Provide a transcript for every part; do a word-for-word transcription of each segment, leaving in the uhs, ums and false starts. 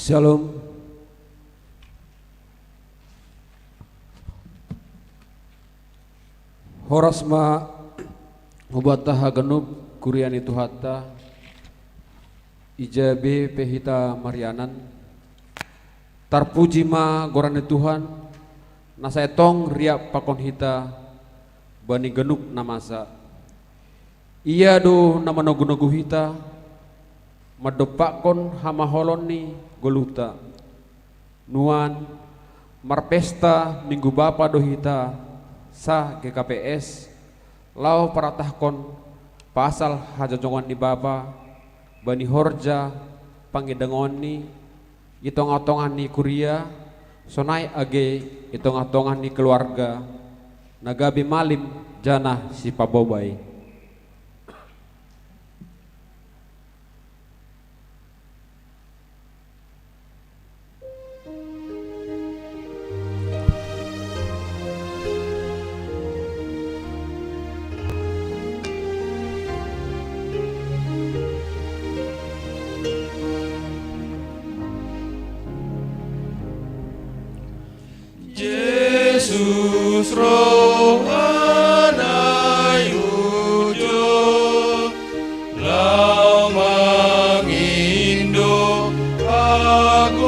Shalom. Horas ma hubata haganup kuria ni Tuhanta, ija be pe hita marianan. Tarpuji ma goran ni Tuhan, na sai tong riap pakon hita bani ganup na masa. Ia do na manogu-nogu hita, mandompakkon hamaolon ni goluhta. Nuan, marpesta Minggu Bapa do hita sa G K P S, laho paratahkon pasal hajonjongon ni Bapa, bani horja pangidangonNi, i tongah-tongah ni kuria, sonai age i tongah-tongah ni keluarga, na gabe malim janah sipabobai. Jesus roh ana ujo, laho mangindo hagoluhan.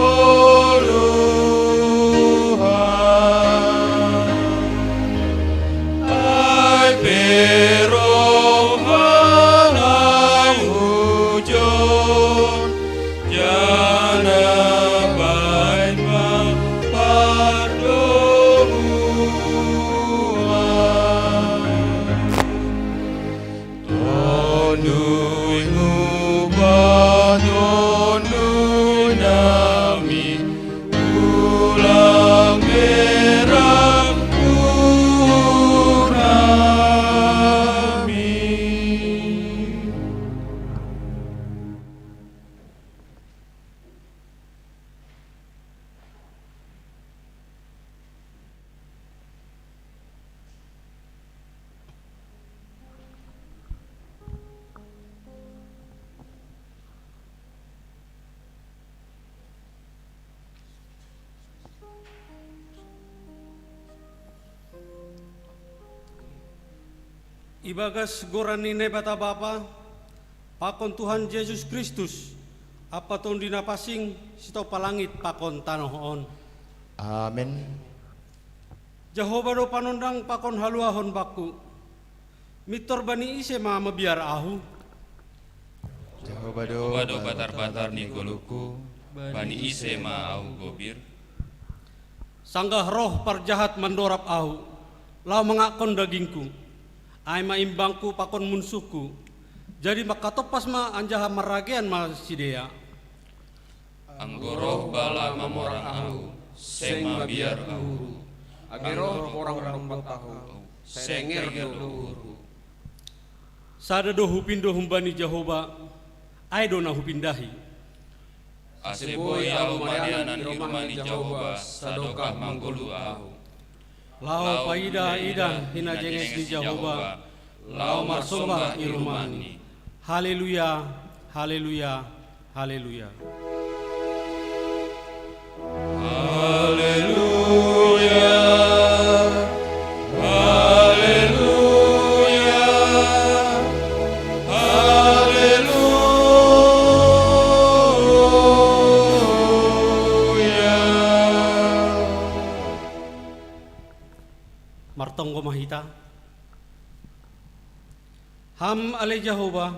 Ai pe roh ma ujon, janah bahen ma pardomuan. Tonduy mubah tonduy nami, ulang berang uhur nami. Ibagas goran ni Naibata Bapa, pakon Tuhan Jesus Kristus, ampa Tonduy Napansing, sitopah langit pakon tanoh on. Amen. Jahowa do panondang pakon haluahon bangku. Mintor bani ise ma mabiar ahu? Jahowa do, Jahowa do batar-batar ni goluhku, bani ise ma ahu gobir? Sanggah roh parjahat mandorab ahu, laho mangakkon dagingku, ai ma imbangku pakon munsuhku, jadi mangkatompas ma anjaha marrageian ma sidea. Anggo roh bala mamorang ahu, seng mabiar uhurhu. Anggo roh porang mandompat ahu, seng nger do uhurhu. Sada do hupindo humbani Jahowa, ai do na hupindahi. Ase boi ahu marianan i rumah ni Jahowa, sadokah manggoluh ahu. Laho paidah-idah hinajenges ni Jahowa, laho marsombah i rumahni. Haleluya, haleluya, haleluya. Haleluya, haleluya, haleluya. Martonggo ma hita. Ham ale Jahowa,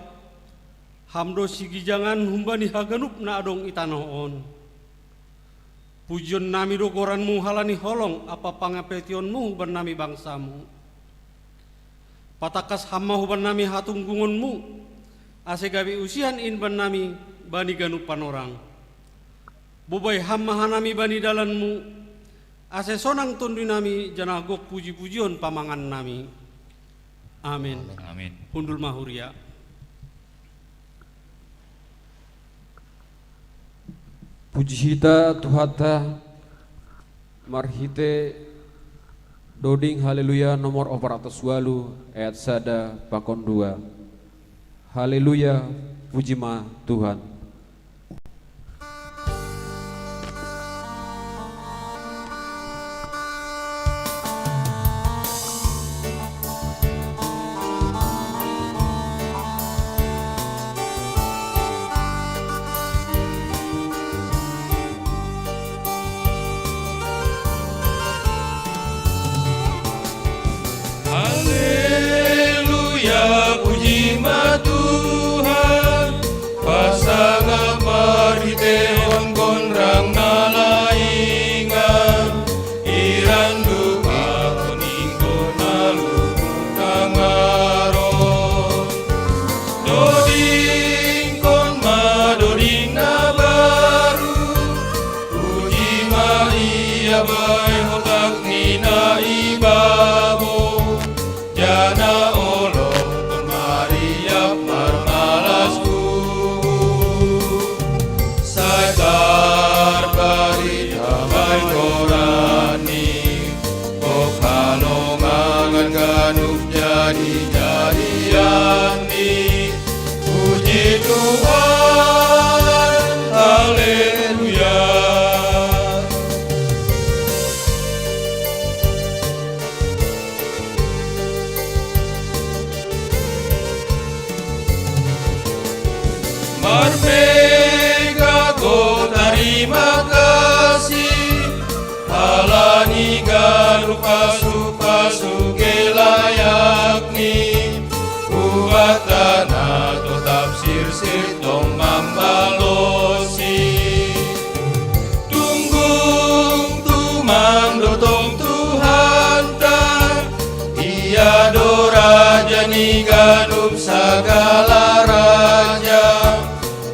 Ham do sigijangan humbani haganup na adong i tanoh on. Pujionnami do goranMu halani holong ampa pangapetionMu bannami bangsaMu. Patangkas Ham ma hubannami hatunggungonMu, ase gabe usihan in bannami bani ganup panorang. Bobai Ham ma hanami bani dalanMu, ase sonang tondunami janah gok puji-pujion pamangannami. Amin. Amin. Hundul ma huria. Puji hita Tuhanta marhite doding Haleluya nomor opat ratus ualu ayat sada pakon dua. Haleluya, puji ma Tuhan. Na olo kon mariap marmalas uhur, sai tarbarita baen goran ni, gok halongangan ganup jadi-jadian ni. Puji Tuhan, haleluya. Marmega ko tarima kasih, ala ni ganup pasu-pasu ke layak ni. Ubat tanah totap sirsir tong mambalosi. Tunggung tumang do tong Tuhanta, Ia do raja ni ganup sagala raja.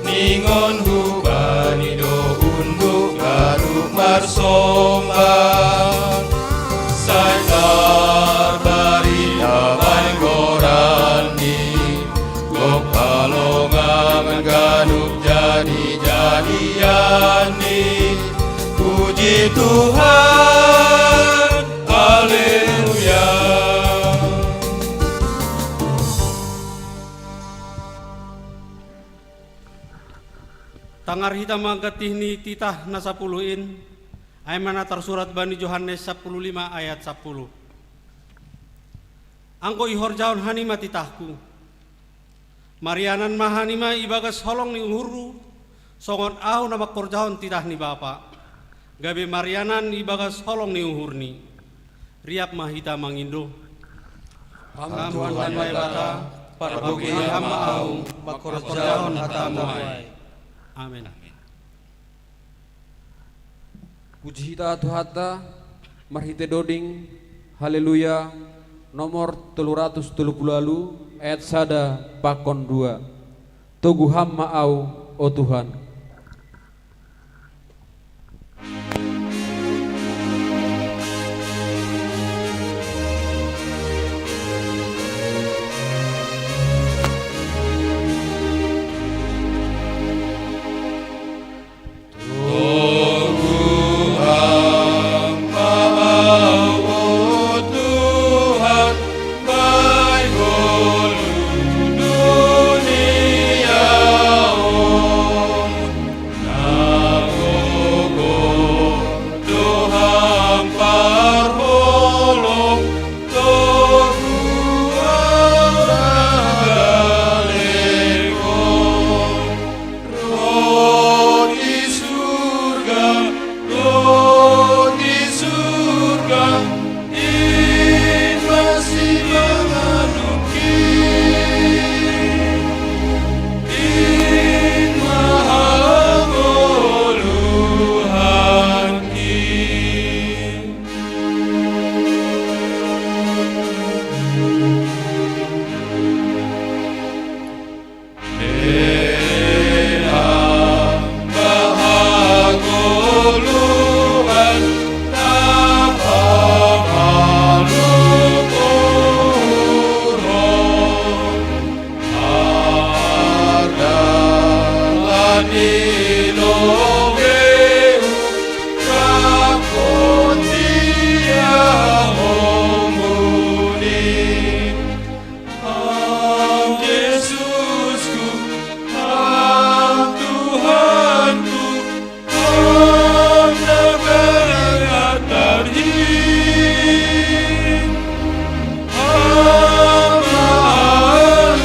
Ningon hubani do unduk ganup marsomba. Sai tarbarita baen goran ni, gok halongangan ganup jadi-jadian ni. Puji Tuhan, haleluya. Tangar hita mangkatih ni titah na sapuluh in, ai ma na tarsurat bani Johannes sapuluh lima ayat sapuluh. Anggo ihorjahon hanima titahku, marianan ma hanima ibagas holong ni uhurhu, songon ahu na mangkorjahon titah ni Bapa, gabe marianan ibagas holong ni uhurni. Riap ma hita mangindo. Ham Tuhan Naibata, parbogei Ham ma ahu mangkorjahon hatamu ai. Amen. Puji hita Tuhanta, marhite doding, haleluya, nomor tolu ratus tolu puluh ualu, ayat sada pakon dua. Togu Ham ma ahu, o Tuhan. Roti surga, roti surga, in masih mengandungki, in mahangoluhanki. Ham Jesusku, Ham Tuhanku, Ham Nagara Tarhim, Ham Mahaluahon.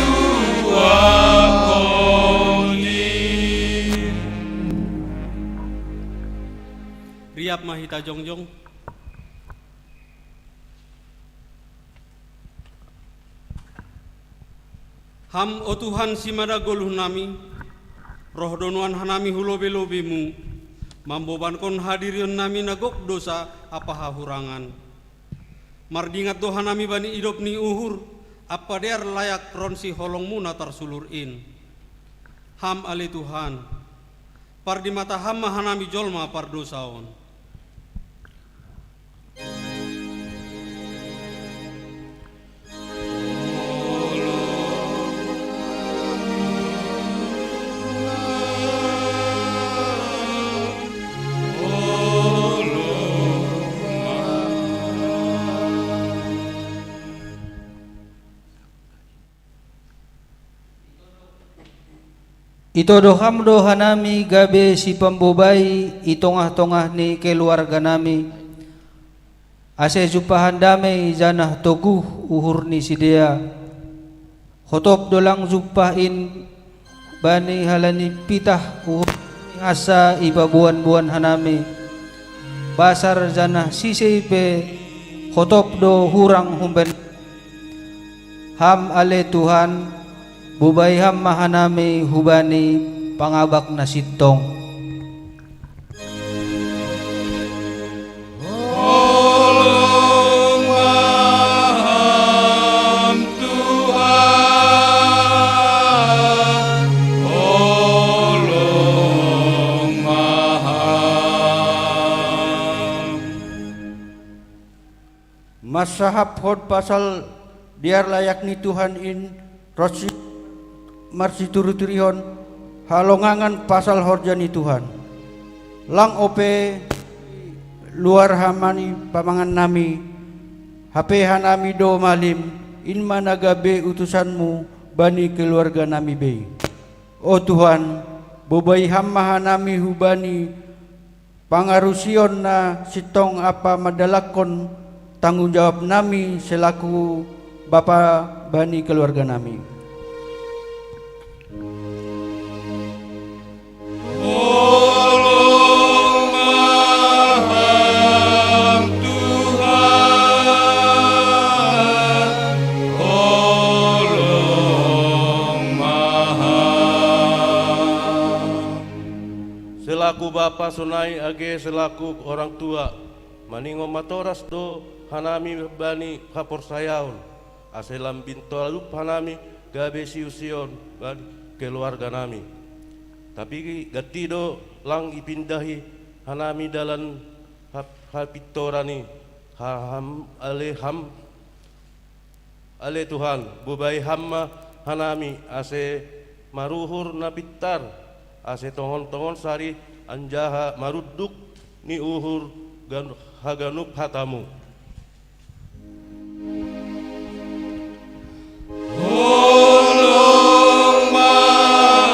Riap ma hita jongjong. Ham, o Tuhan, simada goluh nami, roh do nuan hanami hu lobei-lobeimu, mambobankon hadirion nami na gok dosa ampa hahurangan. Mardingat do hanami bani idop ni uhur ampa dear layak ronsi holongmu na tarsulur in. Ham ale Tuhan, pardimata Ham ma hanami jolma pardosa on. Itodo Ham do hanami gabe sipambobai i tongah-tongah ni keluarga nami, ase jumpahan damei janah toguh uhur ni sidea. Hotop do lang jumpah in bani halani pitah uhur ni hansa ipaboan-boan hanami. Basar janah sisei pe hotop do hurang humben. Ham ale Tuhan, bobai Ham ma hanami hubani pangabak na sintong. Holong ma Ham, Tuhan, holong ma Ham. Mansahaphon pasal dear layak ni Tuhan in ronsi marsituruturi on halongangan pasal horja ni Tuhan. Lang ope luar hamani pamangan nami, hape hanami do malim, in ma na gabe utusanmu bani keluarga nami bei. O Tuhan, bobai Ham ma hanami hubani pangarusion na sintong ampa mandalakkon tanggung jawab nami selaku bapa bani keluarga nami. Holong ma Ham, Tuhan, holong ma Ham. Selaku bapa sonai age selaku orang tua, maningon matoras do hanami bani haporsayaon, ase lambin talup hanami gabe siusion bani keluarga nami. Tapi ganti do lang ipindahi hanami dalan hap-, hapintoran i, ha-, Ham, ale Ham, ale Tuhan, bobai Ham ma hanami ase maruhur na pintar, ase tongon-tongon sari anjaha marunduk ni uhur gan-, haganup hatamu. Holong ma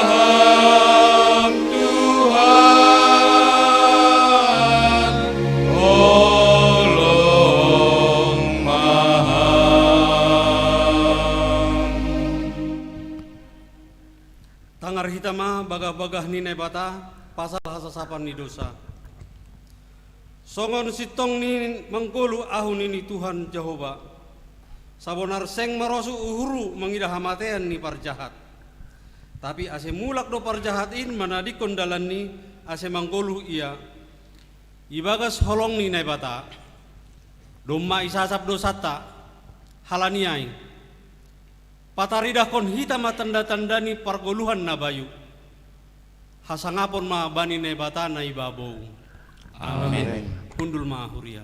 Ham, Tuhan, holong ma Ham. Tangar hita ma bagah-bagah ni Naibata pasal hasasapan ni dousa. Songon sintong ni manggoluh ahu nini Tuhan Jahowa, sabonar seng marosuh uhurhu mangidah hamatean ni parjahat. Tapi ase mulak do parjahat in manadingkon dalanni ase manggoluh ia, ibagas holong ni Naibata, domma isasap dousanta. Halani ai, pataridahkon hita ma tanda-tanda ni pargoluhan na bayu. Hasangapon ma bani Naibata na i babou. Amen. Hundul ma huria.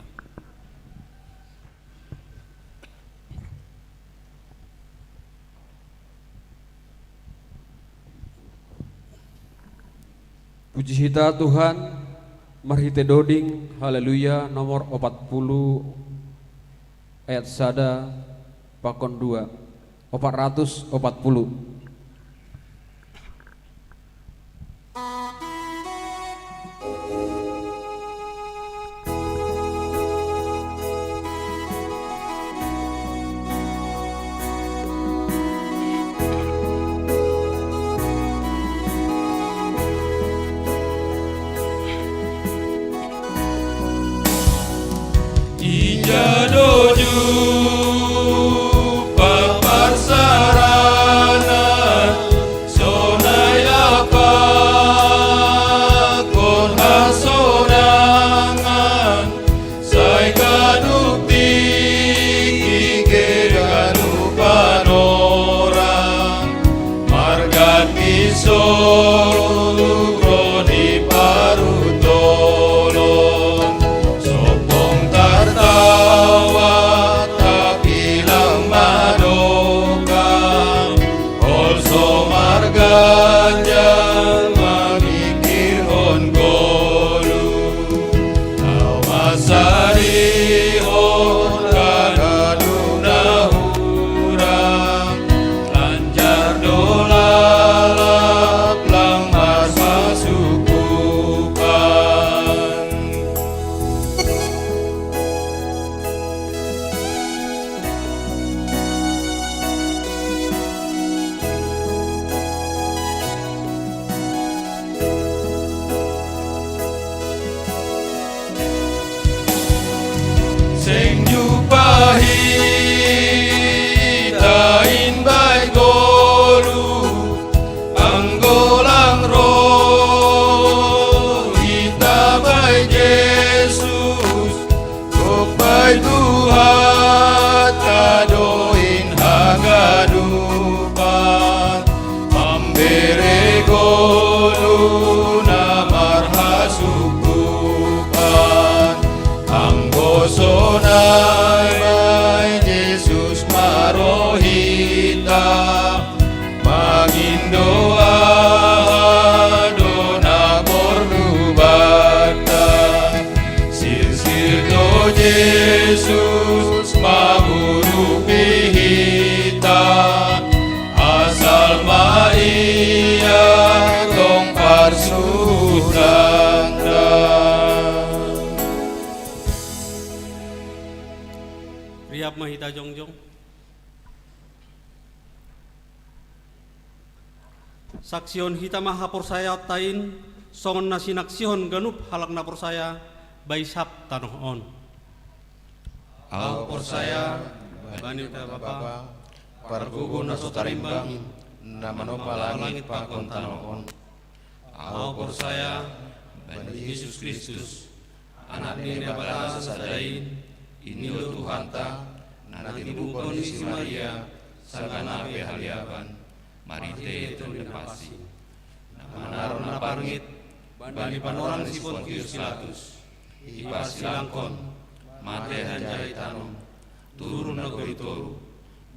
Puji hita Tuhan, marhite doding, haleluya, nomor opat puluh ayat sada pakon dua. Opat ratus opat puluh. Ija do jumpah parsarana, sonai lapakkon hasonangan, sai ganup tingki ganup panorang. Marganti solu ro di paruntolon, sompong tartawa, Saksihon hita ma haporsayaonta in, songon na sinaksihon ganup halak na porsaya, bai sab tanoh on. Ahu porsaya bani Debata Bapa, Pargogo na so tarimbang, na manompa langit pakon tanoh on. Ahu porsaya bani Jesus Kristus, Anak ni Debata sada in, i do Tuhanta, na tinubuhon ni si Maria, sanggah na pe haliaban, marhitei Tonduy Napansing, na manaron na parngit bani panorang ni si Pontius Pilatus, diparsilangkon, mate hanjaha ditanom, turun nagori toruh,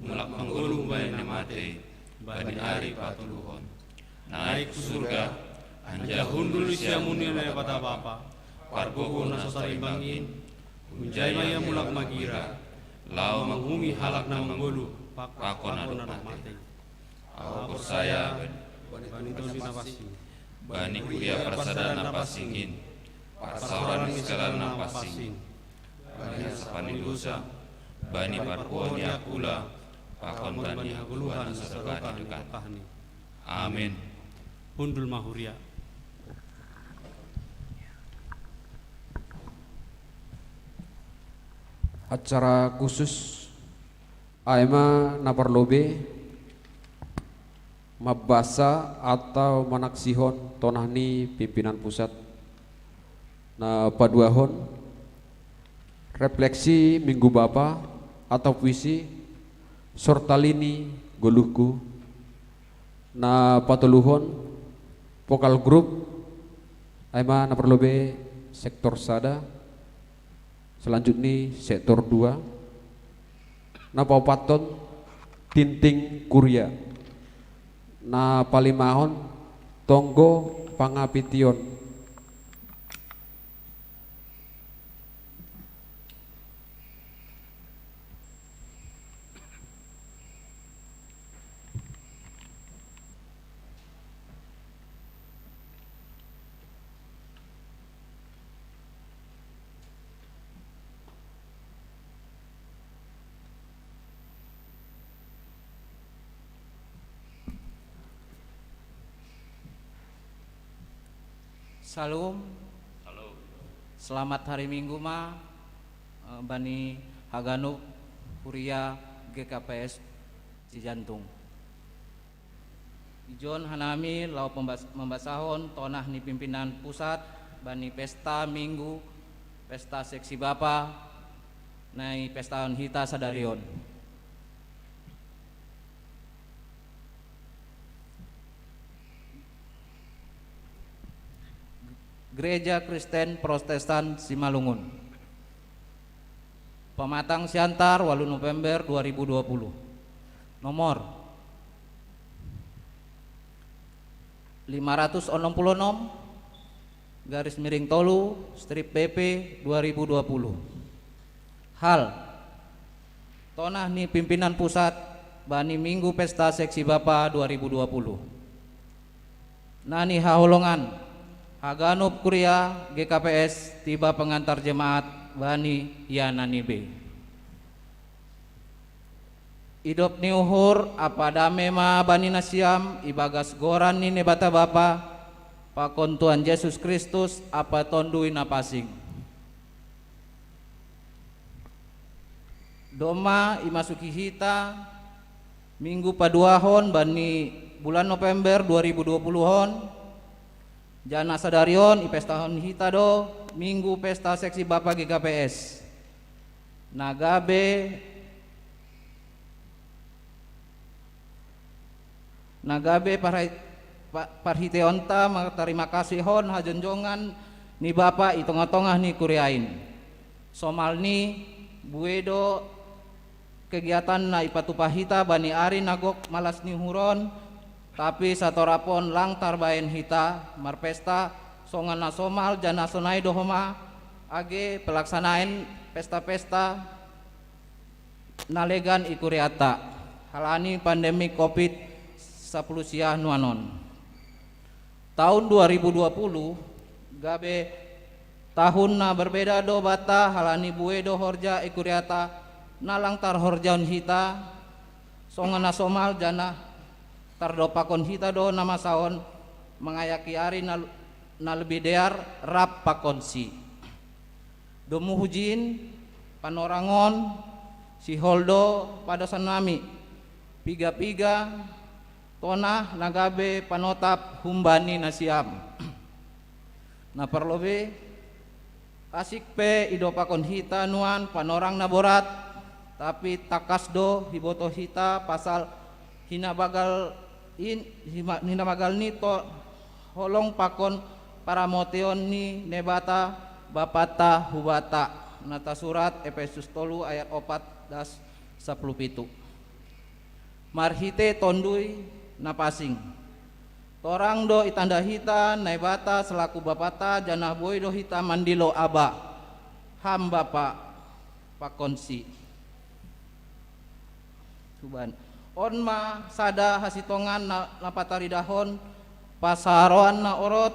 mulak manggoluh humbani na matei, bani ari patoluhon. Naik hu surga, anjaha hundul di siamun ni Debata Bapa, Pargogo na so tarimbang in, hunjai ma Ia mulak magira, laho manguhumi halak na manggoluh pakon na dob matei. Ahu porsaya bani Tonduy Napansing, bani kuria parsadaan na pansing in, parsaoran ni segala na pansing, bani hasapan ni dosa, bani parpuhoon ni angkula, pakon bani hagoluhan na sadokah ni dokahni. Amen. Hundul ma huria. Acara khusus, ai ma na parlobei mambasa atau manaksihon tonah ni pimpinan pusat. Na paduahon, refleksi Minggu Bapa atau puisi Sortali ni Goluhku. Na patoluhon, vokal grup, ai ma na parlobei sektor sada, selanjutnya sektor dua. Na paopathon, tinting kuria. Na palimahon, tonggo pangapition. Shalom. Selamat hari Minggu ma, eh, bani haganup huria G K P S Cijantung. Ijon hanami laho pembas-, mambasahon tonah ni pimpinan pusat bani pesta Minggu, pesta seksi bapa, na ipestahon hita sadari on. Gereja Kristen Protestan Simalungun. Pematang Siantar, walu November dua ribu dua puluh. Nomor lima ratus onom puluh onom, garis miring tolu, strip B P dua ribu dua puluh. Hal: tonah ni pimpinan pusat bani Minggu Pesta Seksi Bapa dua ribu dua puluh. Na nihaholongan, haganup kuria G K P S tiba pengantar jemaat bani ia na nibebei. Idop ni uhur ampa dame ma bani nasiam ibagas goran ni Naibata Bapa pakon Tuhan Jesus Kristus ampa Tonduy Napansing. Domma imasuki hita Minggu paduahon bani bulan November dua ribu dua puluh on, janah sadari on ipestahon hita do Minggu Pesta Seksi Bapa G K P S. Na gabe, na gabe parhai-, pa-, parhiteionta martarima kasihon hajonjongan ni Bapa i tongah-tongah ni kuria in. Somalni, buei do kegiatan na ipatupa hita bani ari na gok malas ni uhur on, tapi satorop on lang tarbahen hita marpesta songon na somal, janah sonai do homa age pelaksanaen pesta-pesta na legan i kurianta, halani pandemi covid sapuluh sia nuan on. Tahun dua ribu dua puluh gabe tahun na berbeda do banta, halani buei do horja i kurianta na lang tarhorjahon hita songon na somal, janah Dear do pakon hita do na masaon, mangayaki ari na, na lebih dear rap pakonsi. Domu hujin, panorangon, sihol do padosan nami, piga-piga, tonah na gabe panotap humbani nasiam. Na parlobei, asik pe idopakon hita nuan panorang na borat, tapi takas do hiboto hita pasal hinabagal in, hima-, hinabagal ni to holong pakon paramotion ni Naibata Bapata hubata, na tasurat Efesus tolu ayat opat das sapuluh pitu. Marhite Tonduy na pasing. Torang do itanda hita Naibata selaku Bapata, janah boi do hita mandilo Aba, Ham Bapa, pakonsi. Tuban. On ma sada hasitongan na, na pataridahon pasaroan na orot,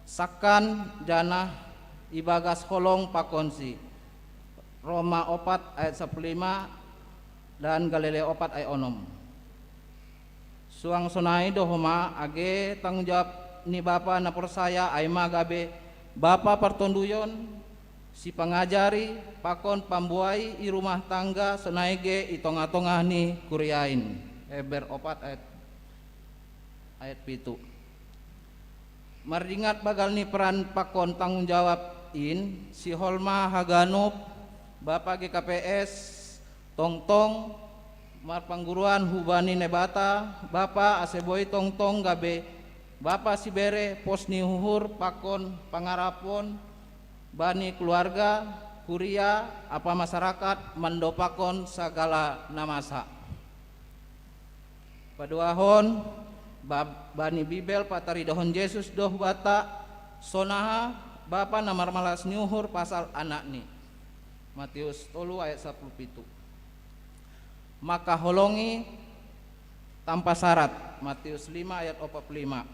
sangkan, janah ibagas holong pakonsi. Roma opat ayat sapuluh lima dan Galilea opat ayat onom. Suang sonai do homa, age tanggung jawab ni bapa na porsaya, ai ma gabe bapa partonduyon, sipangajari, pakon pambuei i rumah tangga, sonai ge i tongah-tongah ni kuria in. Heber opat ayat, ayat pitu. Mardingat bagal ni peran pakon tanggung jawab in, sihol ma haganup bapa G K P S tongtong marpangguruan hubani Naibata Bapa, ase boi tongtong gabe bapa sibere, pos ni uhur pakon pangarapon bani keluarga, kuria, ampa masarakat mandopakon sagala na masa. Paduahon, ba-, bani Bibel pataridahon Jesus do hubata, sonaha Bapa na marmalas ni uhur pasal Anakni. Matius tolu ayat sapuluh pitu. Maka holongi tanpa syarat, Matius lima ayat opat puluh lima.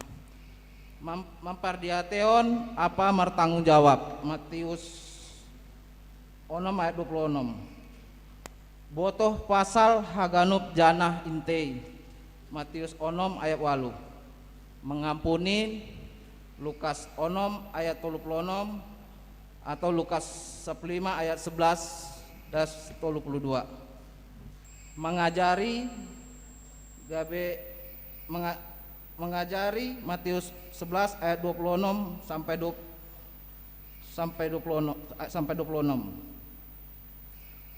Mam-, mampardiateon ampa martanggung jawab, Matius onom ayat dua puluh onom. Botoh pasal haganup janah intei, Matius onom ayat walu. Mangampuni, Lukas onom ayat tolu puluh onom, atau Lukas sapuluh lima ayat sebelas das tolu puluh dua. Mangajari, gabe menga-, mangajari, Matius sebelas ayat dua puluh onom sampai dua, sampai dua puluh onom, eh, sampai dua puluh onom.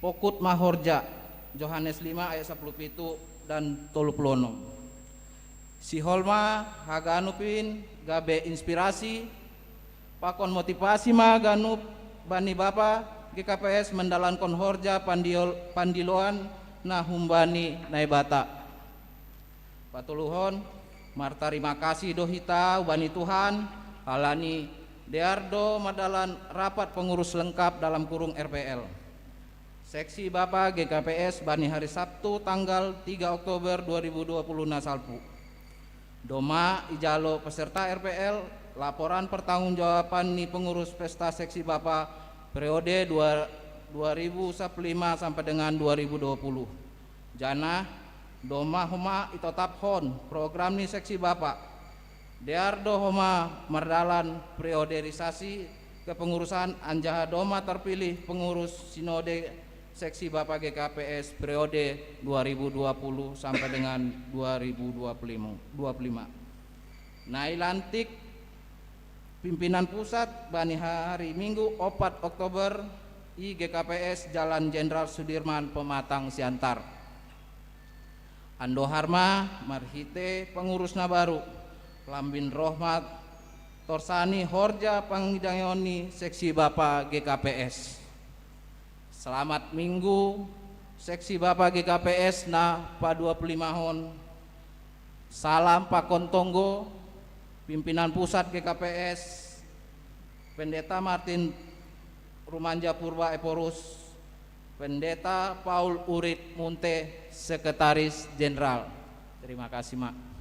Pokut ma horja, Yohanes lima ayat sapuluh pitu dan tolu puluh onom. Sihol ma haganup in gabe inspirasi, pakon motivasi ma ganup bani bapa G K P S mandalankon horja pandiol-, pandiloan na humbani Naibata. Patoluhon, martarima kasih do hita hubani Tuhan, halani dear do mardalan rapat pengurus lengkap dalam kurung R P L. Seksi Bapa G K P S bani hari Sabtu tanggal tiga Oktober dua ribu dua puluh na salpu. Doma ijalo peserta R P L laporan pertanggungjawaban ni pengurus pesta seksi Bapa periode dua, dua ribu sapuluh lima sampai dengan dua ribu dua puluh. Janah, doma homa itataphon program ni seksi Bapa. Dear do homa mardalan perioderisasi kepengurusan anjaha doma terpilih pengurus sinode seksi Bapa G K P S periode dua ribu dua puluh sampai dengan dua ribu dua puluh lima. Nai lantik pimpinan pusat bani hari Minggu opat Oktober i G K P S Jalan Jenderal Sudirman, Pematang, Siantar. Andohar ma marhite pengurus na baru, lambin rohmat torsani horja pangidangion ni seksi Bapa G K P S. Selamat Minggu, seksi Bapa G K P S na padua puluh lima hon. Salam pakon tonggo, pimpinan pusat G K P S, Pendeta Martin Rumanja Purba Ephorus, Pendeta Paul Urit Munte, Sekretaris Jenderal. Terima kasih, Mak.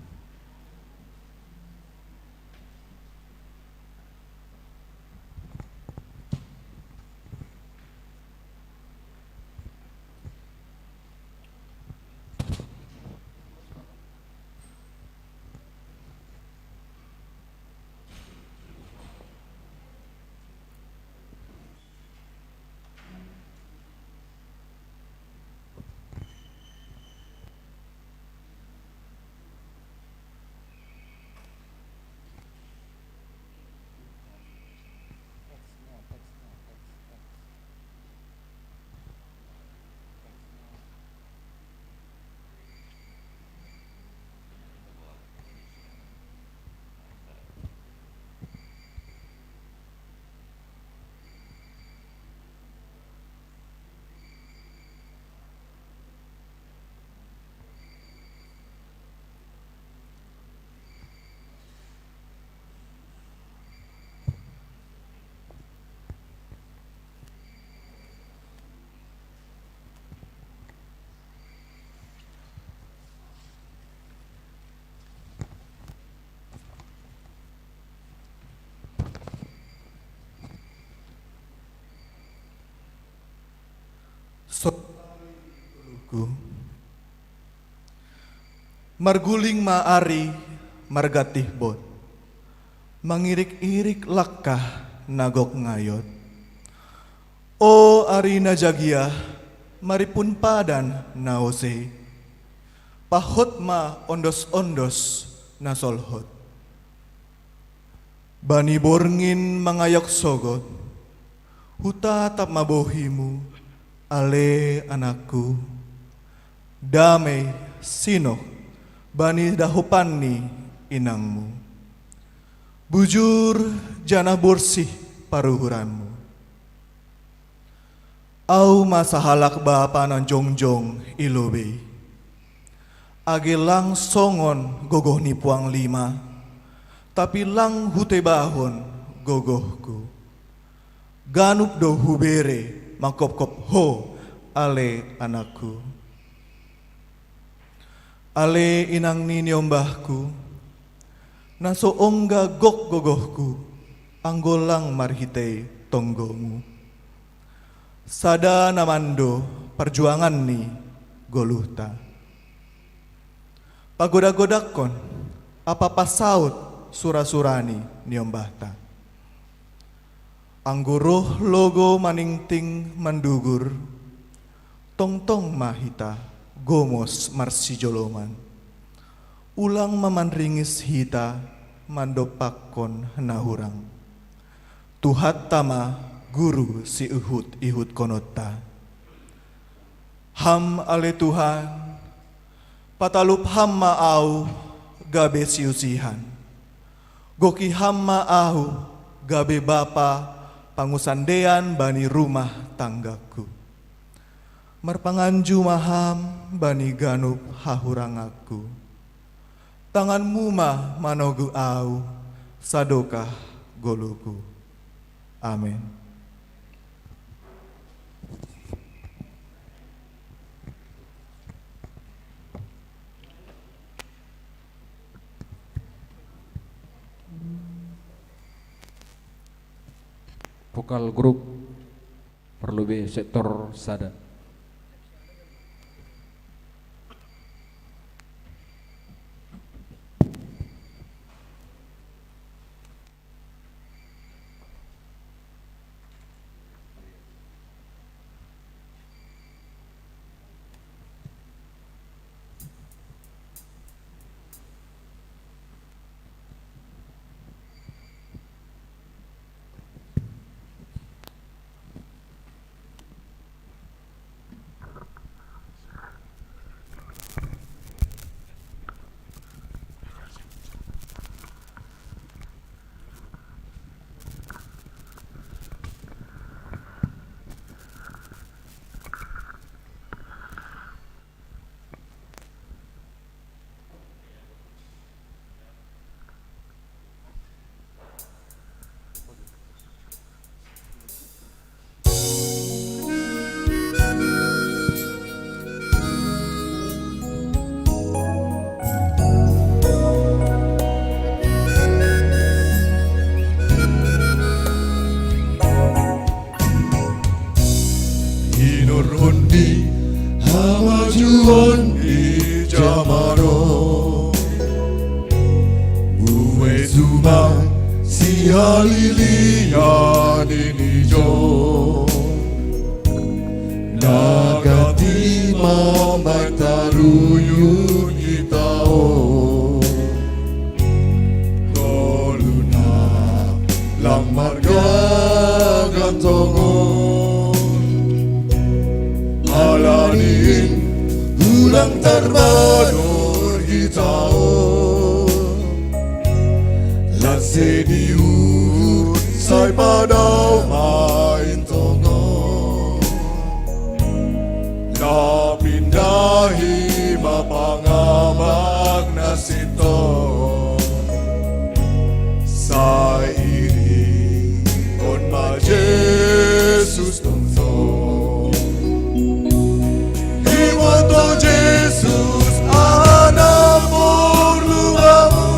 Marguling ma ari margatih bot, mangirik-irik langkah na gok ngayot. O ari na jagiah, maripun padan na ose, pahot ma ondos-ondos na solhot. Bani borngin mangayok sogot, hutatap ma bohimu, ale anakku. Dame sinok bani dahopan ni inangmu. Bujur janah borsih paruhuranmu. Au ma sahalak bapa na jongjong i lobei. Age lang songon gogoh ni puang lima, tapi lang hutebahon gogohku. Ganup do hubere mangkopkop ho, ale anakku. Ale inang ni niombahku, na so ongga gok gogohku, anggo lang marhitei tonggomu. Sada na mando parjuangan ni goluhta. Pagodak-godakkon ampa pasaut sura-sura ni niombahta. Anggo roh logo maningting mandugur, tongtong ma hita gomos marsijoloman. Ulang ma manringis hita mandompakkon na hurang. Tuhanta ma guru siihut-ihutkononta. Ham ale Tuhan, patalup Ham ma ahu gabe siusihan. Goki Ham ma ahu gabe bapa pangusandean bani rumah tanggaku. Marpanganju ma Ham bani ganup hahuranganku. Tanganmu ma manogu ahu sadokah goluhku. Amen. Vokal grup Parlobei sektor sada. Hinorhon ni hamajuon ni jaman on, buei suman sihalilian ni nijo. Nagati ma baen taruyun hita on. Goluhna lang margagan tongon. Ala ni in ulang tarbadur hita on. Lan sediur sai padao ma in tongon. Napindahi ma pangabak na sintong. Sai iringkon ma Jesus tongtong. Iboto Jesus, anak borluamu.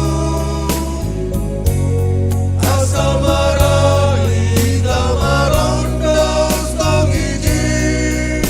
Asa marari tamaron dos tong ijin.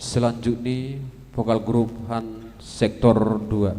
Selanjutnya, vokal grup han sektor dua.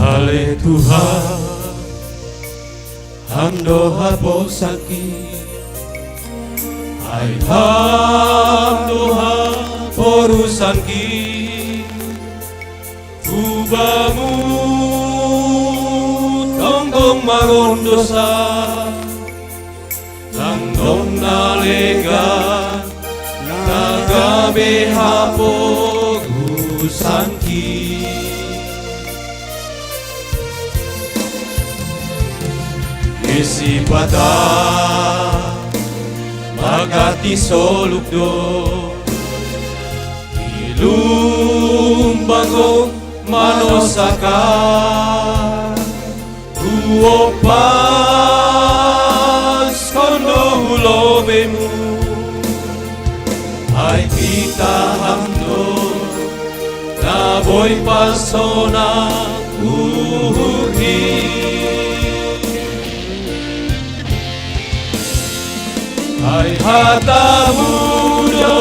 Ale Tuhan, hando haposanki, ai hando haporusanki, ubamu tonggong magondosa, langdong na legan, na gabe hapogusanki. Isi pata magati soluk do, ilum banggo manosaka. Uopas kondo ulobemu, ai pitahang do na boi pasona uhurhi. Ai hatamu do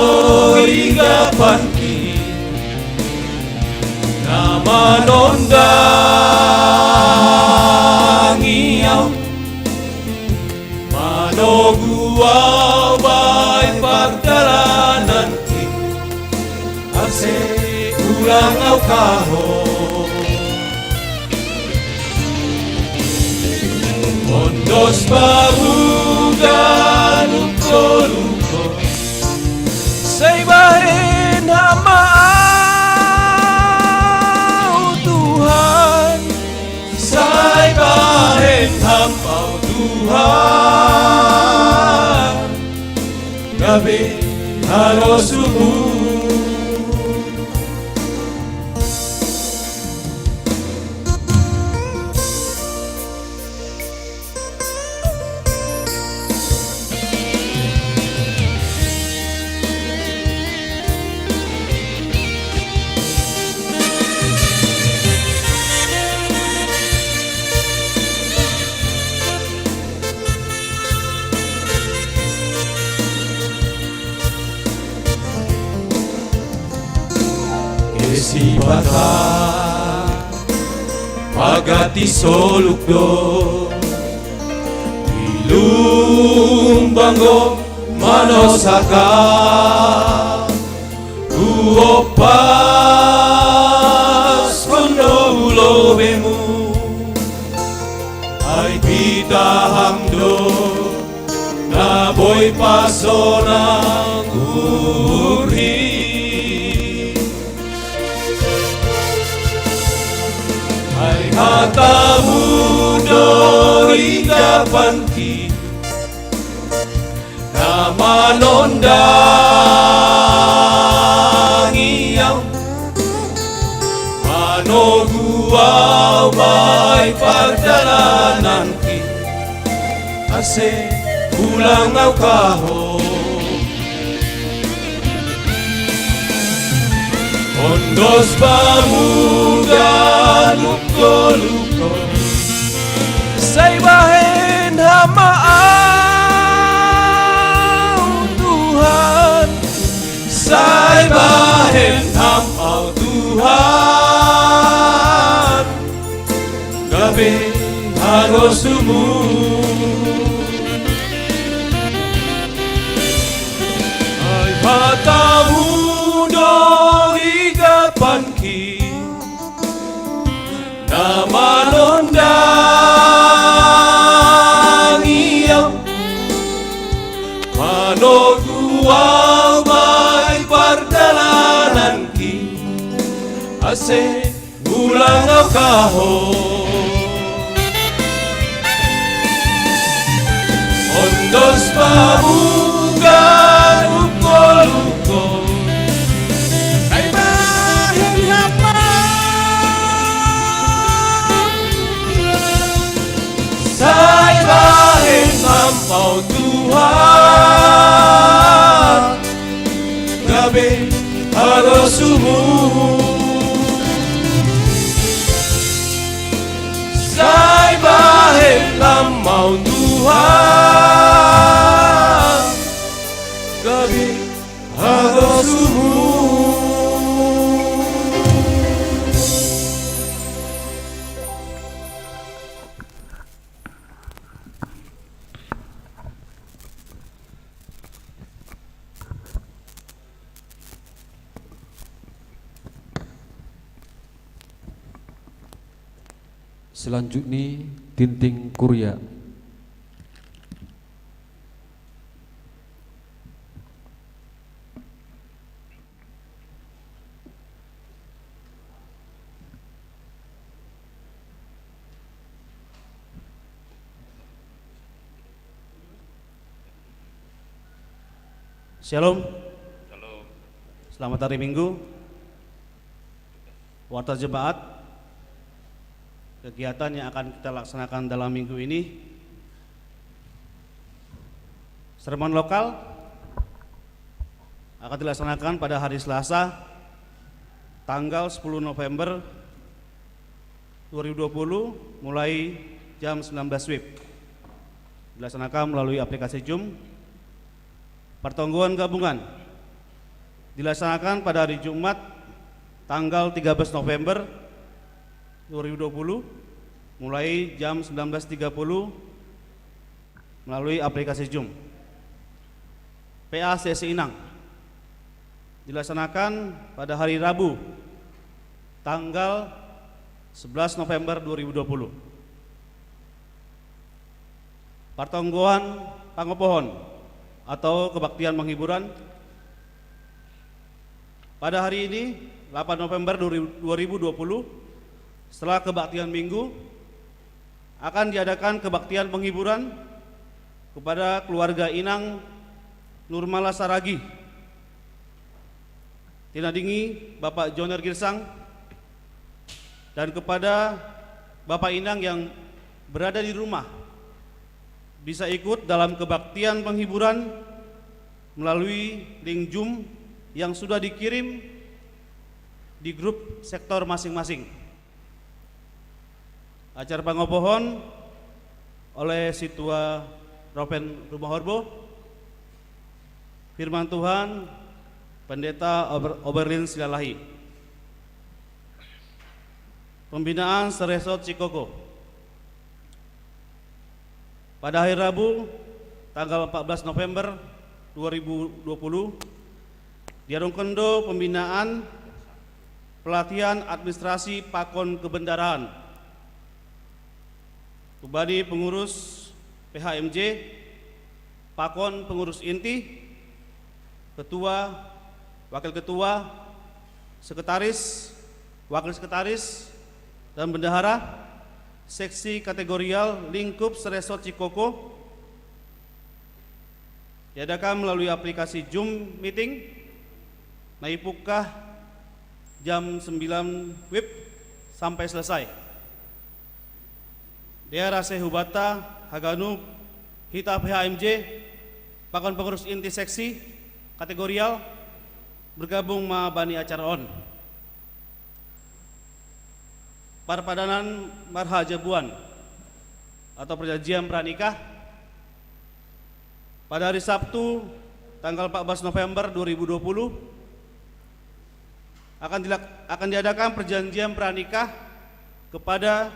igapanki, na manondangi au, manogu au bae pardalananki, ase ulang au kahou. Ondos bamu ganup koluko, sai bahen ham ma au Tuhan, sai bahen ham au Tuhan, gabe halosumu. Isi pata magati soluk do, ilum banggo manosaka. Uopas kondo ulobemu, ai pitahang do na boi pasona uhurhi. Ai hatamu do igapanki, na manondangi au, manogu au bae pardalananki, ase ulang au kahou. Ondos bamu ganup koluko, sai bahen ham ma au Tuhan, sai bahen Harosumu. Ai hatamu dori gapanki. Na manondangi au. Manogu au mai pardalananki. Ase ulang au kaho. Ondos pabuga luko-luko. Sai bahen hapa. Sai bahen lampau Tuhan. Gabe harosumu. Sai bahen lampau Tuhan. Gabe harosumu. Selanjutnya, tinting kuria. Shalom. Shalom. Selamat hari Minggu. Warta jemaat, kegiatan yang akan kita laksanakan dalam minggu ini, sermon lokal akan dilaksanakan pada hari Selasa, tanggal sepuluh November dua ribu dua puluh, mulai jam sembilan belas wib. Dilaksanakan melalui aplikasi Zoom. Pertonggoan gabungan dilaksanakan pada hari Jumat, tanggal tiga belas November dua ribu dua puluh, mulai jam sembilan belas tiga puluh, melalui aplikasi Zoom. P A C C Inang dilaksanakan pada hari Rabu, tanggal sebelas November dua ribu dua puluh. Partonggoan pangopohon atau kebaktian penghiburan pada hari ini, delapan November dua ribu dua puluh, setelah kebaktian Minggu, akan diadakan kebaktian penghiburan kepada keluarga Inang Nurmala Saragi, tinadingi Bapak Joner Girsang, dan kepada Bapak Inang yang berada di rumah, bisa ikut dalam kebaktian penghiburan melalui link Zoom yang sudah dikirim di grup sektor masing-masing. Acara pangopohon oleh Situa Ropen Rumah Horbo, firman Tuhan, Pendeta Ober-, Oberlin Silalahi. Pembinaan Seresot Cikoko. Pada hari Rabu, tanggal empat belas November dua ribu dua puluh, diadongkendo pembinaan pelatihan administrasi pakon kebendaraan. Tubadi pengurus P H M J, pakon pengurus inti, ketua, wakil ketua, sekretaris, wakil sekretaris, dan bendahara seksi kategorial lingkup Seresot Cikoko, diadakan melalui aplikasi Zoom Meeting, naipukah jam sembilan wib sampai selesai. Dea rase hubata, haganu hita P H M J, pakon pengurus inti seksi kategorial, bergabung ma bani acara on. Parpadanan marhajabuan atau perjanjian pranikah pada hari Sabtu, tanggal empat belas November dua ribu dua puluh, akan dilak-, akan diadakan perjanjian pranikah kepada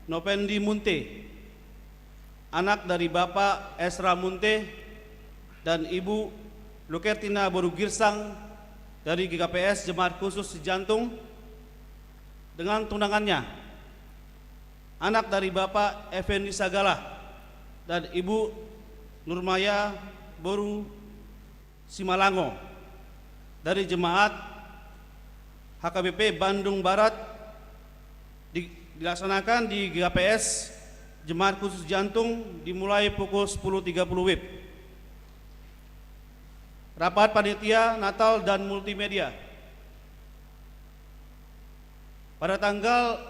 Nopendi Munte, anak dari Bapak Esra Munte dan Ibu Lukertina Boru Girsang dari G K P S Jemaat Khusus Jantung, dengan tunangannya, anak dari Bapak Effendi Sagala dan Ibu Nurmaya Boru Simalango, dari Jemaat H K B P Bandung Barat, di-, dilaksanakan di G K P S Jemaat Khusus Jantung, dimulai pukul sepuluh tiga puluh W I B. Rapat Panitia Natal dan Multimedia pada tanggal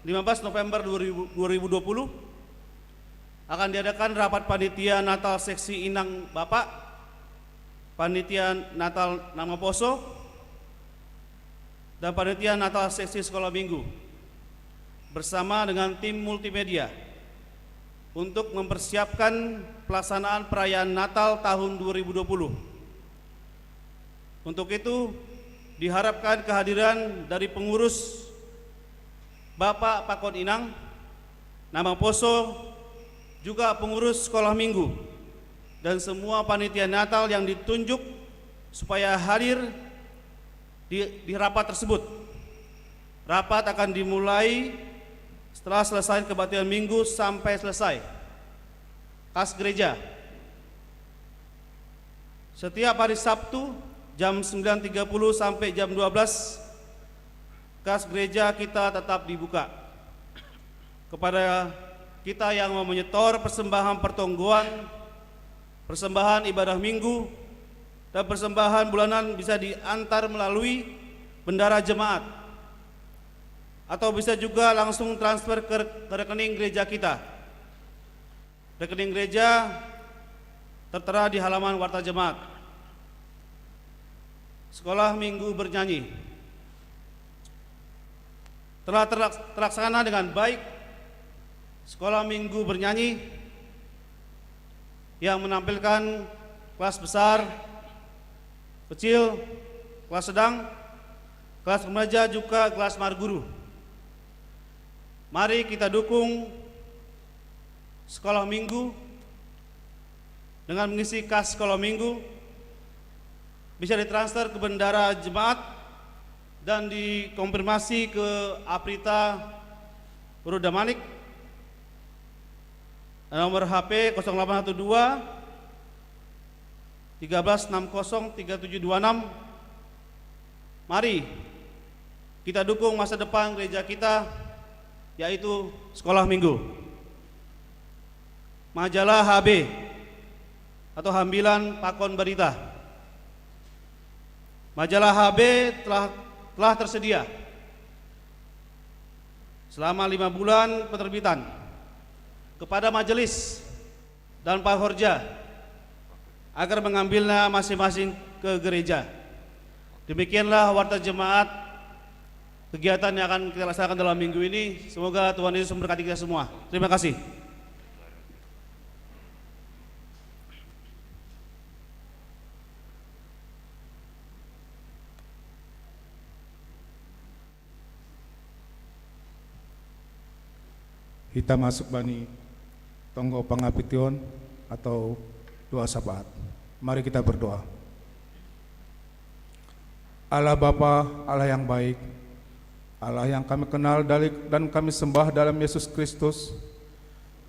lima belas November dua ribu, dua ribu dua puluh, akan diadakan rapat panitia Natal seksi Inang Bapak, panitia Natal Namaposo, dan panitia Natal seksi sekolah minggu bersama dengan tim multimedia untuk mempersiapkan pelaksanaan perayaan Natal tahun dua ribu dua puluh. Untuk itu, diharapkan kehadiran dari pengurus, Bapak Pakon Inang, Namaposo, juga pengurus sekolah minggu, dan semua panitia Natal yang ditunjuk supaya hadir di, di rapat tersebut. Rapat akan dimulai setelah selesai kebaktian minggu sampai selesai. Kas gereja. Setiap hari Sabtu jam sembilan tiga puluh sampai jam dua belas, kas gereja kita tetap dibuka. Kepada kita yang mau menyetor persembahan pertonggoan, persembahan ibadah minggu, dan persembahan bulanan bisa diantar melalui bendara jemaat, atau bisa juga langsung transfer ke, ke rekening gereja kita. Rekening gereja tertera di halaman warta jemaat. Sekolah minggu bernyanyi. Telah terlaks-, terlaksana dengan baik sekolah minggu bernyanyi yang menampilkan kelas besar, kecil, kelas sedang, kelas remaja, juga kelas marguru. Mari kita dukung sekolah minggu dengan mengisi kas sekolah minggu, bisa ditransfer ke bendara jemaat dan dikonfirmasi ke Aprita Ruda Manik, nomor H P kosong delapan satu dua, tiga belas enam kosong, tiga tujuh dua enam. Mari kita dukung masa depan gereja kita, yaitu sekolah minggu. Majalah H B atau Hambilan Pakon Berita. Majalah H B telah, telah tersedia selama lima bulan penerbitan kepada majelis dan Pak Horja agar mengambilnya masing-masing ke gereja. Demikianlah warta jemaat, kegiatan yang akan kita laksanakan dalam minggu ini. Semoga Tuhan Yesus memberkati kita semua. Terima kasih. Kita masuk bani tonggo pangapition atau doa syafaat. Mari kita berdoa. Allah Bapa, Allah yang baik, Allah yang kami kenal dari, dan kami sembah dalam Yesus Kristus,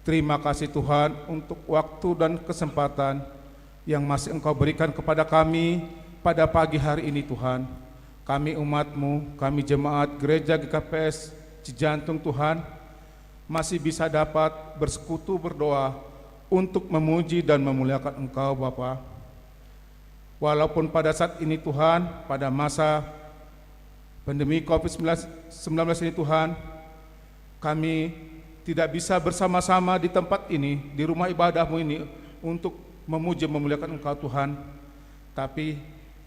terima kasih Tuhan untuk waktu dan kesempatan yang masih Engkau berikan kepada kami pada pagi hari ini, Tuhan. Kami umat-Mu, kami jemaat Gereja G K P S Cijantung, Tuhan, masih bisa dapat bersekutu berdoa untuk memuji dan memuliakan Engkau, Bapa. Walaupun pada saat ini, Tuhan, pada masa pandemi covid sembilan belas ini, Tuhan, kami tidak bisa bersama-sama di tempat ini, di rumah ibadah-Mu ini, untuk memuji memuliakan Engkau, Tuhan. Tapi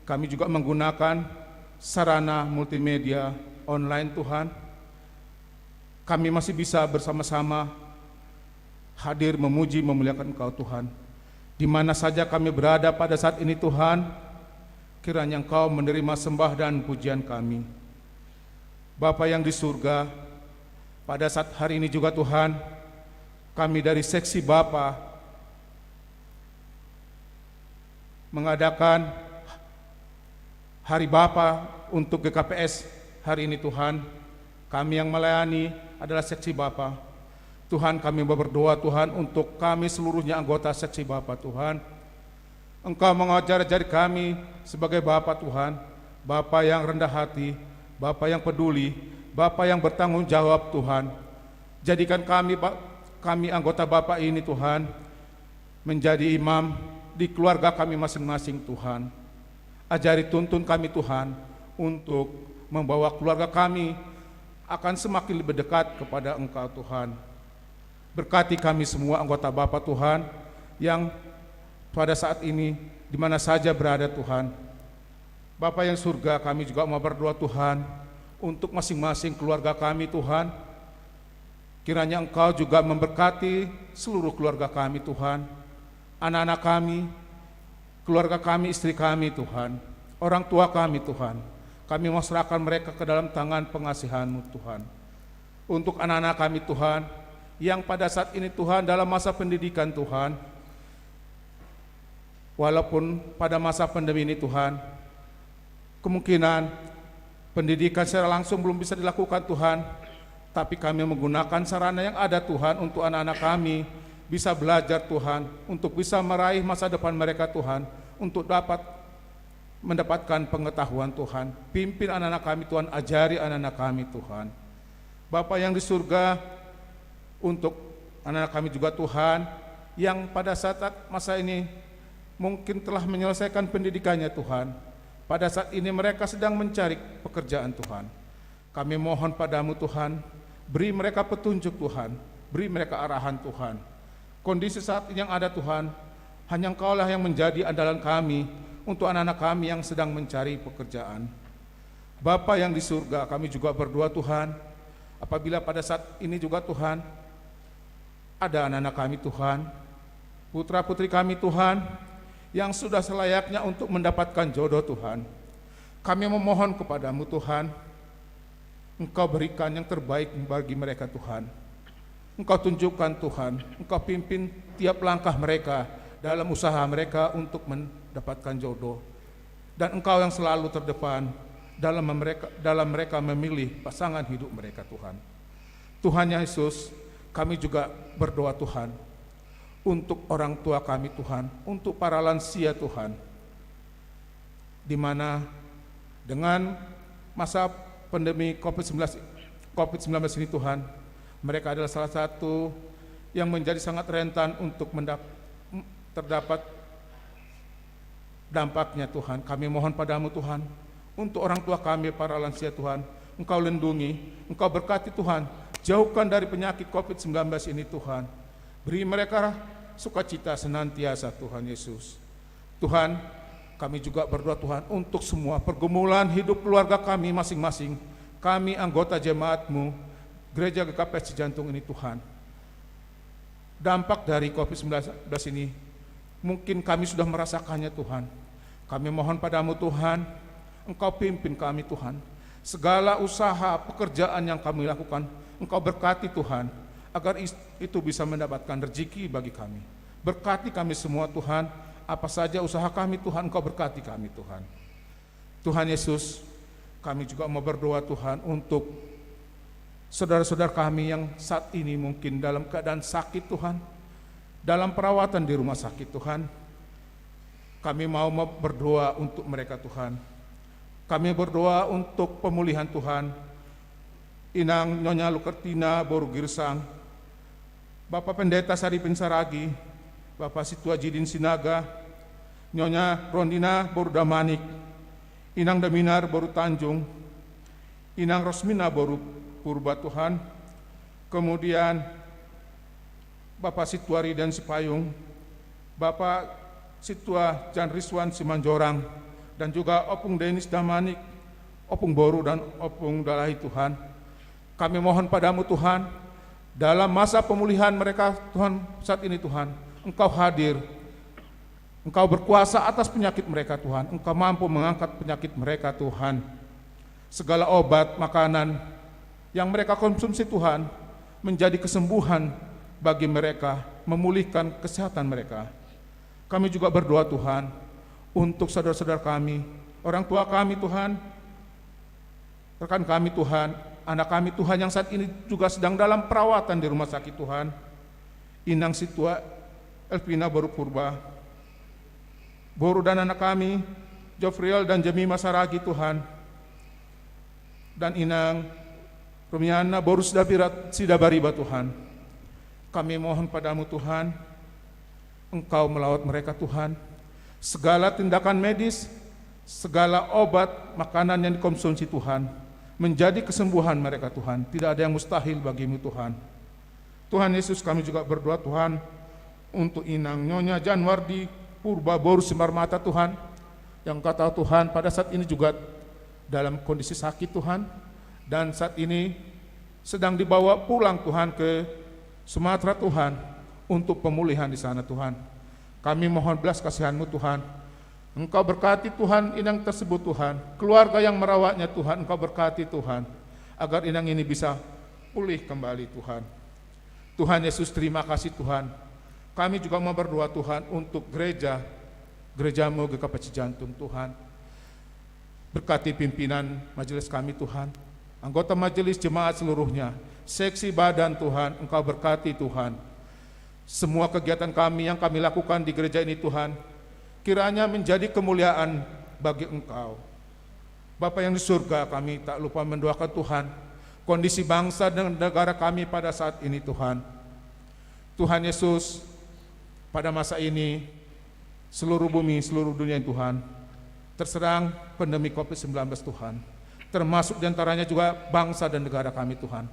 kami juga menggunakan sarana multimedia online, Tuhan. Kami masih bisa bersama-sama hadir memuji memuliakan Engkau, Tuhan. Di mana saja kami berada pada saat ini, Tuhan, kiranya Engkau menerima sembah dan pujian kami. Bapa yang di surga, Pada saat hari ini juga, Tuhan, kami dari seksi Bapa mengadakan Hari Bapa untuk G K P S hari ini, Tuhan. Kami yang melayani adalah seksi Bapa. Tuhan, kami mau berdoa, Tuhan, untuk kami seluruhnya anggota seksi Bapa, Tuhan. Engkau mengajar-ajari kami sebagai Bapa, Tuhan, Bapa yang rendah hati, Bapa yang peduli, Bapa yang bertanggung jawab, Tuhan. Jadikan kami, Ba-, kami anggota Bapa ini, Tuhan, menjadi imam di keluarga kami masing-masing, Tuhan. Ajari, tuntun kami, Tuhan, untuk membawa keluarga kami akan semakin lebih dekat kepada Engkau, Tuhan. Berkati kami semua anggota Bapa, Tuhan, yang pada saat ini di mana saja berada, Tuhan. Bapa yang surga, kami juga mau berdoa, Tuhan, untuk masing-masing keluarga kami, Tuhan. Kiranya Engkau juga memberkati seluruh keluarga kami, Tuhan. Anak-anak kami, keluarga kami, istri kami, Tuhan. Orang tua kami, Tuhan. Kami mau serahkan mereka ke dalam tangan pengasihan-Mu, Tuhan. Untuk anak-anak kami, Tuhan, yang pada saat ini, Tuhan, dalam masa pendidikan, Tuhan, walaupun pada masa pandemi ini, Tuhan, kemungkinan pendidikan secara langsung belum bisa dilakukan, Tuhan, tapi kami menggunakan sarana yang ada, Tuhan, untuk anak-anak kami bisa belajar, Tuhan, untuk bisa meraih masa depan mereka, Tuhan, untuk dapat mendapatkan pengetahuan, Tuhan. Pimpin anak-anak kami, Tuhan, ajari anak-anak kami, Tuhan. Bapa yang di surga, untuk anak-anak kami juga, Tuhan, yang pada saat masa ini mungkin telah menyelesaikan pendidikannya, Tuhan. Pada saat ini mereka sedang mencari pekerjaan, Tuhan. Kami mohon pada-Mu, Tuhan, beri mereka petunjuk, Tuhan, beri mereka arahan, Tuhan. Kondisi saat ini yang ada, Tuhan, hanya Engkaulah yang menjadi andalan kami untuk anak-anak kami yang sedang mencari pekerjaan. Bapa yang di surga, kami juga berdoa, Tuhan, apabila pada saat ini juga, Tuhan, ada anak-anak kami, Tuhan, putra-putri kami, Tuhan, yang sudah selayaknya untuk mendapatkan jodoh, Tuhan. Kami memohon kepada-Mu, Tuhan, Engkau berikan yang terbaik bagi mereka, Tuhan. Engkau tunjukkan, Tuhan, Engkau pimpin tiap langkah mereka dalam usaha mereka untuk mendapatkan jodoh. Dan Engkau yang selalu terdepan dalam mereka, dalam mereka memilih pasangan hidup mereka, Tuhan. Tuhan Yesus, kami juga berdoa, Tuhan, untuk orang tua kami, Tuhan, untuk para lansia, Tuhan, di mana dengan masa pandemi covid sembilan belas, covid sembilan belas ini, Tuhan, mereka adalah salah satu yang menjadi sangat rentan untuk mendap-, terdapat dampaknya, Tuhan. Kami mohon pada-Mu, Tuhan, untuk orang tua kami, para lansia, Tuhan, Engkau lindungi, Engkau berkati, Tuhan. Jauhkan dari penyakit covid sembilan belas ini, Tuhan. Beri mereka sukacita senantiasa, Tuhan Yesus. Tuhan, kami juga berdoa, Tuhan, untuk semua pergumulan hidup keluarga kami masing-masing. Kami anggota jemaat-Mu, Gereja G K P S Cijantung ini, Tuhan. Dampak dari covid sembilan belas ini, mungkin kami sudah merasakannya, Tuhan. Kami mohon pada-Mu, Tuhan, Engkau pimpin kami, Tuhan. Segala usaha pekerjaan yang kami lakukan, Engkau berkati, Tuhan, agar is-, itu bisa mendapatkan rezeki bagi kami. Berkati kami semua, Tuhan. Apa saja usaha kami, Tuhan, Engkau berkati kami, Tuhan. Tuhan Yesus, kami juga mau berdoa, Tuhan, untuk saudara-saudara kami yang saat ini mungkin dalam keadaan sakit, Tuhan, dalam perawatan di rumah sakit, Tuhan. Kami mau me-, berdoa untuk mereka, Tuhan. Kami berdoa untuk pemulihan, Tuhan. Inang Nyonya Lukertina Boru Girsang, Bapak Pendeta Saripin Saragi, Bapak Situa Jidin Sinaga, Nyonya Rondina Boru Damanik, Inang Daminar Boru Tanjung, Inang Rosmina Boru Purba, Tuhan. Kemudian Bapak Situa Riden Sipayung, Bapak Situa Jan Rizwan Simanjorang, dan juga Opung Denis Damanik, Opung Boru dan Opung Dalahi, Tuhan. Kami mohon pada-Mu, Tuhan, dalam masa pemulihan mereka, Tuhan, saat ini, Tuhan, Engkau hadir. Engkau berkuasa atas penyakit mereka, Tuhan. Engkau mampu mengangkat penyakit mereka, Tuhan. Segala obat, makanan yang mereka konsumsi, Tuhan, menjadi kesembuhan bagi mereka, memulihkan kesehatan mereka. Kami juga berdoa, Tuhan, untuk saudara-saudara kami, orang tua kami, Tuhan, rekan kami, Tuhan, anak kami, Tuhan, yang saat ini juga sedang dalam perawatan di rumah sakit, Tuhan. Inang Situa Elvina Boru Purba, boru dan anak kami, Jofriel dan Jemima Saragi, Tuhan, dan Inang Rumiana boru Sidabira-, Sidabariba, Tuhan. Kami mohon padamu, Tuhan, Engkau melawat mereka, Tuhan. Segala tindakan medis, segala obat, makanan yang dikonsumsi, Tuhan, menjadi kesembuhan mereka, Tuhan. Tidak ada yang mustahil bagimu, Tuhan. Tuhan Yesus, kami juga berdoa, Tuhan, untuk Inang Nyonya Januardi Purba boru Simarmata, Tuhan, yang Engkau tahu, Tuhan, pada saat ini juga dalam kondisi sakit, Tuhan, dan saat ini sedang dibawa pulang, Tuhan, ke Sumatera, Tuhan, untuk pemulihan di sana, Tuhan. Kami mohon belas kasihan-Mu, Tuhan. Engkau berkati, Tuhan, inang tersebut, Tuhan. Keluarga yang merawatnya, Tuhan, Engkau berkati, Tuhan, agar inang ini bisa pulih kembali, Tuhan. Tuhan Yesus, terima kasih, Tuhan. Kami juga mau berdoa, Tuhan, untuk gereja, gereja-Mu G K P C Jantung, Tuhan. Berkati pimpinan majelis kami, Tuhan. Anggota majelis, jemaat seluruhnya, seksi, badan, Tuhan, Engkau berkati, Tuhan. Semua kegiatan kami yang kami lakukan di gereja ini, Tuhan, kiranya menjadi kemuliaan bagi Engkau. Bapa yang di surga, kami tak lupa mendoakan, Tuhan, kondisi bangsa dan negara kami pada saat ini, Tuhan. Tuhan Yesus, pada masa ini, seluruh bumi, seluruh dunia, Tuhan, terserang pandemi covid sembilan belas, Tuhan. Termasuk diantaranya juga bangsa dan negara kami, Tuhan.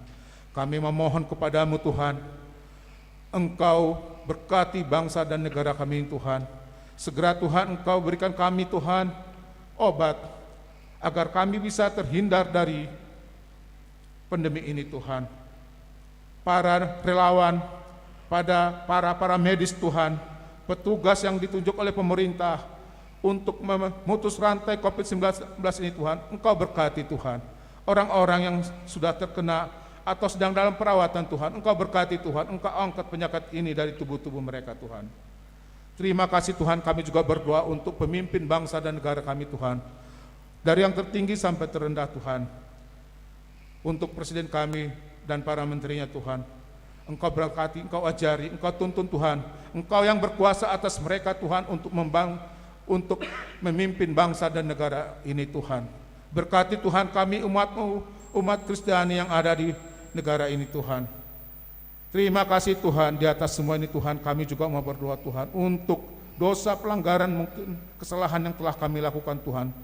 Kami memohon kepada-Mu, Tuhan, Engkau berkati bangsa dan negara kami, Tuhan. Segera, Tuhan, Engkau berikan kami, Tuhan, obat, agar kami bisa terhindar dari pandemi ini, Tuhan. Para relawan, pada para, para medis, Tuhan, petugas yang ditunjuk oleh pemerintah untuk memutus rantai covid sembilan belas ini, Tuhan, Engkau berkati, Tuhan. Orang-orang yang sudah terkena atau sedang dalam perawatan, Tuhan, Engkau berkati, Tuhan, Engkau angkat penyakit ini dari tubuh-tubuh mereka, Tuhan. Terima kasih, Tuhan, kami juga berdoa untuk pemimpin bangsa dan negara kami, Tuhan. Dari yang tertinggi sampai terendah, Tuhan. Untuk presiden kami dan para menterinya, Tuhan. Engkau berkati, Engkau ajari, Engkau tuntun, Tuhan. Engkau yang berkuasa atas mereka, Tuhan, untuk membang-, untuk memimpin bangsa dan negara ini, Tuhan. Berkati, Tuhan, kami umat-Mu, umat Kristiani yang ada di negara ini, Tuhan. Terima kasih, Tuhan, di atas semua ini, Tuhan, kami juga mau berdoa, Tuhan, untuk dosa, pelanggaran, mungkin kesalahan yang telah kami lakukan, Tuhan.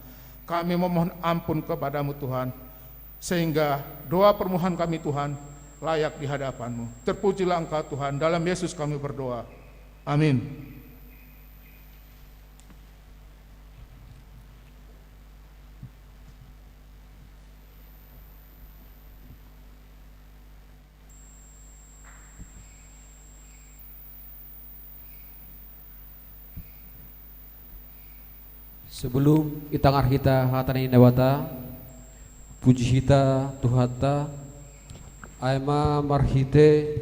Kami memohon ampun kepada-Mu, Tuhan, sehingga doa permohonan kami, Tuhan, layak di hadapan-Mu. Terpujilah Engkau, Tuhan, dalam Yesus kami berdoa. Amin. Sebelum itang arhita hatani Debata, puji hita tu hata, ai ma marhite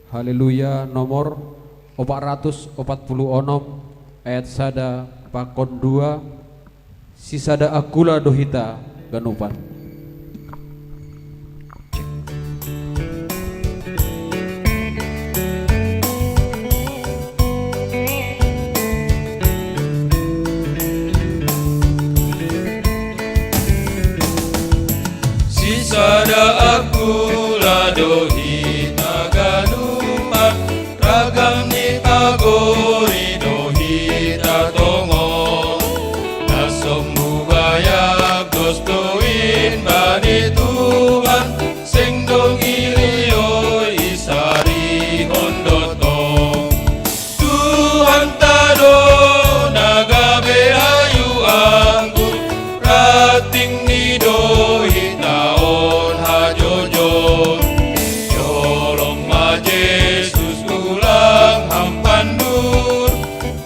Haleluya nomor opat ratus opat puluh onom, ayat sada pakon dua, sisada akula do hita ganupan. Sisada akula do hita ganupan, ragam ni pagori do hita tongon. Na sombu bayak dos do in bani Tuhan, seng dong ilioi, isarihon do tong. Tuhanta do na gabe hayu anggur, ranting ni do hita on hajojon. Jolong ma Jesus, ulang Ham pandur,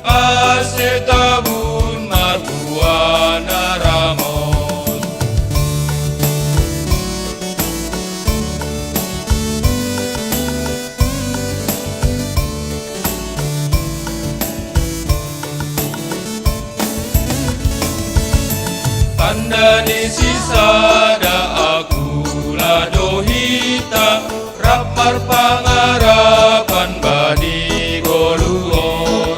ase tabun marbuana ramon. Dani sisada aku lado hita, rap marpangarapan bani goluon.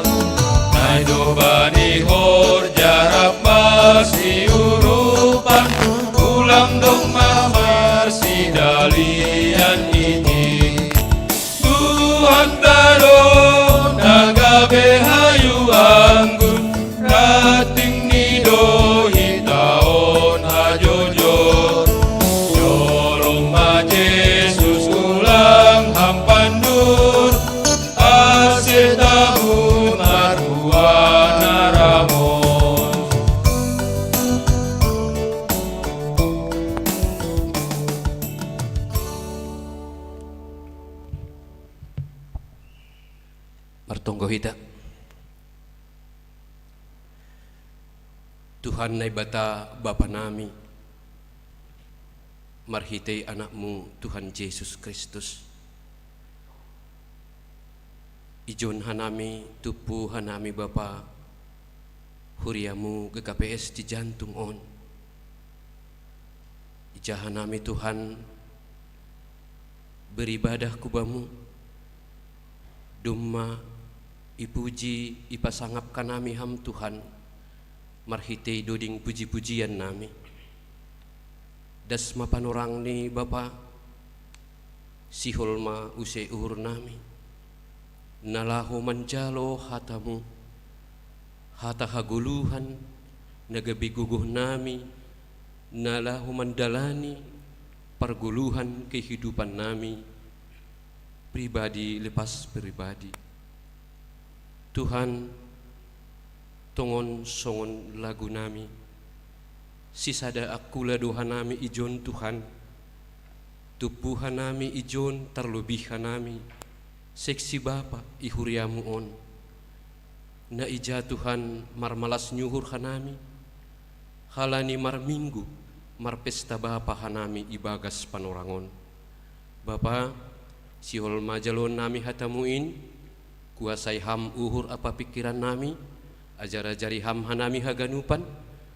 Nai do bani horja rap masiurupan, ulang dong mamarsindalian ijin. Tuhan tado na gabe hayu anggur, rating ni do hita on hajojor. Jolong ma Jesus ulang ham pandur, ase tabun marbuana ramon. Martonggo hita. Tuhan Naibata Bapa nami, marhitei Anakmu Tuhan Jesus Kristus, ijon hanami, tumpu hanami Bapa, huriamu G K P S di jantung on. Ija hanami Tuhan, beribadah ku Bamu, domma ipuji ipasangap hanami Ham Tuhan, marhitei doding puji-pujian nami. Das ma panorang ni Bapa, sihol ma use uhur nami, na laho manjalo hatamu, hata hagoluhan, na gabe gogoh nami, na laho mandalani pargoluhan kehidupan nami, pribadi lepas pribadi. Tuhan, tongon songon lagu nami, sisada angkula do hanami ijon Tuhan, tumpu hanami ijon tarlobih hanami, seksi Bapa i huriamu on. Na ija Tuhan marmalas ni uhur hanami, halani marminggu, marpesta Bapa hanami ibagas panorang on. Bapa, sihol ma jaloon nami hatamu in, kuasai Ham uhur ampa pingkiran nami, ajar-ajari Ham hanami haganupan,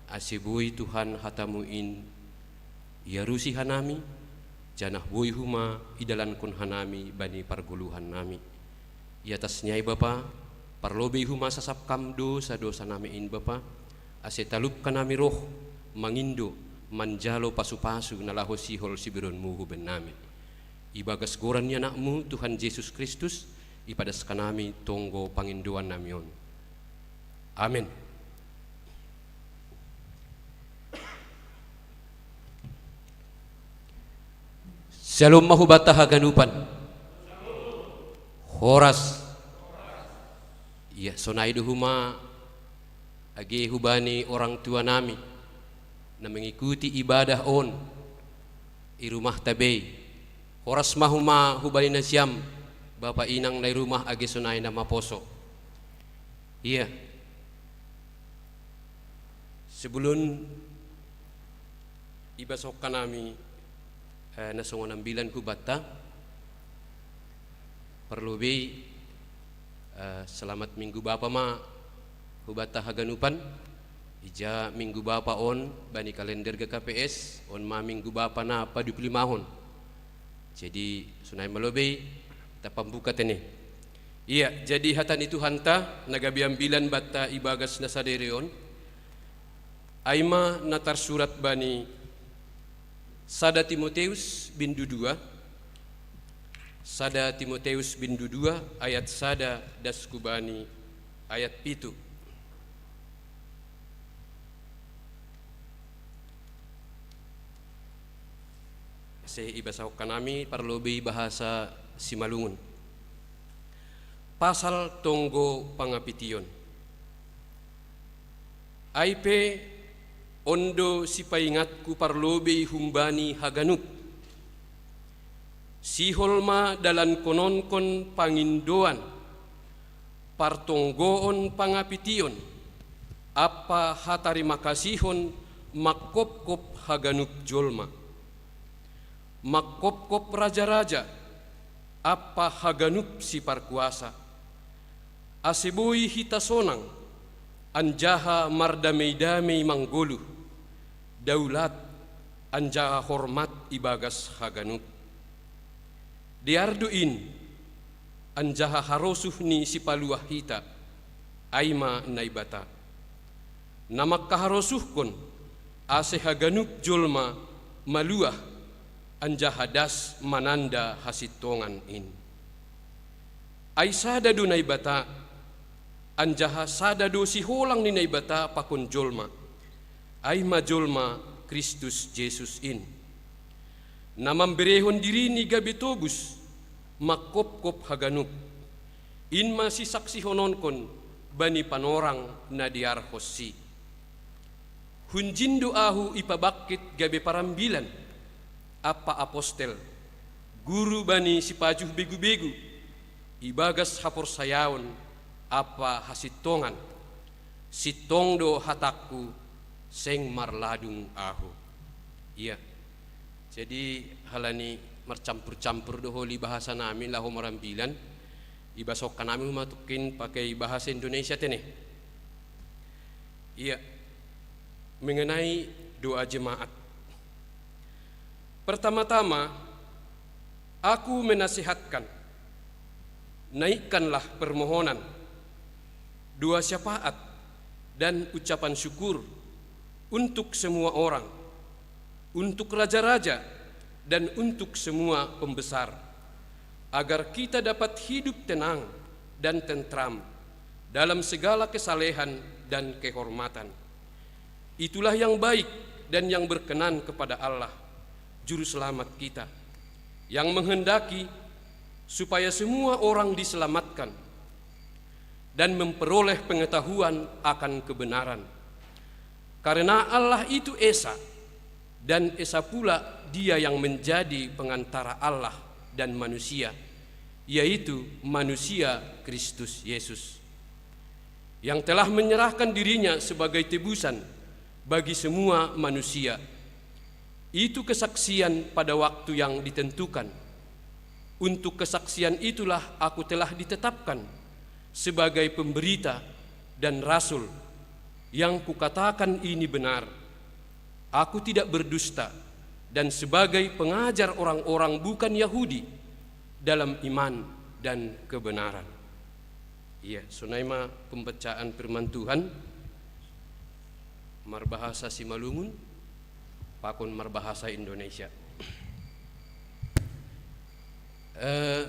ase boi Tuhan hatamu in iarusi hanami, janah boi homa idalankon hanami bani pargoluhan nami. I atas ni ai Bapa, parlobei homa sasap Ham dosa-dosa nami in Bapa, ase talup hanami roh, mangindo, manjalo pasu-pasu na laho sihol sibereonmu hu bennami. Ibagas goran ni Anakmu, Tuhan Jesus Kristus, ipadas hanami tonggo pangindoan nami on. Amen. Syalom ma hubanta haganupan. Horas. Ia, sonai do homa age hubani orang tua nami, na mengikuti ibadah on i rumahta bei. Horas ma homa hubani nasiam, bapa inang na i rumah age sonai na maposo. Ia, sebelum ibasokkan nami, eh, na songon ambilan hubanta, parlobei, eh, selamat Minggu Bapa ma hubanta haganupan. Ija Minggu Bapa on bani kalender G K P S, on ma Minggu Bapa na paduplimahon. Jadi, sonai ma lobei, tapambuka tene. Ia, jadi hata ni Tuhanta, na gabe ambilan banta ibagas na sadari on, ai ma na tarsurat bani sada Timoteus bindu dua, sada Timoteus bindu dua ayat sada das hubani ayat pitu. Ase ibasahon hanami parlobei bahasa Simalungun. Pasal tonggo pangapition. Ai pe, on do sipaingatku parlobei humbani haganup. Sihol ma dalankononkon pangindoan, partonggoon pangapition, ampa hatarimakasihon mangkopkop haganup jolma. Mangkopkop raja-raja, ampa haganup siparkuasa. Ase boi hita sonang, anjaha mardameidamei manggoluh. daulat anjaha hormat ibagas haganup. Dear do in, anjaha harosuh ni sipaluah hita, ai ma Naibata, na mangkaharosuhkon, ase haganup jolma maluah anjaha das mananda hasintongan in. Ai sada do Naibata, anjaha sada do siholang ni Naibata pakon jolma, ai ma jolma Kristus Jesus in, na mamberehon dirini gabe tobus mangkopkop haganup, in ma sisaksihononkon bani panorang na dearhonsi. Hunjin do ahu ipabangkit gabe parambilan ampa apostel, guru bani sipajuh begu-begu, ibagas haporsayaon ampa hasintongan. Sintong do hatangku, seng marladung ahu. Ia. Jadi, halani marcampur-campur do holi bahasa nami laho marambilan, ibasokka nami ma tungkin pakai bahasa Indonesia tene. Ia. Mengenai doa jemaat. Pertama-tama, aku menasihatkan, naikkanlah permohonan, doa syafaat, dan ucapan syukur untuk semua orang, untuk raja-raja, dan untuk semua pembesar, agar kita dapat hidup tenang dan tentram dalam segala kesalehan dan kehormatan. Itulah yang baik dan yang berkenan kepada Allah, Juru Selamat kita, yang menghendaki supaya semua orang diselamatkan dan memperoleh pengetahuan akan kebenaran. Karena Allah itu Esa, dan Esa pula Dia yang menjadi pengantara Allah dan manusia, yaitu manusia Kristus Yesus, yang telah menyerahkan dirinya sebagai tebusan bagi semua manusia. Itu kesaksian pada waktu yang ditentukan. Untuk kesaksian itulah aku telah ditetapkan sebagai pemberita dan rasul. Yang kukatakan ini benar. Aku tidak berdusta dan sebagai pengajar orang-orang bukan Yahudi dalam iman dan kebenaran. Ia, sonai ma pembacaan firman Tuhan, marbahasa Simalungun pakon marbahasa Indonesia. Eh,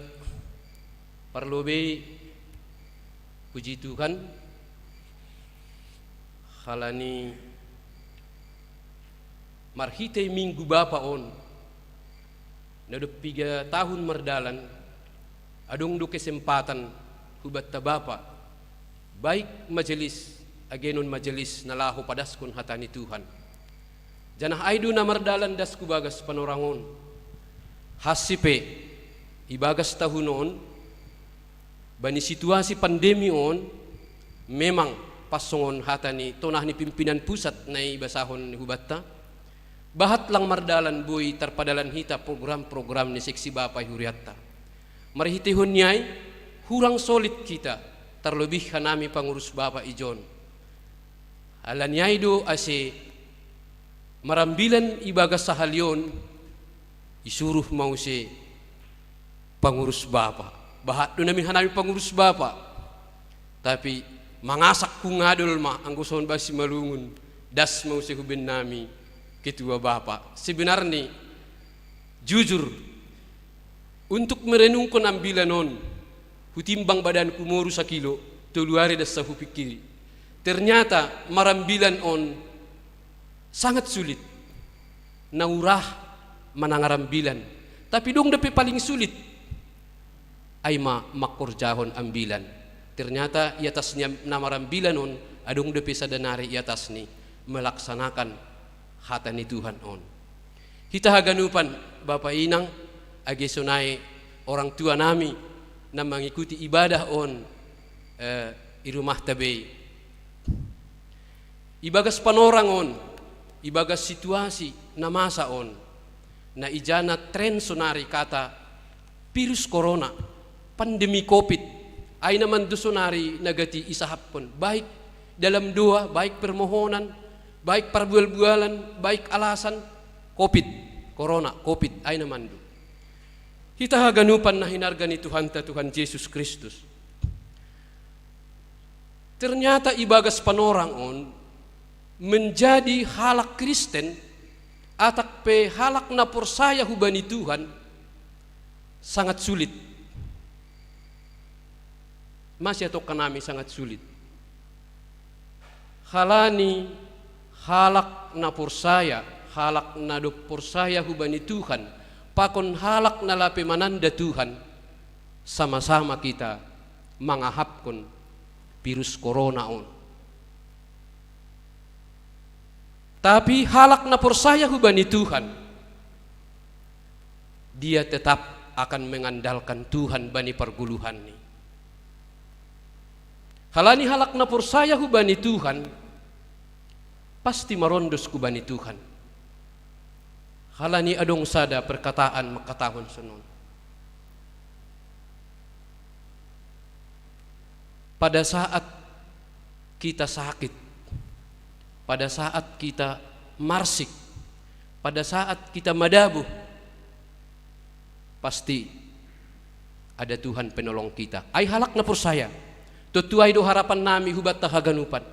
parlobei puji Tuhan, halani marhitei Minggu Bapa on, na dob piga tahun mardalan, adong do kesempatan hubanta Bapa, baik majelis, agenon majelis na laho padaskon hata ni Tuhan. Janah ai do na mardalan das hu bagas panorang on. Hansi pe, ibagas tahun on, bani situasi pandemi on, memang pas songon hata ni tonah ni pimpinan pusat na ibasahon hubanta, bahat lang mardalan boi tarpadalan hita program-program ni seksi Bapa i hurianta. Marhiteihon ni ai, hurang solid hita, tarlobih hanami pangurus Bapa ijon. Halani ai do ase marambilan ibagas sahali on, isuruh ma use pangurus Bapa. Bahat do nami hanami pangurus Bapa. Tapi mangasak hungadol ma anggo songon bahasa Simalungun, das ma use hubennami ketua Bapa. Sebenarni, jujur, untuk merenungkon ambilan on, hutimbang badanku moru sakilo, tolu ari das hupingkiri. Ternyata marambilan on sangat sulit. Na urah manang arambilan. Tapi dong dope paling sulit, ai ma mangkorjahon ambilan. Ternyata i atas ni am-, na marambilan on, adong dope sada nari i atas ni melaksanakan hata ni Tuhan on. Hita haganupan, Bapa Inang, age sonai orang tua nami na mangikuti ibadah on, eh, i rumahta be. Ibagas panorang on, ibagas situasi na masa on, na ijana tren sonari kata virus corona, pandemi covid, ai na mando sonari na gati isahapkon, baik dalam doa, baik permohonan, Baik parbual-bualan, baik alasan, covid, corona, covid, ai na mandu. Hita haganupan na hinarga ni Tuhanta Tuhan Jesus Kristus. Ternyata ibagas panorang on, menjadi halak Kristen, atak pe halak na porsaya hubani Tuhan, sangat sulit. Masih atau kanami sangat sulit. Halani halak na porsaya, halak na dob porsaya hubani Tuhan, pakon halak na lape mananda Tuhan, sama-sama kita mangahapkon virus corona on. Tapi halak na porsaya hubani Tuhan, dia tetap akan mengandalkan Tuhan bani pargoluhanni. Halani halak na porsaya hubani Tuhan, pasti marondos hubani Tuhan. Halani adong sada perkataan mangkatahon sonon. Pada saat kita sakit, pada saat kita marsik, pada saat kita madabuh, pasti ada Tuhan penolong kita. Ai halak na porsaya, tontu ai do harapan nami hubanta haganupan.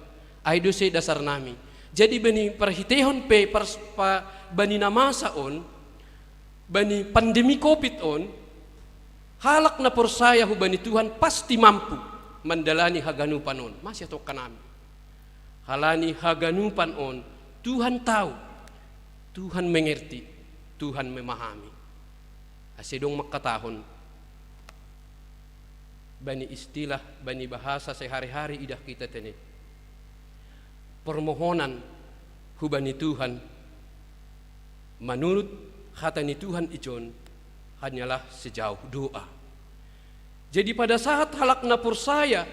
Ai do se dasar nami. Jadi bani parhitehon pe pars-, pa, bani na masa on, bani pandemi covid on, halak na porsaya hubani Tuhan pasti mampu mandalani haganupan on. Masih atau kanami. Halani haganupan on, Tuhan tahu, Tuhan mengerti, Tuhan memahami. Ase dong mangkatahon, bani istilah, bani bahasa sehari-hari idah kita tene. Permohonan hubani Tuhan, menurut hata ni Tuhan ijon, hanyalah sejauh doa. Jadi pada saat halak na porsaya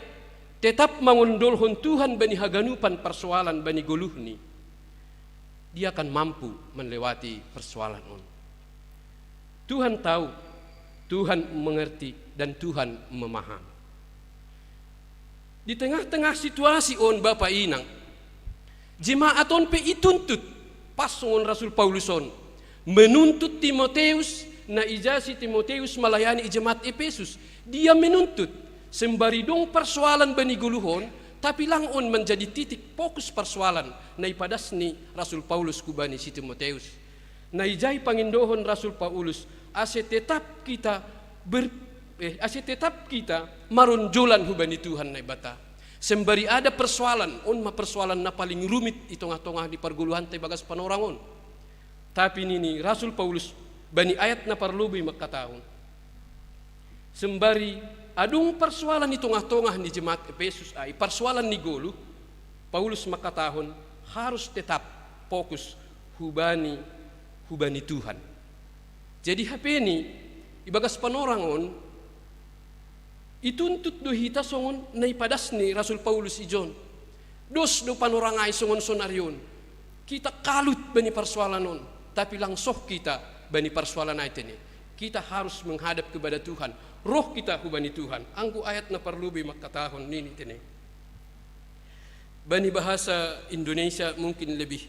tetap mangondolhon Tuhan bani haganupan parsoalan bani goluhni, dia akan mampu melewati persoalan on. Tuhan tahu, Tuhan mengerti, dan Tuhan memahami. Di tengah-tengah situasi on, Bapa Inang, jemaat on pe ituntut, pas songon Rasul Paulus on menuntut Timoteus, na ija si Timoteus malayani i jemaat Epesus. Dia menuntut, sembari dong parsoalan bani goluh on, tapi lang on menjadi titik fokus parsoalan na ipadas ni Rasul Paulus hubani si Timoteus. Na ijai pangindohon Rasul Paulus, ase tetap kita ber-, eh, ase tetap kita maronjolan hubani Tuhan Naibata. Sembari ada persoalan, on ma persoalan na paling rumit i tongah-tongah ni pargoluhanta ibagas panorang on. Tapi nini Rasul Paulus bani ayat na parlobei mangkatahon, sembari adong parsoalan i tongah-tongah ni jemaat Epesus ai, parsoalan ni goluh, Paulus mangkatahon harus tetap fokus hubani, hubani Tuhan. Jadi hapeni, ibagas panorang on, ituntut do hita songon na ipadas ni Rasul Paulus ijon. Dos do panorang ai songon sonari on. Kita kalut bani parsoalan on, tapi lang soh kita bani parsoalan ai tene. Kita harus menghadap kepada Tuhan. Roh kita hubani Tuhan. Anggo ayat na parlobei mangkatahon nini tene. Bani bahasa Indonesia mungkin lebih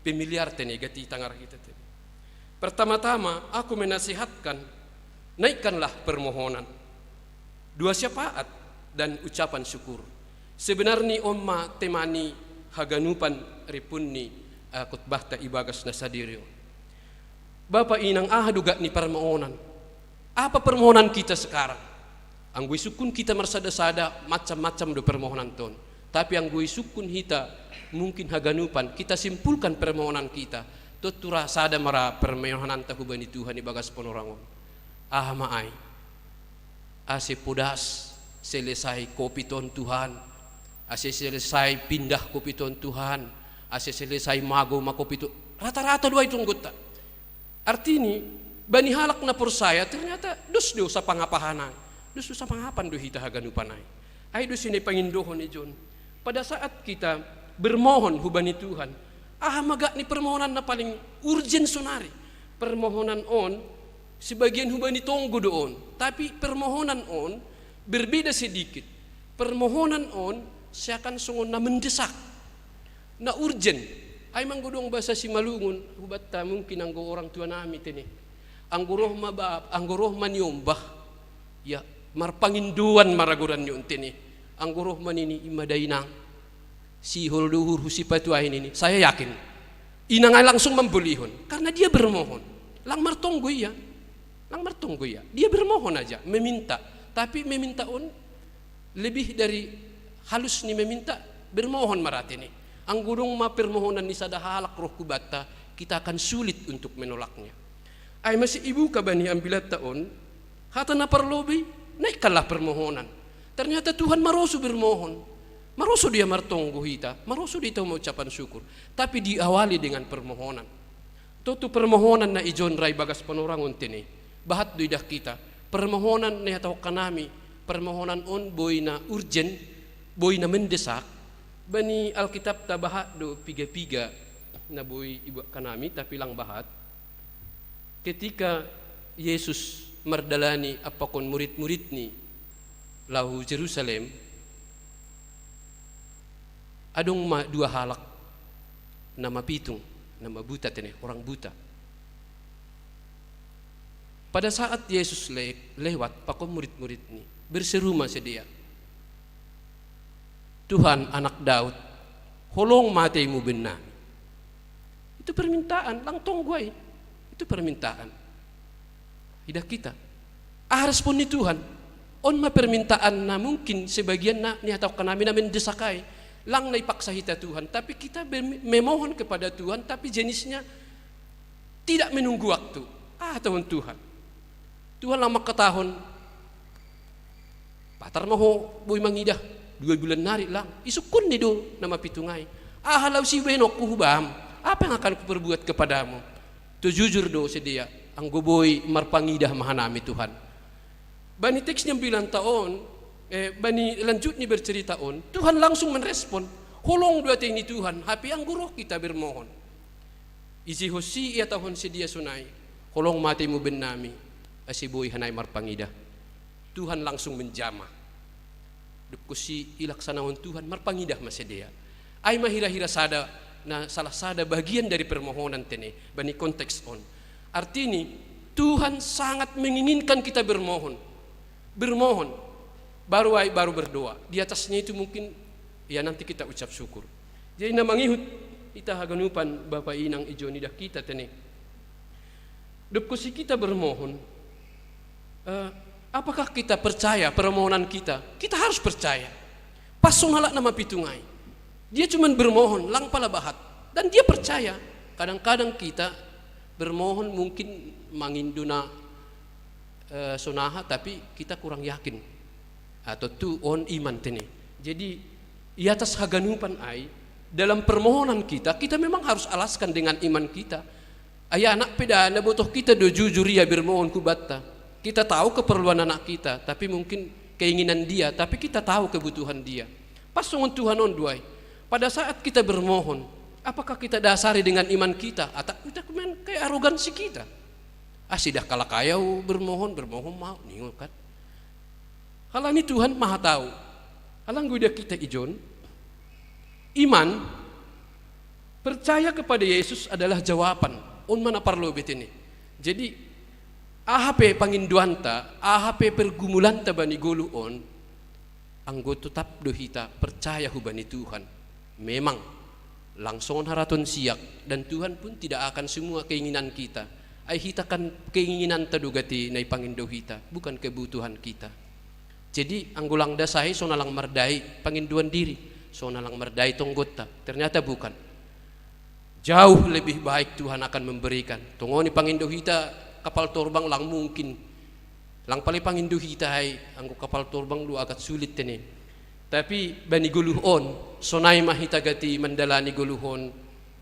familiar tene, gati tangar kita tene. Pertama-tama, aku menasihatkan, naikkanlah permohonan, doa syafaat, dan ucapan syukur. Sebenarni on ma tema ni haganupan rimpun ni, eh, khotbahta ibagas na sadiri on. Bapa Inang, aha do gak ni permohonan? Apa permohonan kita sekarang? Anggo isungkun kita marsada-sada, macam-macam do permohonanta on. Tapi anggo isungkun hita, mungkin haganupan, kita simpulkan permohonan kita. Tontu ra sada ma ra permohonanta hubani Tuhan ibagas panorang on. Aha ma ai? Ase podas selesai covid on Tuhan. Ase selesai pindah covid on Tuhan. Ase selesai mago ma covid on. Rata-rata do ai tonggonta. Artini, bani halak na porsaya, ternyata dos do sapangapahan ai. Dos do sapangapan do hita haganupan ai. Ai do sini pangindohon ijon. Pada saat kita bermohon hubani Tuhan, aha ma gak ni permohonan na paling urgen sonari? Permohonan on, sebagian hubani tonggo do on. Tapi permohonan on berbeda sedikit. Permohonan on seakan songon na mendesak, na urgen. Ai manggo dong basa Simalungun, hubatta mungkin anggo orang tua nami tene. Anggo roh ma ba, anggo roh ma niombah. Ya, marpangindoan maragoran ni on tene. Anggo roh ma nini ima dainang. Sihol do uhurhu sipatuai nini. Saya yakin. Inang ai langsung mambolihon. Karena dia bermohon. Lang martonggo ia. Lang martonggo ia. Dia bermohon aja, meminta. Tapi meminta on lebih dari halus ni meminta, bermohon ma ra tene. Anggo dong ma permohonan ni sada halak roh hubanta, kita akan sulit untuk menolaknya. Ai masi ibuka bani ambilatta on, hata na parlobei, naikkanlah permohonan. Ternyata Tuhan maroso bermohon. Maroso dia martonggo hita, maroso dia tau ma ucapan syukur. Tapi diawali dengan permohonan. Tontu permohonan na ijon ra i bagas panorangon tene. Bahat do idah kita. Permohonan na ihatahon hanami. Permohonan on boi na urgen, boi na mendesak. Bani Alkitabta bahat do piga-piga na boi ibuat hanami, tapi lang bahat. Ketika Yesus mardalani ampakon murid-muridni laho Jerusalem, adong ma dua halak na mapitung, na mabuta tene, orang buta. Pada saat Yesus le-, lewat pakon murid-muridni, berseru ma sidea, "Tuhan, anak Daud, holong ma ate imuben nami." Itu permintaan, lang tonggo ai. Itu permintaan. Idah kita. Ah, respon ni Tuhan. On ma permintaan na mungkin sebagian na nihatahon hanami na mendesak ai. Lang na ipaksa hita Tuhan, tapi kita be-, memohon kepada Tuhan, tapi jenisnya tidak menunggu waktu. Ah, Tuhan, Tuhan. Tuhan lang mangkatahon, "Patar ma ho boi mangidah, dua bulan nari lang. Isungkunni do na mapitung ai. Aha laho sibahenonku hubam? Apa yang akan kuperbuat kepadamu?" Tu jujur do sidea, "Anggo boi marpangidah ma hanami, Tuhan." Bani teks ni ambilanta on, eh, bani lanjut ni bercerita on, Tuhan langsung menrespon, "Holong do ate ni Tuhan, hape anggo roh hita bermohon." Ise ho si ihatahon sidea sonai, "Holong ma ate imuben nami, ase boi hanai marpangidah." Tuhan langsung menjamah. Dob ho si ilaksanahon Tuhan, marpangidah ma sidea. Ai ma hira-hira sada, na salah sada bagian dari permohonan tene, bani konteks on. Artini, Tuhan sangat menginginkan kita bermohon. Bermohon. Baru ai, baru berdoa. Di atasnya itu mungkin, ya, nanti kita ucap syukur. Jadi na mangihut hita haganupan bapa inang ijon idah kita tene. Dob ho si kita bermohon, eh, apakah kita percaya permohonan kita? Kita harus percaya. Pas songon halak na mapitung ai. Dia cuman bermohon, lang pala bahat. Dan dia percaya. Kadang-kadang kita bermohon mungkin mangindo na, eh, sonaha, tapi kita kurang yakin. Atau tu on iman tene. Jadi, i atas haganupan ai, dalam permohonan kita, kita memang harus alaskan dengan iman kita. Ai anak pe da, na botoh kita do jujur ia bermohon hubanta. Kita tahu keperluan anak kita, tapi mungkin keinginan dia, tapi kita tahu kebutuhan dia. Pas songon Tuhan on do ai. Pada saat kita bermohon, apakah kita dasari dengan iman kita? Atau kita kemudian kayak arogansi kita? "Ah, sidah halak ai au bermohon, bermohon mau," ningon kan. Halani Tuhan Maha Tahu. Halani anggo idah hita ijon, iman, percaya kepada Yesus adalah jawaban. On ma na parlobei tene. Jadi, aha pe pangindoanta, aha pe pergumulanta bani goluh on, anggo totap do hita percaya hubani Tuhan. Memang, lang songon haraton siak, dan Tuhan pun tidak akan semua keinginan kita. Ai hita kan keinginanta do gati na ipangindo hita, bukan kebutuhan kita. Jadi, anggo lang das ai, songon na lang mardai pangindoan diri, songon na lang mardai tonggonta. Ternyata bukan. Jauh lebih baik Tuhan akan memberikan. Tongon ipangindo hita kapal torbang, lang mungkin. Lang pala ipangindo hita ai, anggo kapal torbang do agak sulit tene. Tapi bani goluh on, sonai ma hita gati mandalani goluh on,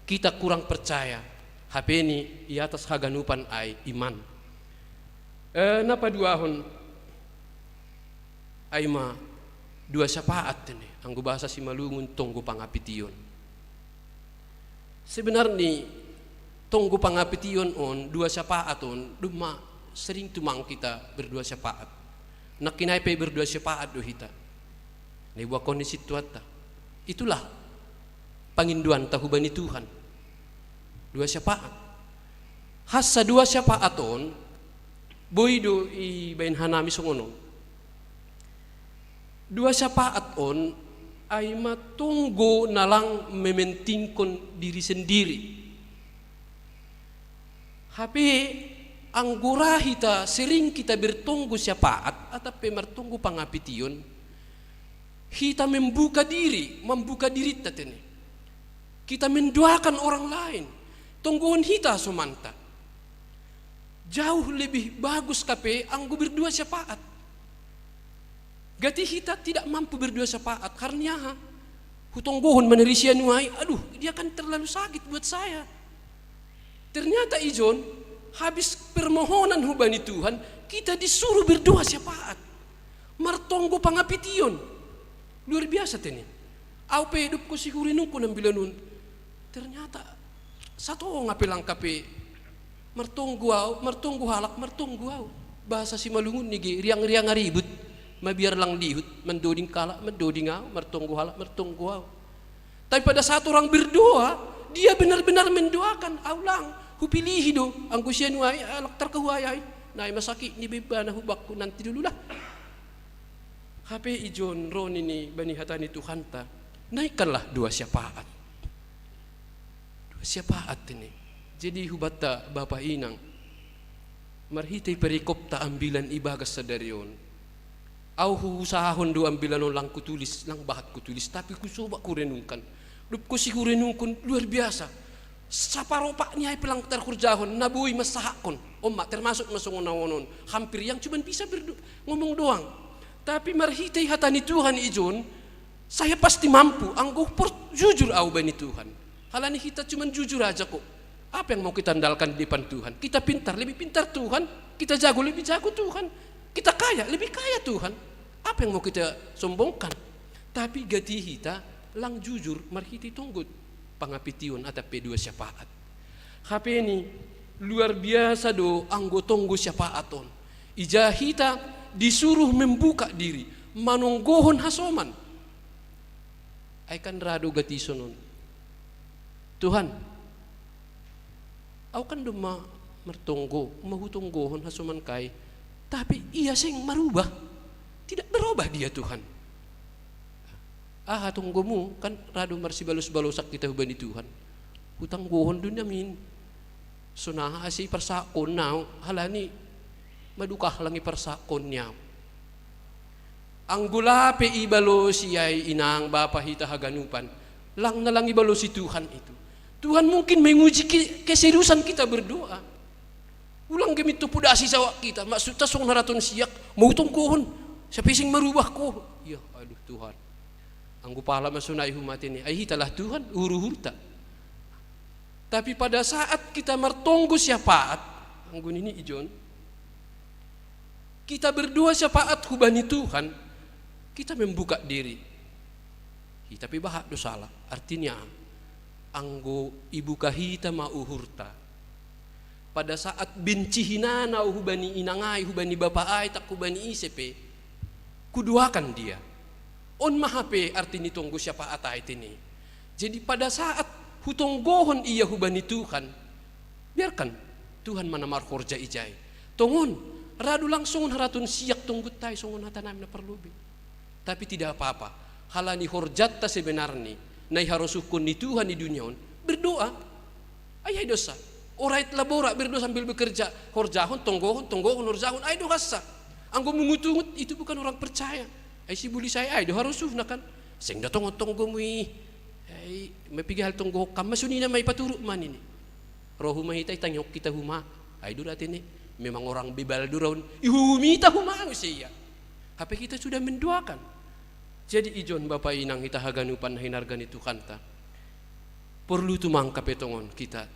kita kurang percaya. Hape ni i atas haganupan ai iman. Eh, na paduahon, ai ma dua syafaat tene, anggo bahasa Simalungun tonggo pangapition. Sebenarni tonggo pangapition on, dua syafaat on, domma sering tumang kita berdua syafaat. Nangkin ai pe berdua syafaat do hita. Na iboahon ni sintuanta. Itulah pangindoanta hubani Tuhan. Dua syafaat. Hasa dua syafaat on, boi do ibaen hanami songon on. Dua syafaat on, ai ma tonggo na lang mementingkon diri sendiri. Hape anggo ra hita sering kita bertonggo syafaat, atap pe martonggo pangapition, hita membuka diri, membuka dirinta tene. Kita mendoakan orang lain, tonggohon hita somanta. Jauh lebih bagus hape anggo berdua syafaat. Gati hita tidak mampu berdua syafaat, karena aha? Hutonggohon ma na ri sianu ai, aduh, dia kan terlalu sakit buat saya. Ternyata ijon, habis permohonan hubani Tuhan, kita disuruh berdua syafaat. Martonggo pangapition. Luar biasa tene. Au pe dob husi hurenungkon ambilan on. Ternyata satonga pe lang hape. Martonggo au, martonggo halak, martonggo au. Bahasa Simalungun nige, riang-riang aribut, mabiar lang dihut, mandoding halak, mandoding au, martonggo halak, martonggo au. Tapi pada saat orang berdoa, dia benar-benar mendoakan, au lang, hupilihi do, anggo sianu ai, halak tarkahuai ai, na ai ma sakit ni bebana hubakku nanti dululah. Hape ijon ro nini bani hata ni Tuhanta, naikkanlah dua syafaat. Dua syafaat ini. Jadi hubanta bapa inang, marhitei perikopta ambilan ibagas sadari on. Au huusahahon do ambilan on lang kutulis, lang bahat kutulis, tapi kusoba kurenungkan. Dob husi hurenungkon luar biasa. Saparopak ni ai pe lang tarhorjahon, na boi mansahathon. On ma, termasuk ma songon au on. Hampir yang cuman bisa berdu-, ngomong doang. Tapi marhitei hata ni Tuhan ijon, saya pasti mampu, anggo por-, jujur au bani Tuhan. Halani hita cuman jujur aja kok. Apa yang mau kita andalkan di depan Tuhan? Kita pintar, lebih pintar Tuhan. Kita jago, lebih jago Tuhan. Kita kaya, lebih kaya Tuhan. Apa yang mau kita sombongkan? Tapi gati hita lang jujur marhitei tonggo pangapition atap pe dua syafaat. Hape ni, luar biasa do anggo tonggo syafaat on. Ija hita disuruh membuka diri, manonggohon hasoman. Ai kan ra do gati sonon. Tuhan, au kan domma martonggo, ma hutonggohon hasomankai, tapi ia seng marubah. Tidak berubah dia, Tuhan. Aha tonggomu, kan ra do marsibalos-balosan hita hubani Tuhan. Hutonggohon do namin. Sonaha ase iparsahathon au, halani madukah lang iparsahathon ni au. Anggo lape ibalosi ai inang bapa hita haganupan, lang na lang ibalosi Tuhan itu. Tuhan mungkin menguji ke-, keseriusan kita berdoa. Ulang gamin tu podasi jawab kita, maksudta songon haraton siak, mau tonggohon, sapising marubah ko. Ya, aduh Tuhan. Anggo pala ma sonai humate ni, ai hitalah Tuhan, uhur-uhurta. Tapi pada saat kita martonggo syafaat, anggo nini ijon, kita berdoa syafaat hubani Tuhan, kita membuka diri. Hita pe bahat do sala, artinya anggo ibuka hita ma uhurta. Pada saat benci hinana hubani inang ai, hubani bapa ai, tak hubani ise pe, kudoakan dia. On ma hape arti ni tonggo syafaat ai tene. Jadi pada saat hutonggohon ia hubani Tuhan, biarkan Tuhan ma na marhorja ijai. Tongon, ra do lang songon haraton siak tonggonta i songon hatanami na parlobei. Tapi tidak apa-apa. Halani horjanta sebenarni, na iharosuhkon ni Tuhan di dunia on, berdoa. Ai, ai do hansa. Ora et labora, berdoa sambil bekerja. Horjahon, tonggohon, tonggohon, horjahon. Ai do hansa. Anggo mungut-ungut, itu bukan orang percaya. Ai sibulis ai, ai do harosuhna kan. Seng da tongon tonggomu i. Ai, ma piga hal tonggohon kam ma sonina ma ipaturuk ma nini. Ro huma hita, itangihon hita huma. Ai do ra tene. Memang orang bebal do ra on. Ihuhumi hita huma muse ia. Hape kita sudah mendoakan. Jadi ijon bapa inang hita haganupan na hinarga ni Tuhanta. Porlu tumangka pe tongon kita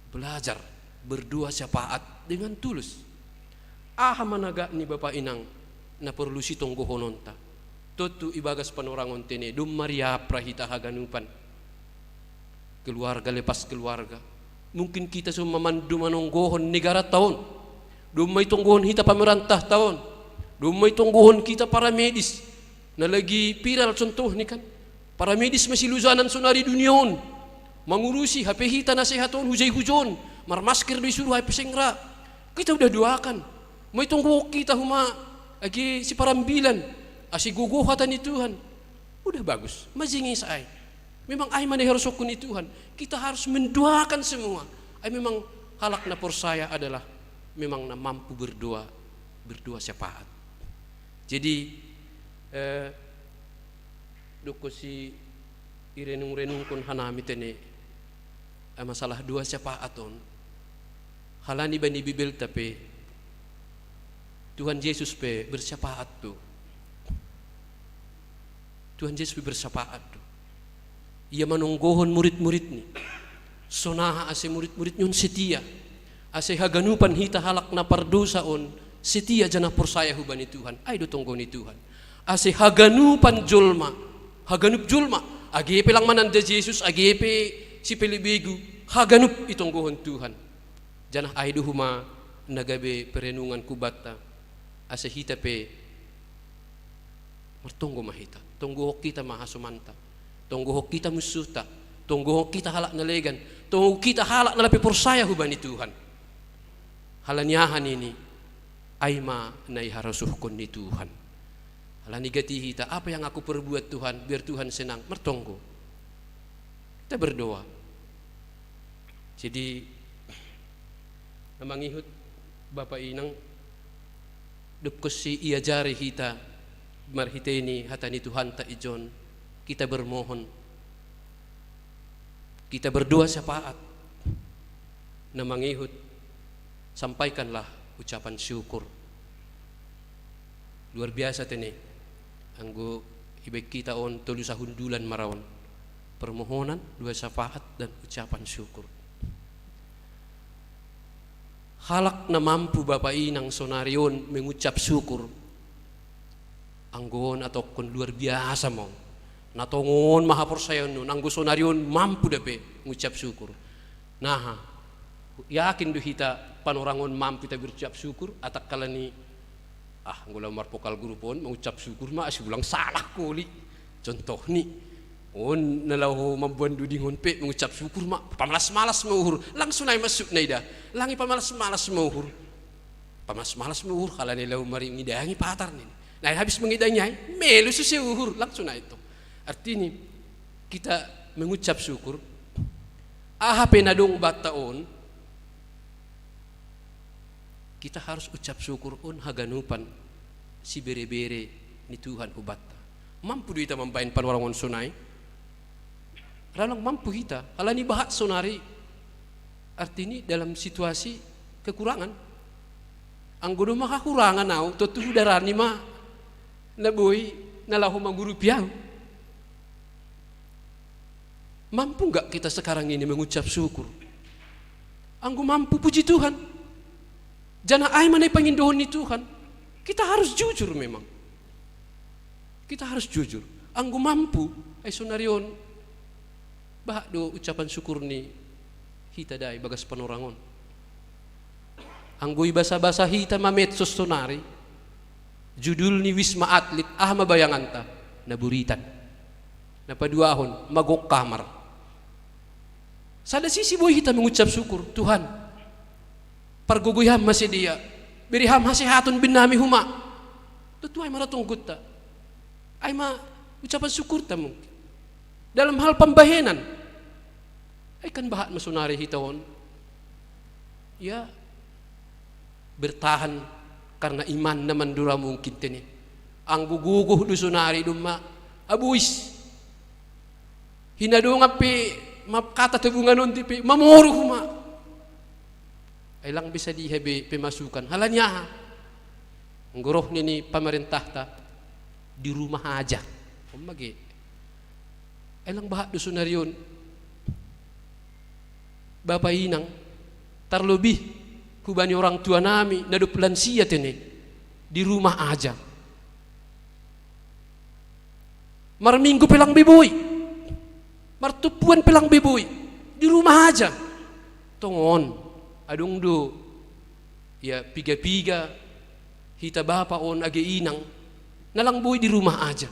belajar berdoa syafaat dengan tulus. Aha ma na gak ni bapa inang na porlu sitonggohononta? Tontu ibagas panorang on tene, domma riap ra hita haganupan. Keluarga lepas keluarga. Mungkin kita so mamando manonggohon negaranta on. Domma itonggohon hita pamerantahta on. Domma itonggohon hita para medis. Na lagi viral contohni kan. Para medis masiluzanan sonari dunia on. Mangurusi, hape hita nasehat on hujai hujon, marmasker do isuru hape seng ra. Kita udah doakan. Mai tonggohon hita homa age siparambilan, ase gogo hata ni Tuhan. Udah bagus, majenges ai. Memang ai ma na iharosuhon ni Tuhan. Kita harus mendoakan semua. Ai memang halak na porsaya adalah memang na mampu berdoa, berdoa syafaat. Jadi, eh, dohot si irenung-renungkon hanami tene, eh, masalah doa syafaat on. Halani bani Bibelta pe, Tuhan Yesus pe bersyafaat tu. Tuhan Yesus pe bersyafaat tu. Ia manonggohon murid-muridni. Sonaha ase murid-muridni on setia. Ase haganupan hita halak na pardosa on setia janah porsaya hubani Tuhan. Ai do tonggo ni Tuhan. Ase haganupan jolma, haganup jolma, age pe lang mananda Jesus, age pe sipelebegu, haganup itonggohon Tuhan. Janah ai do homa na gabe perenungan hubanta, ase hita pe martonggo ma hita, tonggohon hita ma hasomanta, tonggohon hita munsuhta, tonggohon hita halak na legan, tonggohon hita halak na lape porsaya hubani Tuhan. Halani aha nini, ai ma na iharosuhkon ni Tuhan. Halani gati hita, apa yang aku perbuat Tuhan, biar Tuhan senang, martonggo. Kita berdoa. Jadi, na mangihut Bapa Inang, dob konsi iajari hita marhitei ni hata ni Tuhanta ijon, kita bermohon, kita berdoa syafaat. Na mangihut, sampaikanlah ucapan syukur. Luar biasa tene. Anggo ibaen hita on tolu sahundulan ma ra on. Permohonan, doa syafaat, dan ucapan syukur. Halak na mampu Bapa Inang sonari on mengucap syukur. Anggo on atokkon luar biasa ma on. Na tongon ma haporsayaon on, anggo sonari on mampu dope mengucap syukur. Naha, yakin do hita panorang on mampu hita berucap syukur, atap halani, ah, anggo laho marpokal grup on, mengucap syukur ma, ase ulang salah holi. Contohni, on na laho mamboan duding on pe, mengucap syukur ma, pamalas-malas ma uhur, langsung ai masuk na ida, lang ipamalas-malas ma uhur. Pamalas-malas ma uhur, halani laho maringidangi patar nini. Nah, habis mengidangi ai, melu suse uhur, langsung ai to. Artini, kita mengucap syukur, aha pe na dong banta on, kita harus ucap syukur on haganupan sibere-bere ni Tuhan hubanta. Mampu do hita mambaen panorang on sonai? Ra lang mampu hita, halani bahat sonari artini dalam situasi kekurangan. Anggo domma hahurangan au, tontu hudarani ma na boi na laho mangurupi au. Mampu nggak kita sekarang ini mengucap syukur? Anggo mampu, puji Tuhan. Janah ai ma na ipangindohon ni Tuhan. Kita harus jujur memang. Kita harus jujur. Anggo mampu, ai sonari on, bahat do ucapan syukur ni hita da ibagas panorang on. Anggo ibasa-basa hita ma medsos sonari, judul ni Wisma Atlet, aha ma bayanganta? Na buritan. Na paduahon, magok kamar. Sada sisi boi hita mengucap syukur, Tuhan, pargogoi Ham ma sidea, bere Ham hasehaton bennami homa. Tontu ai ma ra tonggonta. Ai ma ucapan syukurta mungkin. Dalam hal pambahenan, ai kan bahat ma sonari hita on, ya, bertahan karena imanna mandura mungkin tene. Anggo gogoh do sonari domma, abois. Hinadongan pe, map-, hata tabungan on pe mamoru homa. Ai lang be sadiha be pemasukan. Halani aha? Anggo roh nini pamarentahta, di rumah aja. On ma ge. Ai lang bahat do sonari on, Bapa Inang, tarlobih hubani orang tuanami na dob lansia tene, di rumah aja. Marminggu pe lang be boi, martumpuan pe lang be boi, di rumah aja. Tongon, adong do, ya, piga-piga hita bapa on age inang, na lang boi di rumah aja.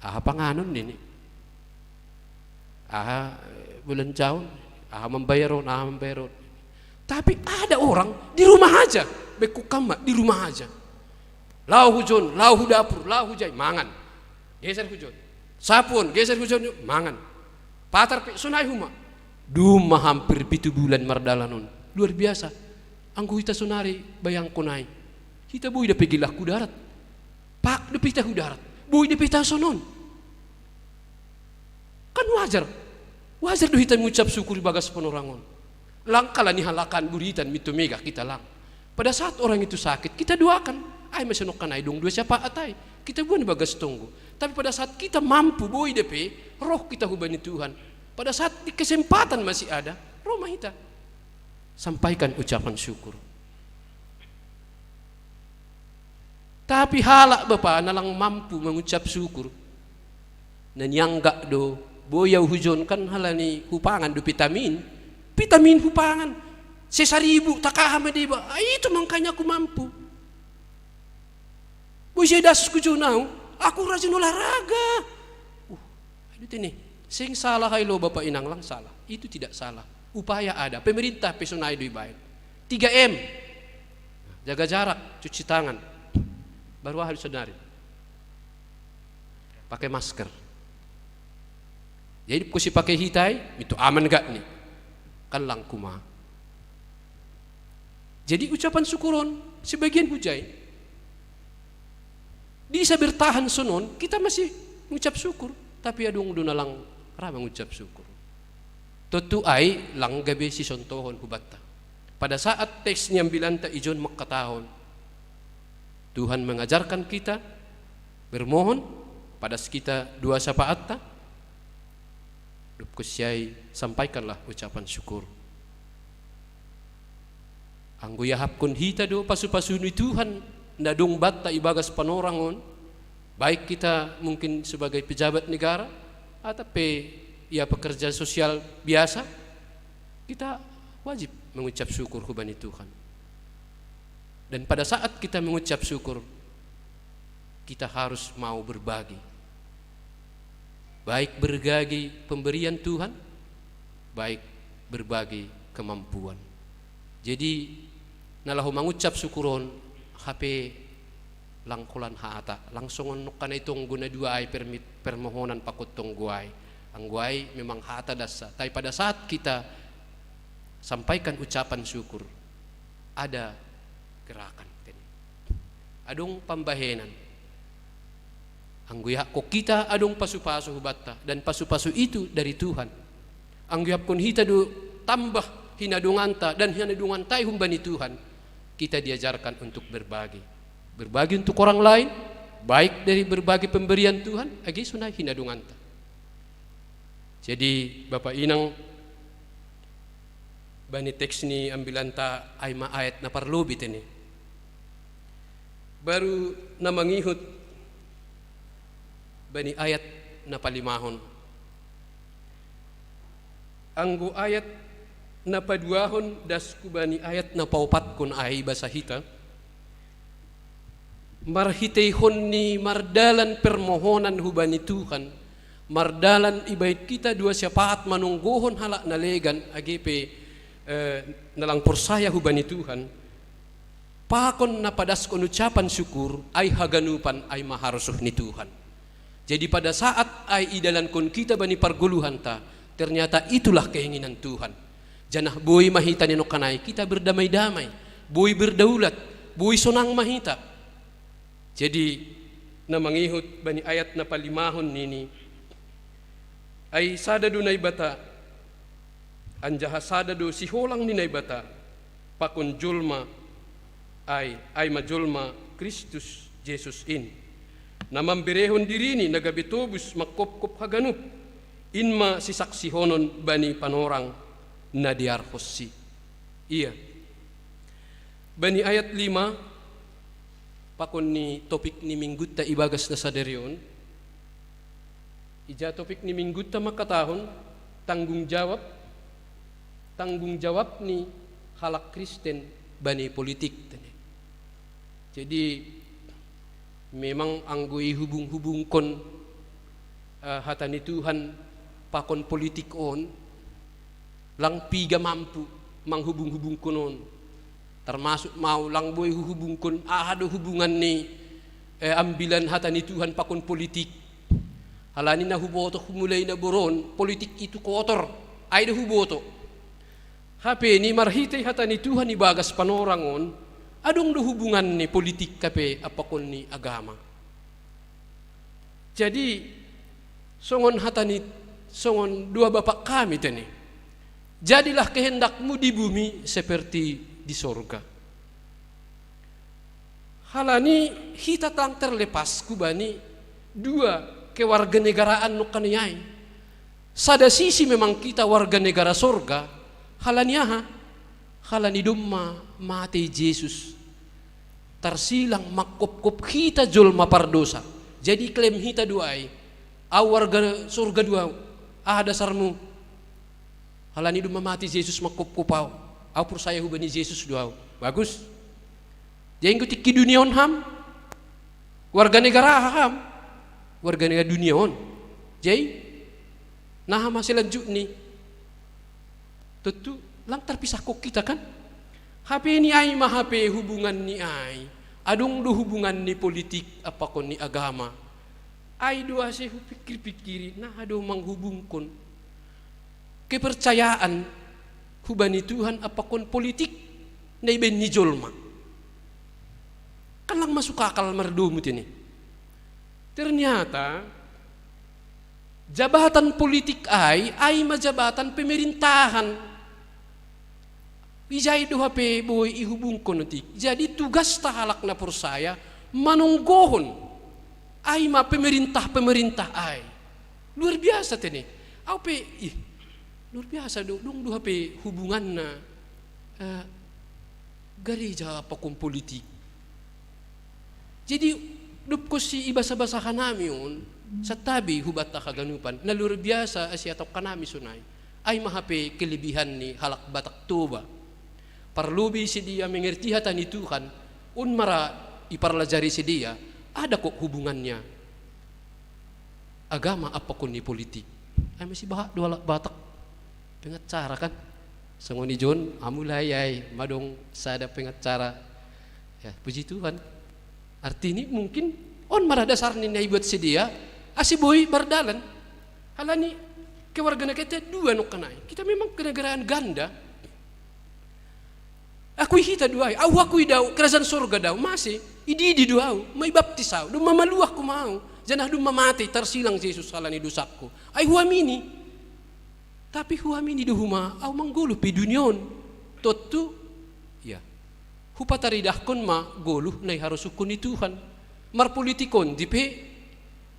Aha panganon nini? Aha, eh, bulan jaun, aha mambayaron, aha mambayaron. Tapi ada orang di rumah aja, bekku kamma di rumah aja. Lao hujon, lao hu dapur, lao hujai, mangan. Geser hujon. Sapuon, geser hujon, mangan. Patar pe sonai huma. Duma hampir pitu bulan mardalanon. Luar biasa. Anggo hita sonari bayangkon ai. Hita boi dope gelah hu darat. Pak dope hita hu darat. Boi dope hita sonon. Kan wajar. Wajar do hita mengucap syukur ibagas panorangon. Lang kalani halakan buritan mintu mega kita lang. Pada saat orang itu sakit, kita doakan. Ai masih nokkan ai dong dua syafaat ai. Kita buan ibagas tonggo. Tapi pada saat kita mampu boi dope, roh kita hubani Tuhan. Pada saat di kesempatan masih ada, roh ma hita. Sampaikan ucapan syukur. Tapi halak bapa na lang mampu mengucap syukur. Na nianggak do, boi au hujon kan halani hupangan do vitamin. Vitamin hupangan. Sesaribu takaha ma deba. Ah, itu makanya aku mampu. Boi sai dasus hujon au. Aku rajin olahraga. Uh, aduh tene. Sing salah ai lo bapa inang lang salah. Itu tidak salah. Upaya ada. Pemerintah pe sonai do ibaen. Tiga M. Jaga jarak, cuci tangan. Baru aha do sonari. Pakai masker. Jadi kusi pakai hita ai, mintu aman gak ni. Kan lang kuma. Jadi ucapan syukur on, sebagian hujai. Bisa bertahan sonon, kita masih mengucap syukur. Tapi adong do na lang ra mengucap syukur. Tontu ai lang gabe sisontohon hubanta. Pada saat teks ni ambilanta ijon mangkatahon, Tuhan mengajarkan kita bermohon, padas kita dua syafaatta, dob kusi ai sampaikanlah ucapan syukur. Anggo iahapkon hita do pasu-pasu ni Tuhan na dong banta ibagas panorangon, baik kita mungkin sebagai pejabat negara, atau pe ia pekerja sosial biasa, kita wajib mengucap syukur hubani Tuhan. Dan pada saat kita mengucap syukur, kita harus mau berbagi. Baik berbagi pemberian Tuhan, baik berbagi kemampuan. Jadi, na laho mangucap syukur on, hape lang holan hata, lang songon nongkan ai tonggo na dua ai permit, permohonan pakon tonggo ai. Anggo ai memang hata dasa. Tapi pada saat kita sampaikan ucapan syukur, ada gerakan. Adong pambahenan. Anggo iahapkon hita adong pasu-pasu hubanta, dan pasu-pasu itu dari Tuhan. Anggo iahapkon hita do tambah hinadonganta dan hinadonganta i humbani Tuhan, kita diajarkan untuk berbagi. Berbagi untuk orang lain, baik dari berbagi pemberian Tuhan, age sonai hinadonganta. Jadi, Bapa Inang, bani teks ni ambilanta ai ma ayat na parlobei tene. Baru na mangihut bani ayat na palimahon. Anggo ayat na paduahon das hu bani ayat na paopatkon ai basa hita, marhiteihon ni mardalan permohonan hubani Tuhan, mardalan ibaen hita dua syafaat manonggohon halak na legan age pe, eh, na lang porsaya hubani Tuhan, pakon na padaskon ucapan syukur, ai haganupan ai ma harosuh ni Tuhan. Jadi pada saat ai idalankon hita bani pargoluhanta, ternyata itulah keinginan Tuhan. Janah boi ma hita ninongkan ai hita berdamai-damai, boi berdaulat, boi sonang ma hita. Jadi, na mangihut bani ayat na palimahon nini, ai sada do Naibata, anjaha sada do siholang ni Naibata, pakon jolma ai, ai ma jolma Kristus Jesus in. Na mamberehon dirini na gabe tobus manghophop haganup, in ma sisaksihonon bani panorang na diarhonsi. Ia. Bani ayat lima, pakon ni topik ni minggunta ibagas na sadari on, ija topik ni minggunta mangkatahon, tanggung jawab, tanggung jawab ni halak Kristen bani politik. Jadi, memang anggo ihubung-hubungkon, eh, hata ni Tuhan, pakon politik on, lang piga mampu manghubung-hubungkon on. Termasuk ma au lang boi huhubungkon aha do hubungan ni, eh, ambilan hata ni Tuhan pakon politik. Halani na huboto hu mulai na boru on, politik itu kotor. Ai do huboto. Hape ni marhitei hata ni Tuhan ibagas panorang on, adong do hubungan ni politik hape pakon ni agama. Jadi, songon hata ni, songon dua bapak kami tene. Jadilah kehendakmu di bumi seperti di sorga. Halani hita lang terlepas hubani dua kewarganegaraan nongkan i ai. Sada sisi memang hita warga negara sorga, halani aha? Halani domma mate Jesus. Tarsilang mangkopkop hita jolma pardosa. Jadi klaim hita do ai, au warga sorga do au. Aha dasarmu? Halani domma mate Jesus mangkopkop au. Au porsaya hubani Jesus do au. Bagus. Jadi anggo tingki dunia on ham, warga negara aha ham? Warga negara dunia on. Jadi, naha ma selanjutni? Tontu lang tarpisahkon hita kan? Hape ni ai ma hape hubungan ni ai. Adong do hubungan ni politik pakon ni agama. Ai do ase hupikir-pikiri, naha do manghubungkon kepercayaan hubani Tuhan pakon politik na ibaen ni jolma. Kan lang masuk akal mardomu tene. Ternyata jabatan politik ai, ai ma jabatan pemerintahan. Ijai do hape boi ihubungkon otik. Jadi tugasta halak na porsaya manonggohon ai ma pemerintah-pemerintah ai. Luar biasa tene. Au pe, ih, luar biasa do, dong do hape hubunganna, eh, gareja pakon politik. Jadi, dob konsi ibasa-basa hanami on, santabi hubanta haganupan, na luar biasa asi atau hanami sonai. Ai ma hape kelebihan ni halak Batak Toba. Parlobei sidea mengerti hata ni Tuhan, on ma ra iparlajari sidea, ada kok hubungannya agama pakon ni politik. Ai masibahat do halak Batak pengacara kan. Songon i jon, amu lai ai madong sada pengacara. Ya, puji Tuhan. Artini mungkin on ma ra dasar ni na ibuat sidea, ase boi mardalan. Halani kewarganegaraan hita dua nongkan i. Hita memang kenegaraan ganda. Akui hita do ai, au akui do au, kerajaan sorga do au, mase, ididi do au, ma ibaptis au, domma maluah ho ma au, janah domma mate, tarsilang Jesus halani dosangku. Ai huamini. Tapi huamini do homa au manggoluh pe dunia on. Tontu, ya. Hupataridahkon ma goluh na iharosuhkon ni Tuhan. Marpolitik on di pe,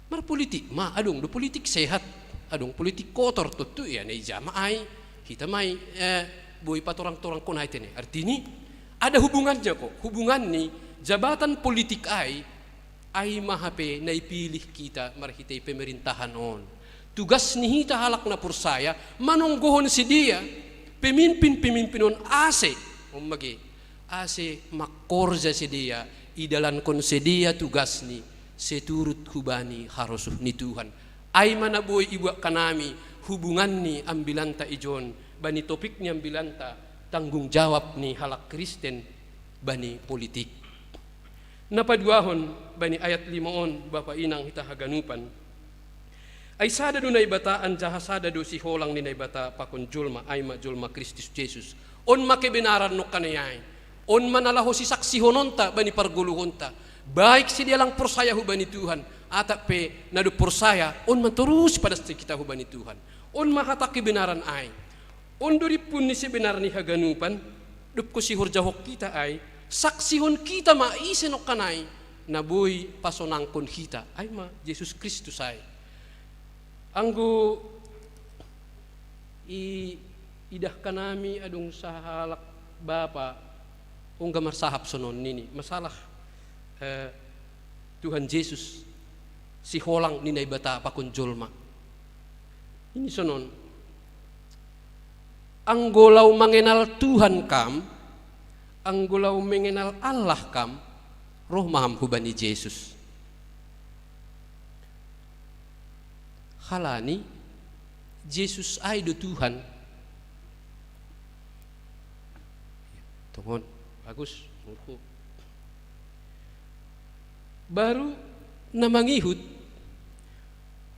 marpolitik ma, adong do politik sehat, adong politik kotor, tontu ia na ija ma ai, hita ma i, eh, boi patorang-torangkon ai tene. Artini, ada hubungannya kok, hubungan ni jabatan politik ai, ai ma hape na ipilih hita marhitei pemerintahan on. Tugas ni hita halak na porsaya, manonggohon sidea, pemimpin-pemimpin on ase, on mage, ase mangkorja sidea, idalankon sidea tugasni, seturut hubani harosuh ni Tuhan. Ai ma na boi ibuat hanami, hubungan ni ambilanta ijon, bani topik ni ambilanta, tanggung jawab ni halak Kristen, bani politik. Na paduahon bani ayat lima on, bapa inang hita haganupan. Ai sada do Naibata anjaha sada do siholang ni Naibata pakon jolma, ai ma jolma Kristus Jesus. On ma kebenaran nongkan i ai. On ma na laho sisaksihononta bani pargoluhonta. Baik sidea lang porsaya hubani Tuhan, atap pe na dob porsaya, on ma torus padas hita hubani Tuhan. On ma hata kebenaran ai. On do rimpun ni sebenar ni haganupan, dob ho sihorjahon hita ai, saksihon hita ma ise nongkan ai, na boi pasonangkon hita, ai ma Jesus Kristus ai. Anggo i, idah hanami adong sahalak bapa, ongga marsahap sonon nini, masalah, eh, Tuhan Jesus, siholang ni Naibata pakon jolma. Ini sonon. Anggo lau mengenal Tuhan kam, anggo lau mengenal Allah kam, roh ma ham hubani Jesus. Halani, Jesus ai do Tuhan. Tongon, bagus, menurutku. Baru na mangihut,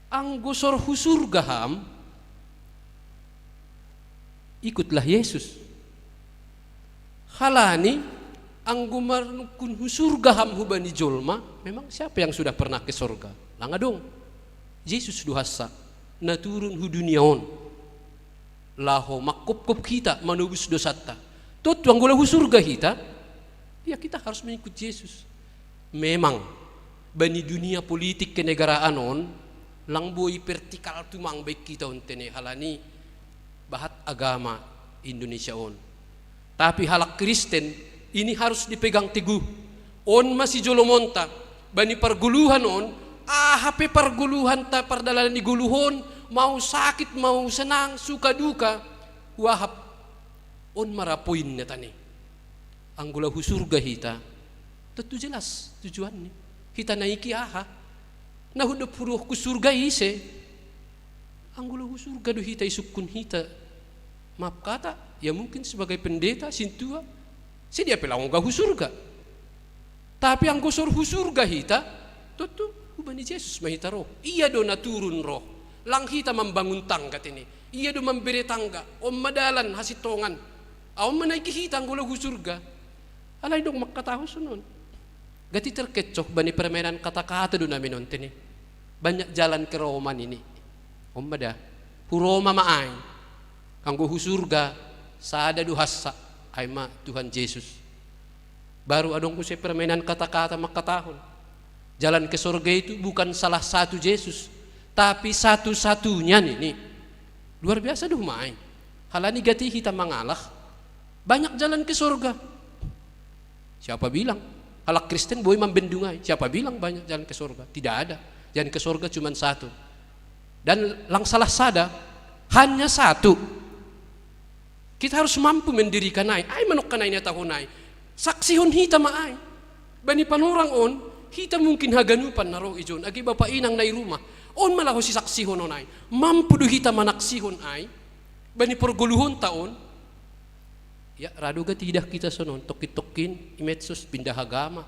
anggo sor hu surga ham, ikutlah Yesus. Halani, anggo marnungkun hu surga ham hubani jolma, memang siapa yang sudah pernah ke sorga? Lang adong. Jesus do hansa, na turun hu dunia on. Laho mangkopkop hita, manobus dosanta. Tontu anggo laho hu surga hita, ya kita harus mengikut Jesus. Memang, bani dunia politik kenegaraan on, lang boi vertikal tumang baen hita on tene halani bahat agama Indonesia on. Tapi halak Kristen ini harus dipegang teguh. On ma sijolomonta, bani pargoluhan on, aha pe pargoluhanta pardalanan ni goluh on, mau sakit, mau senang, suka duka, wahap on ma ra poinna tene. Anggo laho hu surga hita, tontu jelas tujuanni. Hita naiki aha? Na hundop hurohku surga ise? Anggo laho hu surga do hita isungkun hita. Maaf kata, ya mungkin sebagai pendeta, sintua, sedia pe lang ongga hu surga. Tapi anggo sor hu surga hita, tontu hubani Jesus ma hita ro. Ia do na turun ro. Lang hita mambangun tangga tene. Ia do mambere tangga. On ma dalan hasintongan. Aon ma naiki hita anggo laho hu surga. Alai dong mangkatahon sonon. Gati terkecoh bani permainan kata-kata do namin on tene. Banyak jalan ke Roma nini. On ma da. Hu Roma ma ai. Anggo hu surga, sada do hansa, ai ma Tuhan Jesus. Baru adong muse permainan kata-kata mangkatahon, jalan ke sorga itu bukan salah satu Jesus, tapi satu-satunya nini. Luar biasa do ma ai. Halani gati hita mangalah, banyak jalan ke sorga. Siapa bilang? Halak Kristen boi mambendung ai. Siapa bilang banyak jalan ke sorga? Tidak ada. Jalan ke sorga cuma satu. Dan lang salah sada, hanya satu. Kita harus mampu mendirikan ai. Ai manongkan ai na tahu nai. Saksihon hita ma ai. Bani panorang on, hita mungkin haganupan na ro ijon. Agi bapa inang na i rumah. On ma laho sisaksihon on ai. Mampu do hita manaksihon ai. Bani porgoluhonta on. Ya, ra do gati idah hita sonon, tokkin-tokkin, i medsos, pindah agama.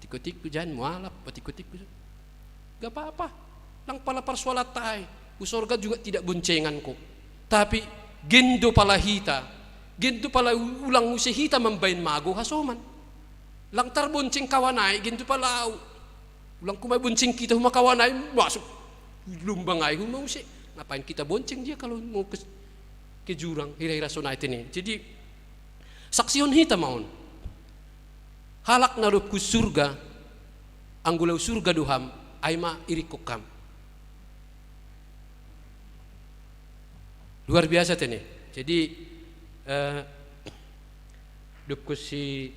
Tikku-tikku, jan mualap, tikku-tikku. Gak apa-apa. Lang pala parsoalanta ai. Hu sorga juga tidak boncengan ko. Tapi, gendo pala hita. Gendo pala u-, ulang muse hita mambaen mago hasoman. Lang tarbonceng kawan ai, gendo pala au. Ulang ku ma bonceng hita huma kawan ai, masuk lumbang ai huma muse. Ngapain kita bonceng dia kalau mau ke, ke jurang, hira-hira sonai tene. Jadi, saksihon hita ma on. Halak na dob hu surga, anggo laho surga do ham, ai ma iringkon ham. Luar biasa tene. Jadi, eh, dob hu si,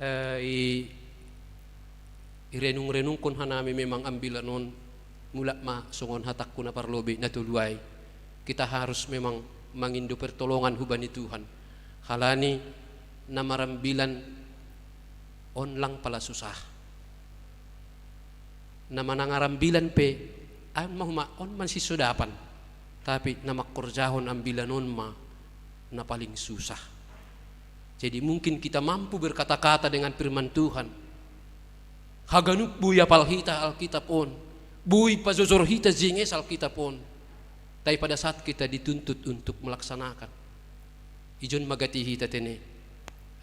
eh, i, irenung-renungkon hanami memang ambilan on, mulak ma songon hatangku na parlobei na tolu ai. Kita harus memang mangindo pertolongan hubani Tuhan. Halani na marambilan on lang pala susah. Na manang arambilan pe, ai ma huma on ma sisodapan. Tapi na mangkorjahon ambilan on ma na paling susah. Jadi mungkin kita mampu berkata-kata dengan firman Tuhan. Haganup boi apal hita Alkitab on. Boi pajojor hita jenges Alkitab on. Tapi pada saat kita dituntut untuk melaksanakan, ijon ma gati hita tene,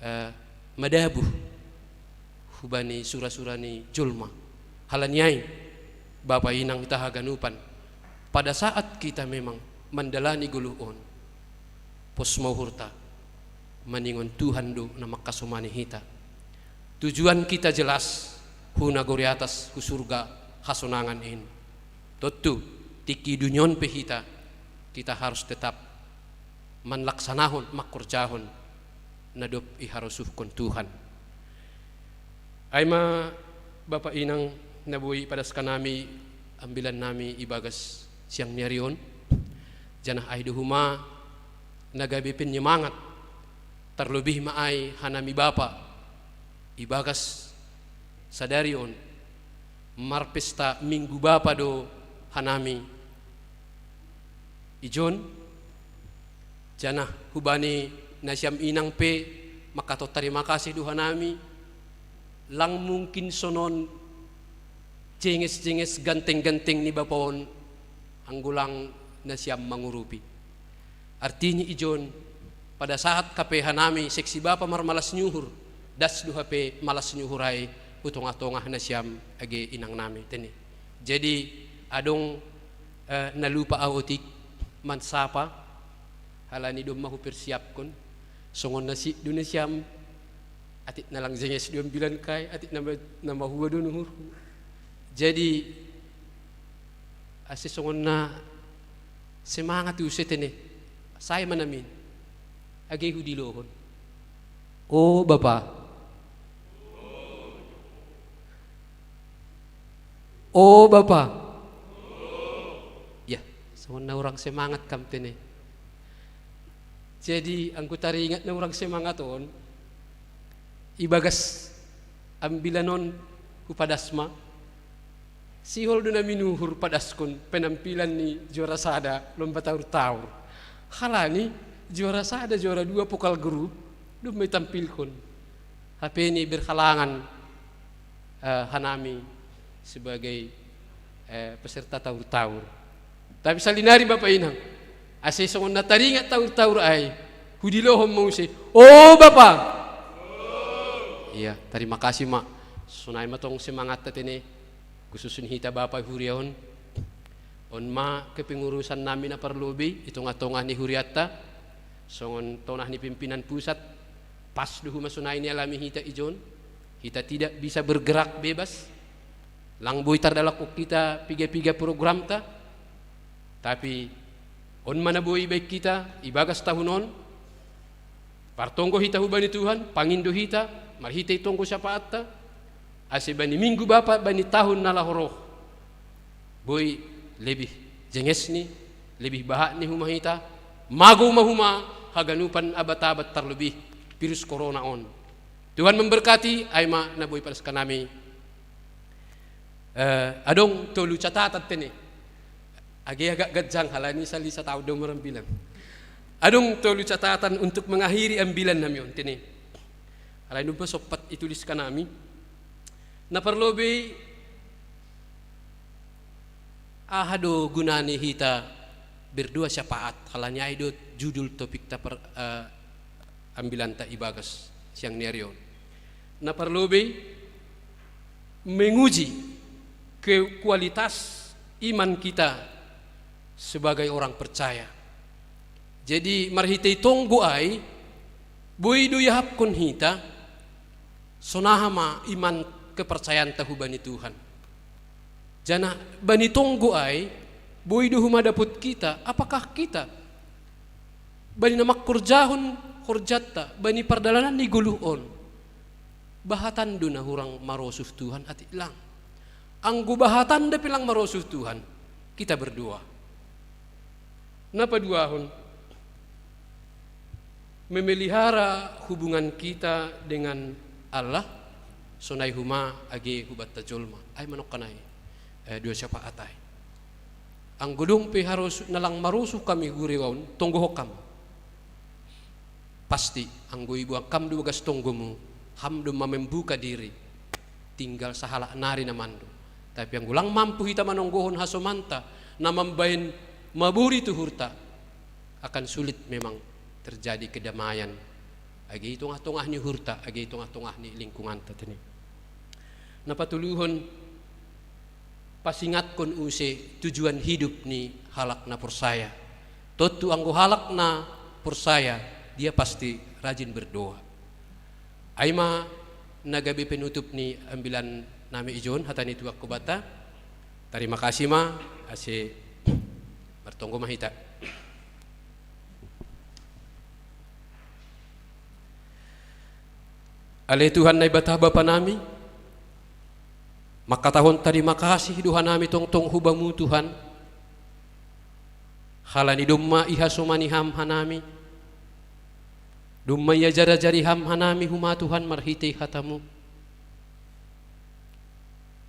eh, madabuh hubani sura-sura ni jolma. Halani ai, bapa inang hita haganupan, pada saat kita memang mandalani goluh on, pos ma uhurta, maningon Tuhan do na mangkasomani hita. Tujuan kita jelas, hu nagori atas, hu surga hasonangan in. Tontu, tingki dunia on pe hita, kita harus tetap manlaksanahon, mangkorjahon na dob iharosuhkon Tuhan. Ai ma bapa inang na boi padaskan nami ambilan nami ibagas siang ni ari on, janah ai do huma na gabe penyemangat, tarlobih ma ai hanami bapa ibagas sadari on, marpesta Minggu Bapa do hanami. Ijon, janah hubani nasiam inang pe mangkatahon tarima kasih do hanami, lang mungkin sonon jenges-jenges ganteng-ganteng ni bapa on anggo lang nasiam mangurupi. Artini ijon, pada saat hape hanami seksi bapa marmalas ni uhur, das do hape malas ni uhur ai hu tongah-tongah nasiam age inang nami tene. Jadi adong eh, na lupa ahu otik mansapa, halani domma hupersiapkon, songon na sik do nasiam, atik na lang jenges do ambilan kai, atik na ma-, na mahua do nuhurhu. Jadi ase songon na semangat use tene, sai ma namin, age hudilohon. O Bapa. O Bapa. Ya, songon na hurang semangat kam tene. Jadi anggo taringat na hurang semangat on, ibagas ambilan on hupadas ma, sihol do namin uhur padaskon penampilan ni juara sada lomba taur-taur. Halani juara sada, juara dua pokal grup domma itampilkon. Hape ni berhalangan eh, hanami sebagai eh, peserta taur-taur. Tapi salinari bapa inang, ase songon na taringat taur-taur ai, hudilohon ma use, o bapa. Iya, tarima kasih ma. Sonai ma tong semangatta tene, khusus ni hita bapa huria on. On ma kepengurusan nami na parlobei i tongah-tongah ni huriatta, songon tonah ni pimpinan pusat, pas do huma sonai ni alami hita ijon, hita tidak bisa bergerak bebas, lang boi tardalakkon hita piga-piga programta, tapi on ma na boi baen hita ibagas tahun on, partonggo hita hubani Tuhan, pangindo hita, marhitei tonggo syafaatta, ase bani minggu bapa bani tahun na laho roh, boi lebih jengesni, lebih bahatni huma hita, magou ma huma haganupan abat-abat tarlobih virus corona on. Tuhan memberkati, ai ma na boi padaskan nami. Eh, adong tolu catatan tene. Age agak ganjang halani sali sataon do marambilan. Adong tolu catatan untuk mengakhiri ambilan nami on tene. Halani domma sompat ituliskan nami. Na parlobei, aha do gunani hita berdoa syafaat, halani ai do judul topikta per, eh, ambilanta ibagas siang ni ari on. Na parlobei, menguji ke kualitas iman kita sebagai orang percaya. Jadi marhitei tonggo ai, boi do iahapkon hita, sonaha ma iman kepercayaanta hubani Tuhan. Janah bani tonggo ai, boi do huma dapot hita, apakah hita bani na mangkorjahon horjanta, bani pardalanan ni goluh on, bahatan do na hurang marosuh Tuhan atik lang. Anggo bahatan dope lang marosuh Tuhan, hita berdoa. Na paduahon, memelihara hubungan kita dengan Allah, sonai huma age hubanta jolma. Ai manongkan ai, eh, doa syafaat ai. Anggo dung pe harosuh, na lang marosuh hami huria on, tonggohon hamu. Pasti, anggo iboan hamu do bagas tonggomu, hamu domma membuka diri, tinggal sahalak nari na mando. Tapi anggo lang mampu hita manonggohon hasomanta, na mambaen mabori tu uhurta, akan sulit memang terjadi kedamaian. Age i tongah-tongah ni uhurta, age i tongah-tongah ni lingkunganta tene. Na patoluhon, pasingatkon use tujuan hidup ni halak na porsaya. Tontu anggo halak na porsaya, dia pasti rajin berdoa. Ai ma na gabe penutup ni ambilan nami ijon hata ni Tuhan hubanta. Tarima kasih ma, ase martonggo ma hita. Ale Tuhan Naibata Bapa nami, mangkatahon tarima kasih do hanami tongtong hu Bamu Tuhan, halani domma ihasomani Ham hanami, domma iajari-ajari Ham hanami huma Tuhan marhitei hatamu.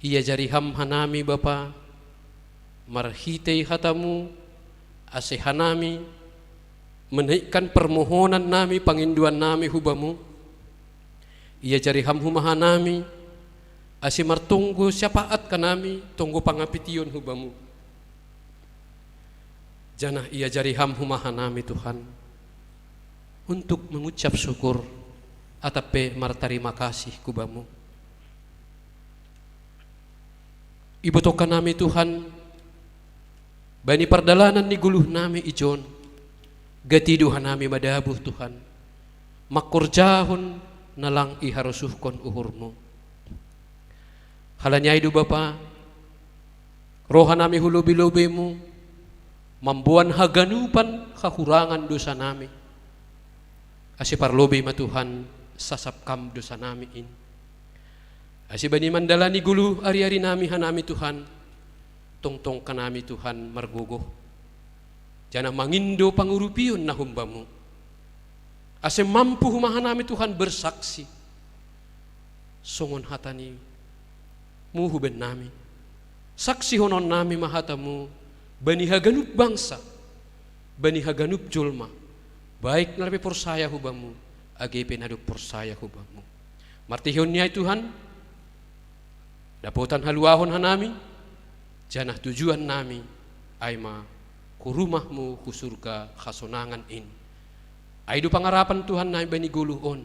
Iajari Ham hanami Bapa, marhitei hatamu, Ase hanami menaikkan permohonan nami, pangindoan nami hu Bamu, iajari Ham homa hanami, ase martonggo syapaat hanami, tonggo pangapition hu Bamu. Janah iajari Ham homa hanami, Tuhan, untuk mengucap syukur atap pe martarima kasih hu Bamu. Ibotoh hanami, Tuhan, bani pardalanan ni goluh nami ijon, gati do hanami madabuh, Tuhan, mangkorjahon na lang iharosuhkon uhur-Mu. Halani ai do, Bapa, ro hanami hu lobei-lobei-Mu, mamboan haganupan hahurangan dosa nami. Ase parlobei ma, Tuhan, sasap Kam dosa nami in. Ase bani mandalani goluh ari-ari nami hanami, Tuhan, tongtong hanami, Tuhan, margogoh, janah mangindo pangurupion na humbamu, ase mampu homa hanami, Tuhan, bersaksi songon hata ni Mu hu bennami. Saksihonon nami ma hatamu bani haganup bangsa, bani haganup jolma, baik na lape porsaya hu Bamu, age pe na dob porsaya hu Bamu. Martehon ni ai, Tuhan, dapotan haluahon hanami, janah tujuan nami ai ma hu rumah-Mu hu surga hasonangan in. Ai do pangarapan, Tuhan, nami bani goluh on,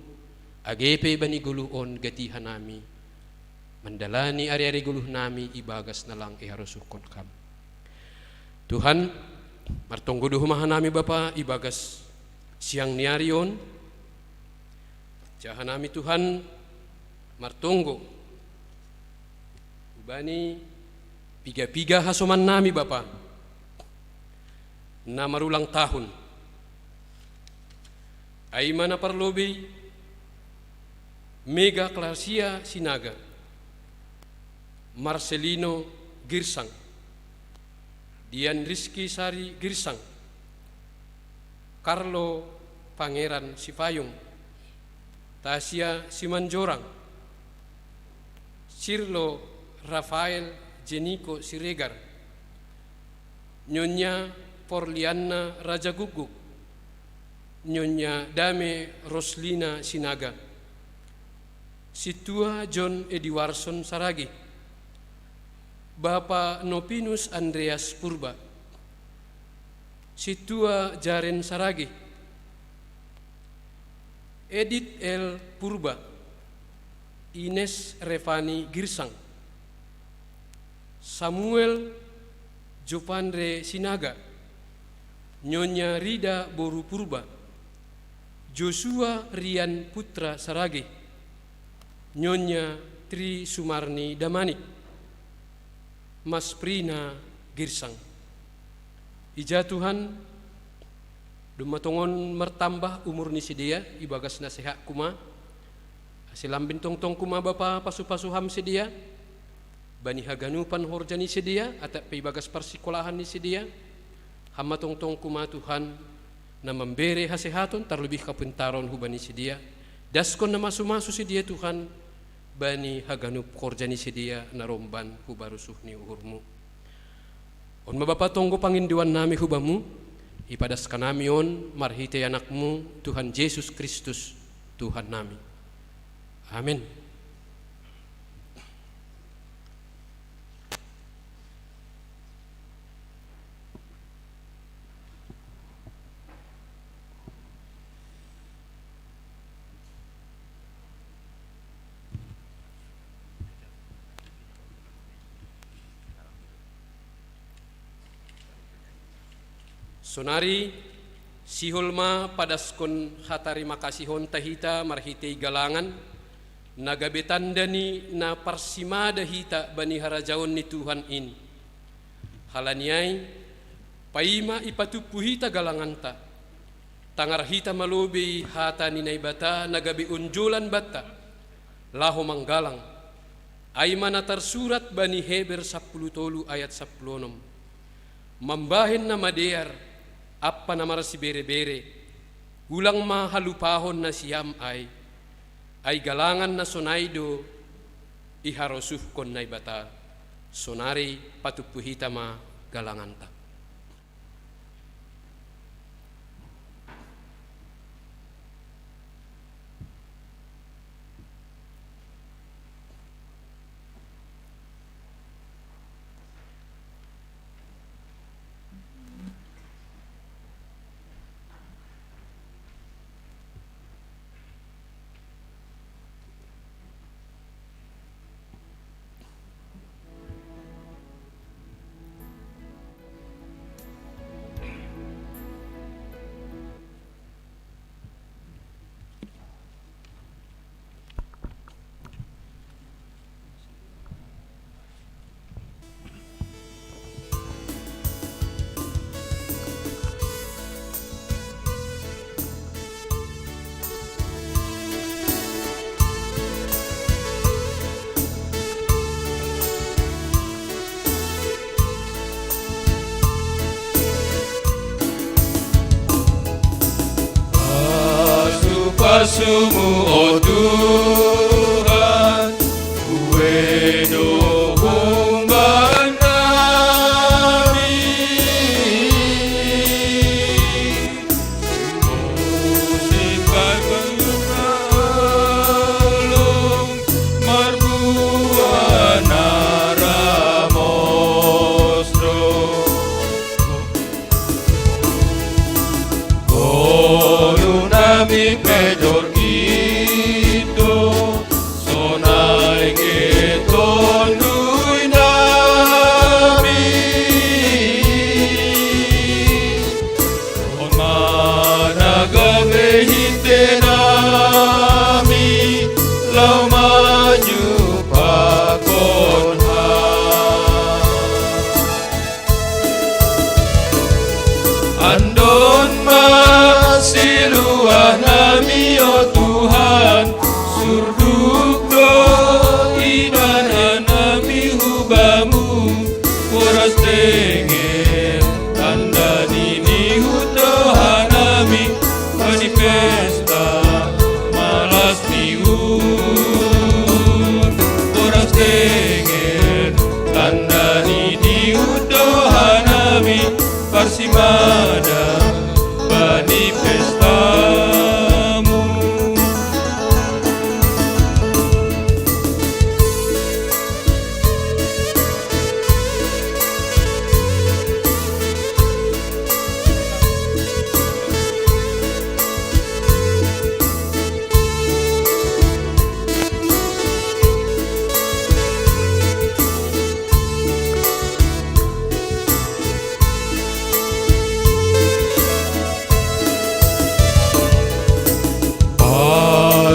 age pe bani goluh on gati hanami mandalani ari-ari goluh nami ibagas na lang iharosuhkon Kam. Tuhan, martonggo do homa hanami, Bapa, ibagas siang ni ari on. Jaha nami, Tuhan, martonggo hubani piga-piga hasoman nami, Bapa, na marulang tahun. Ai ma na parlobei Mega Klasia Sinaga, Marcelino Girsang, Dian Rizky Sari Girsang, Carlo Pangeran Sipayung, Tasia Simanjorang, Sirlo Rafael Jeniko Siregar, Nyonya Porlianna Rajagukguk, Nyonya Dame Roslina Sinaga, Sintua John Ediwarson Saragih, Bapa Nopinus Andreas Purba, Sintua Jaren Saragih, Edit L Purba, Ines Revani Girsang, Samuel Jopandre Sinaga, Nyonya Rida boru Purba, Joshua Rian Putra Saragih, Nyonya Tri Sumarni Damanik, Mas Prina Girsang. Ija, Tuhan, domma tongon martambah umur ni sidea ibagas na sehat homa, ase lambin tongtong homa, Bapa, pasu-pasu Ham sidea bani haganupan horja ni sidea, atap pe ibagas parsikolahan ni sidea. Ham ma tongtong homa, Tuhan, na mambere hasehaton, tarlobih hapintaron hubani sidea. Daskon na masu-masu sidea, Tuhan, bani haganup horja ni sidea na romban hu barusuh ni uhur-Mu. On ma, Bapa, tonggo pangindoan nami hu Bamu, ipadas hanami on marhitei Anak-Mu, Tuhan Jesus Kristus, Tuhan nami. Amin. Sonari, sihol ma padaskon hatarima kasihonta hita marhitei galangan, na gabe tanda ni na parsimada hita bani harajaon ni Tuhan in. Halani ai, paima ipatumpu hita galanganta, tangar hita ma lobei hata ni Naibata na gabe onjolan banta, laho manggalang. Ai ma na tarsurat bani Heber sampulu tolu ayat sampulu onom: Mambahen na madear ampa na marsibere-bere, ulang ma halupahon nasiam ai, ai galangan na sonai do iharosuhkon Naibata. Sonari patumpu hita ma galanganta. Pasumu, o Tuhan, kue do humban nami. Musim bagus, marbuana ramos do. Ngolu nami pe jorgito, sonai ge tondui nami. On ma na gabe hite nami, laho manyupakon Ham. Andon ma siluah nami, o Tuhan, surduk do ibadah nami hu Bamu, boras tenger tanda ni nihut do hanami, bani pesta malas ni uhur, boras tenger tanda ni nihut do hanami, parsimadan bani pestamu.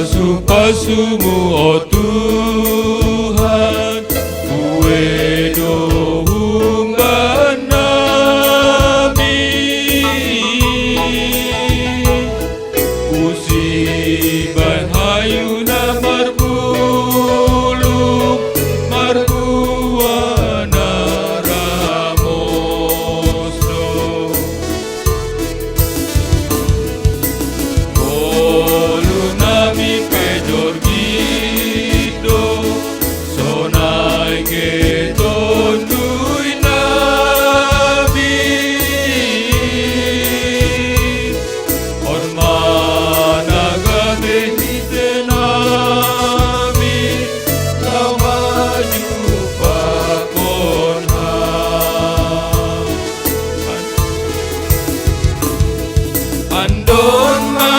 Pasu-pasumu, o Tuhan, kue do humban nami. Usiban hayu na marbulung, marbuana ramos do. Ngolu nami pe jorgito, sonai ge tondui nami. On ma na gabe hite nami, laho manyupakon Ham. Andon ma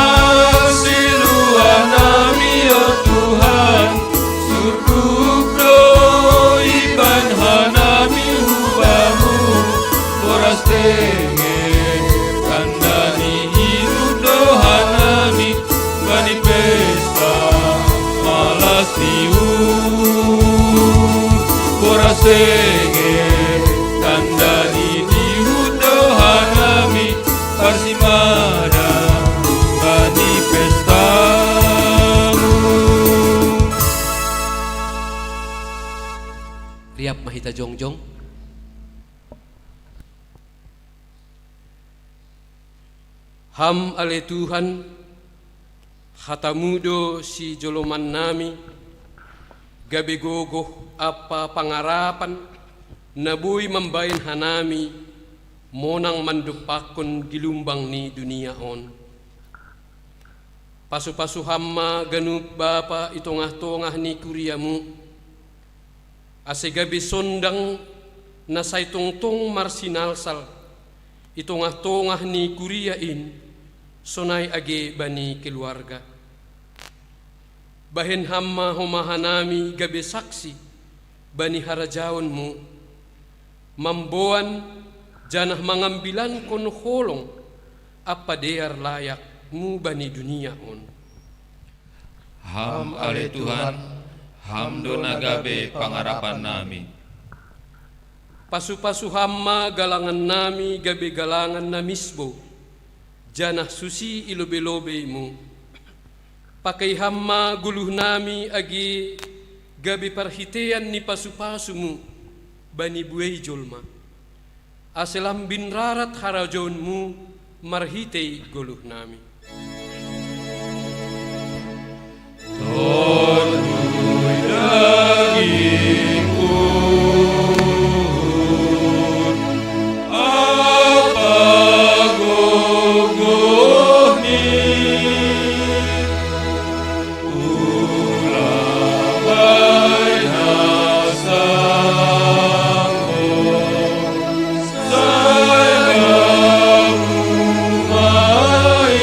siluah nami, o Tuhan, surduk do ibadah nami hu Bamu, boras tenger tanda ni nihut do hanami, bani pesta malas ni uhur, boras tenger tanda ni nihut do hanami, parsimadan bani pestamu. Riap ma hita jongjong. Ham ale Tuhan, hatamu do sijoloman nami, gabe gogoh ampa pangarapan, na boi mambahen hanami monang mandompakkon gilumbang ni dunia on. Pasu-pasu Ham ma ganup bapa i tongah-tongah ni kuriamu, ase gabe sondang na sai tongtong marsinalsal i tongah-tongah ni kuria in, sonai age bani keluarga. Bahen Ham ma homa hanami gabe saksi bani harajaonmu, mamboan janah mangambilankon holong ampa dear layakmu bani dunia on. Ham ale Tuhan, Ham do na gabe pangarapan nami. Pasu-pasu Ham ma galangan nami gabe galangan na misbou, janah susi i lobei-lobeimu. Pakei Ham ma goluh nami age gabe parhiteian ni pasu-pasumu bani buei jolma, ase lam binrarat harajaonmu marhitei goluh nami. Tondui dagingku, apa gogohni, ulang baina sangko, sai gamu mai.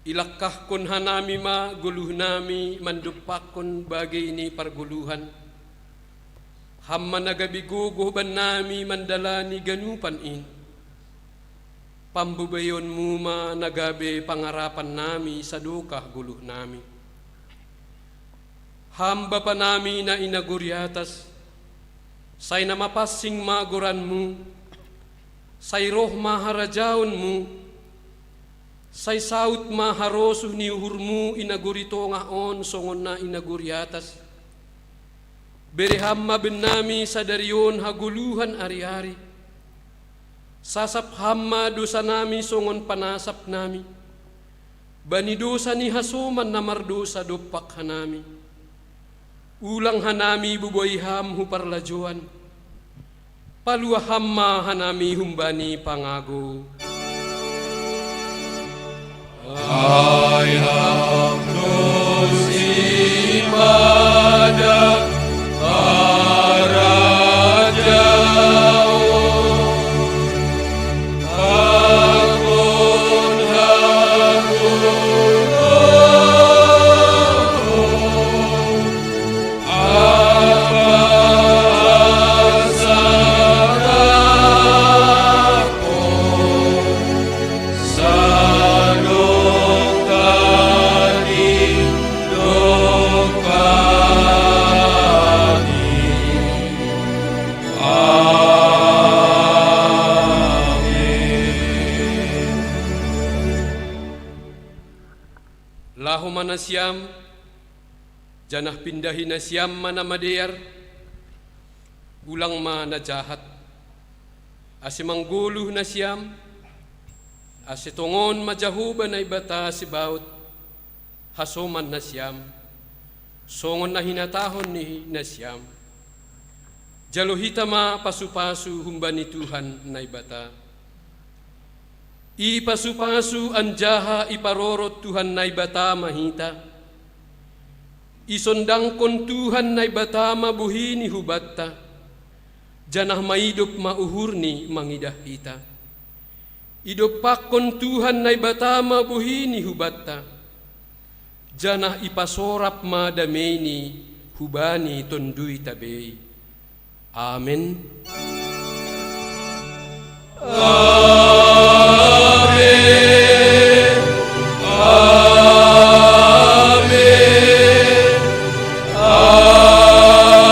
Ilakkahkon hanami ma goluhnami mandompakkon bagei ni pargoluhan. Ham ma na gabe gogoh bannami mandalani ganupan in. Pambobaionmu ma na gabe pangarapannami sadokah goluhnami. Ham Bapanami na i nagori atas, sai na mapansing ma goranmu, sai roh ma harajaonmu, sai saut ma harosuh ni uhurmu i nagori tongah on songon na i nagori atas. Bere Ham ma bennami sadari on hagoluhan ari-ari. Sasap Ham ma dosanami songon panasapnami bani dosa ni hasoman na mardosa dompak hanami. Ulang hanami boboi Ham hu parlajoan. Paluah Ham ma hanami humbani pangago. Ai Ham do simada harajaon, pakon hagolgolhon, apa hasangapon, sadokah ni dompak i. Amen. Laho ma nasiam, janah pindahi nasiam ma na madear, ulang ma na jahat, ase manggoluh nasiam, ase tongon ma Jahowa Naibata Zebaot hasoman nasiam, songon na hinatahon ni nasiam. Jalo hita ma pasu-pasu humbani Tuhan Naibata. Ipasupasu anjaha iparorot Tuhan Naibata ma hita. Isondangkon Tuhan Naibata ma bohini hubanta, janah maidop ma uhurni mangidah hita. Idompakkon Tuhan Naibata ma bohini hubanta, janah ipasorap ma dameini hubani tondui tabei. Amen. Amen. Amen. Amen.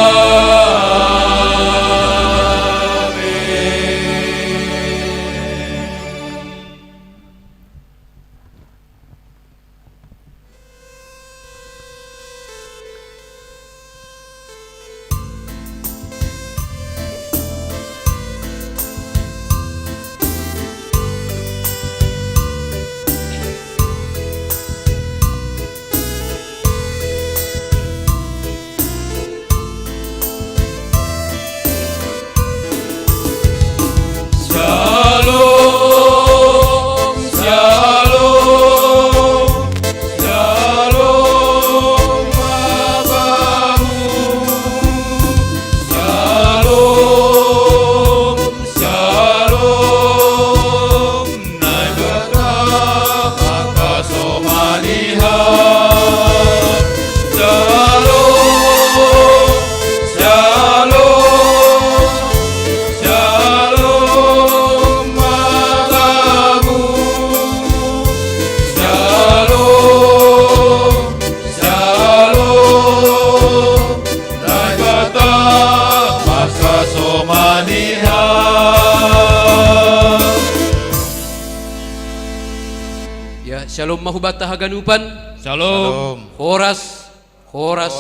Shalom mahubata haganupan. Shalom. Horas, horas,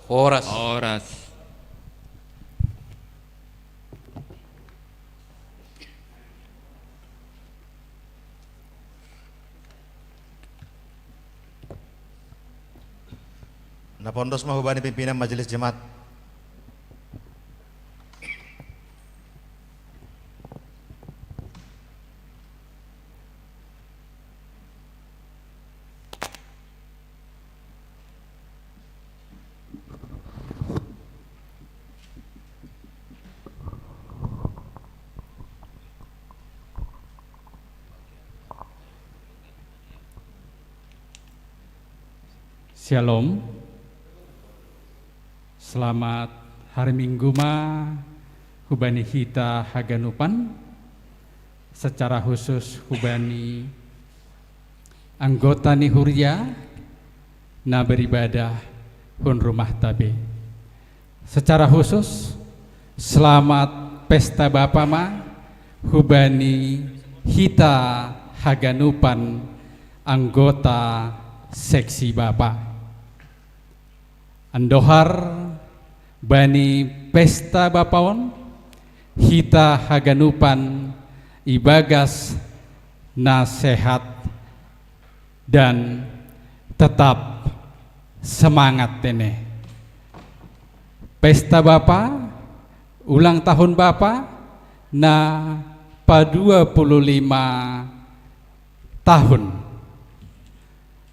horas. Horas. Napondos mahubani pimpinan majelis jemaat. Shalom. Selamat hari Minggu ma hubani hita haganupan, secara khusus hubani anggota ni huria na beribadah hun rumah tabe. Secara khusus, selamat pesta bapa ma hubani hita haganupan anggota seksi bapa. Andohar bani pesta bapa on, hita haganupan ibagas na sehat dan tetap semangat tene. Pesta bapa, ulang tahun bapa na pa dua puluh lima tahun.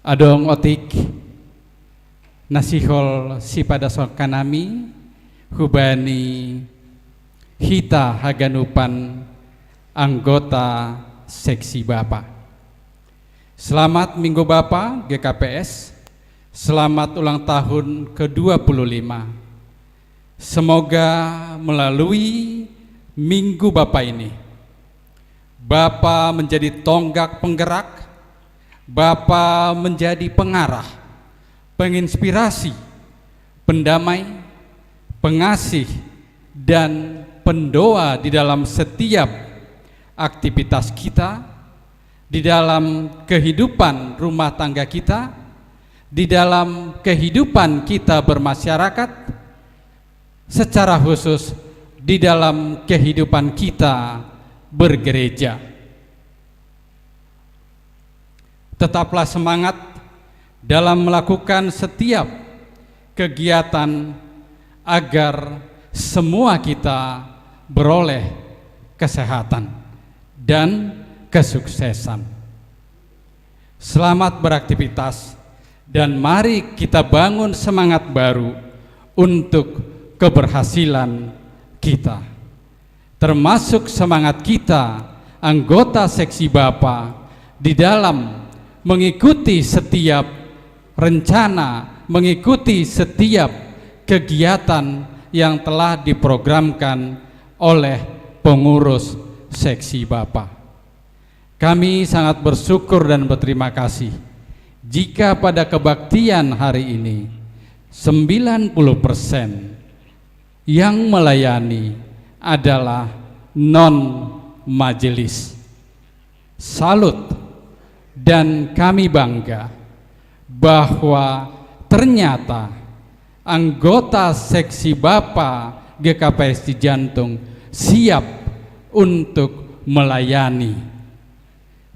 Adong otik na sihol sipadasonkan nami hubani hita haganupan anggota seksi bapa. Selamat Minggu Bapa G K P S. Selamat ulang tahun ke dua puluh lima. Semoga melalui Minggu Bapa ini, Bapa menjadi tonggak penggerak, Bapa menjadi pengarah, penginspirasi, pendamai, pengasih, dan pendoa di dalam setiap aktivitas kita, di dalam kehidupan rumah tangga kita, di dalam kehidupan kita bermasyarakat, secara khusus di dalam kehidupan kita bergereja. Tetaplah semangat dalam melakukan setiap kegiatan agar semua kita beroleh kesehatan dan kesuksesan. Selamat beraktivitas dan mari kita bangun semangat baru untuk keberhasilan kita, termasuk semangat kita anggota seksi Bapa di dalam mengikuti setiap rencana, mengikuti setiap kegiatan yang telah diprogramkan oleh pengurus seksi Bapa. Kami sangat bersyukur dan berterima kasih jika pada kebaktian hari ini sembilan puluh persen yang melayani adalah non majelis. Salut, dan kami bangga bahwa ternyata anggota seksi Bapa G K P S Cijantung siap untuk melayani.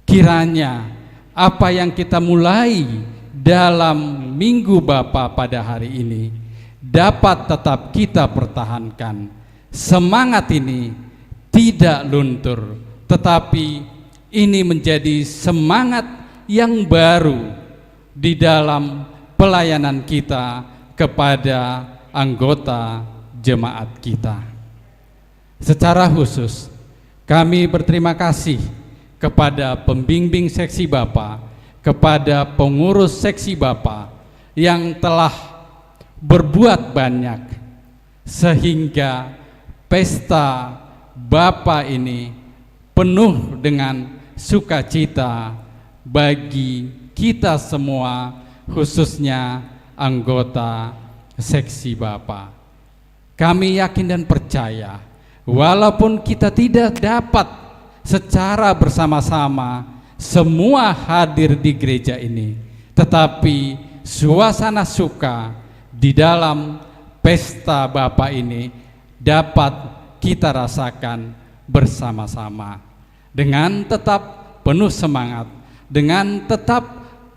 Kiranya apa yang kita mulai dalam Minggu Bapa pada hari ini dapat tetap kita pertahankan. Semangat ini tidak luntur, tetapi ini menjadi semangat yang baru di dalam pelayanan kita kepada anggota jemaat kita. Secara khusus, kami berterima kasih kepada pembimbing seksi Bapa, kepada pengurus seksi Bapa yang telah berbuat banyak sehingga pesta Bapa ini penuh dengan sukacita bagi kita semua, khususnya anggota seksi Bapa. Kami yakin dan percaya, walaupun kita tidak dapat secara bersama-sama semua hadir di gereja ini, tetapi suasana suka di dalam pesta Bapa ini dapat kita rasakan bersama-sama. Dengan tetap penuh semangat, dengan tetap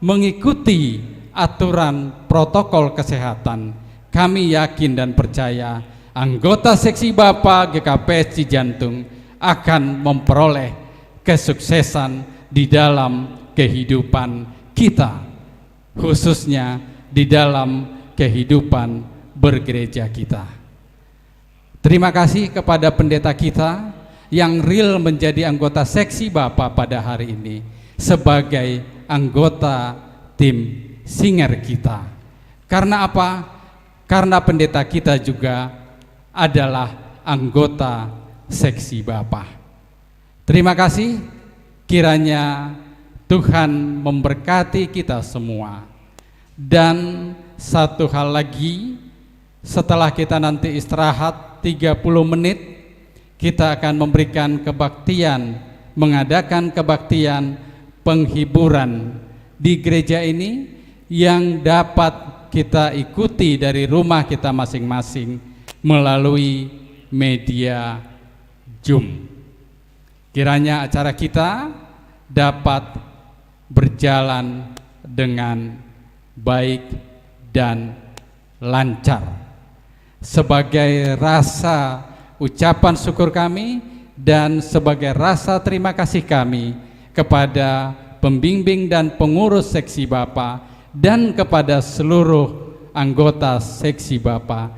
mengikuti aturan protokol kesehatan, kami yakin dan percaya anggota seksi Bapa G K P S Cijantung akan memperoleh kesuksesan di dalam kehidupan kita, khususnya di dalam kehidupan bergereja kita. Terima kasih kepada pendeta kita yang real menjadi anggota seksi Bapa pada hari ini sebagai anggota tim singer kita. Karena apa? Karena pendeta kita juga adalah anggota seksi Bapa. Terima kasih, kiranya Tuhan memberkati kita semua. Dan satu hal lagi, setelah kita nanti istirahat tiga puluh menit, kita akan memberikan kebaktian, mengadakan kebaktian penghiburan di gereja ini yang dapat kita ikuti dari rumah kita masing-masing melalui media Zoom. Kiranya acara kita dapat berjalan dengan baik dan lancar. Sebagai rasa ucapan syukur kami dan sebagai rasa terima kasih kami kepada pembimbing dan pengurus seksi Bapa dan kepada seluruh anggota seksi Bapa,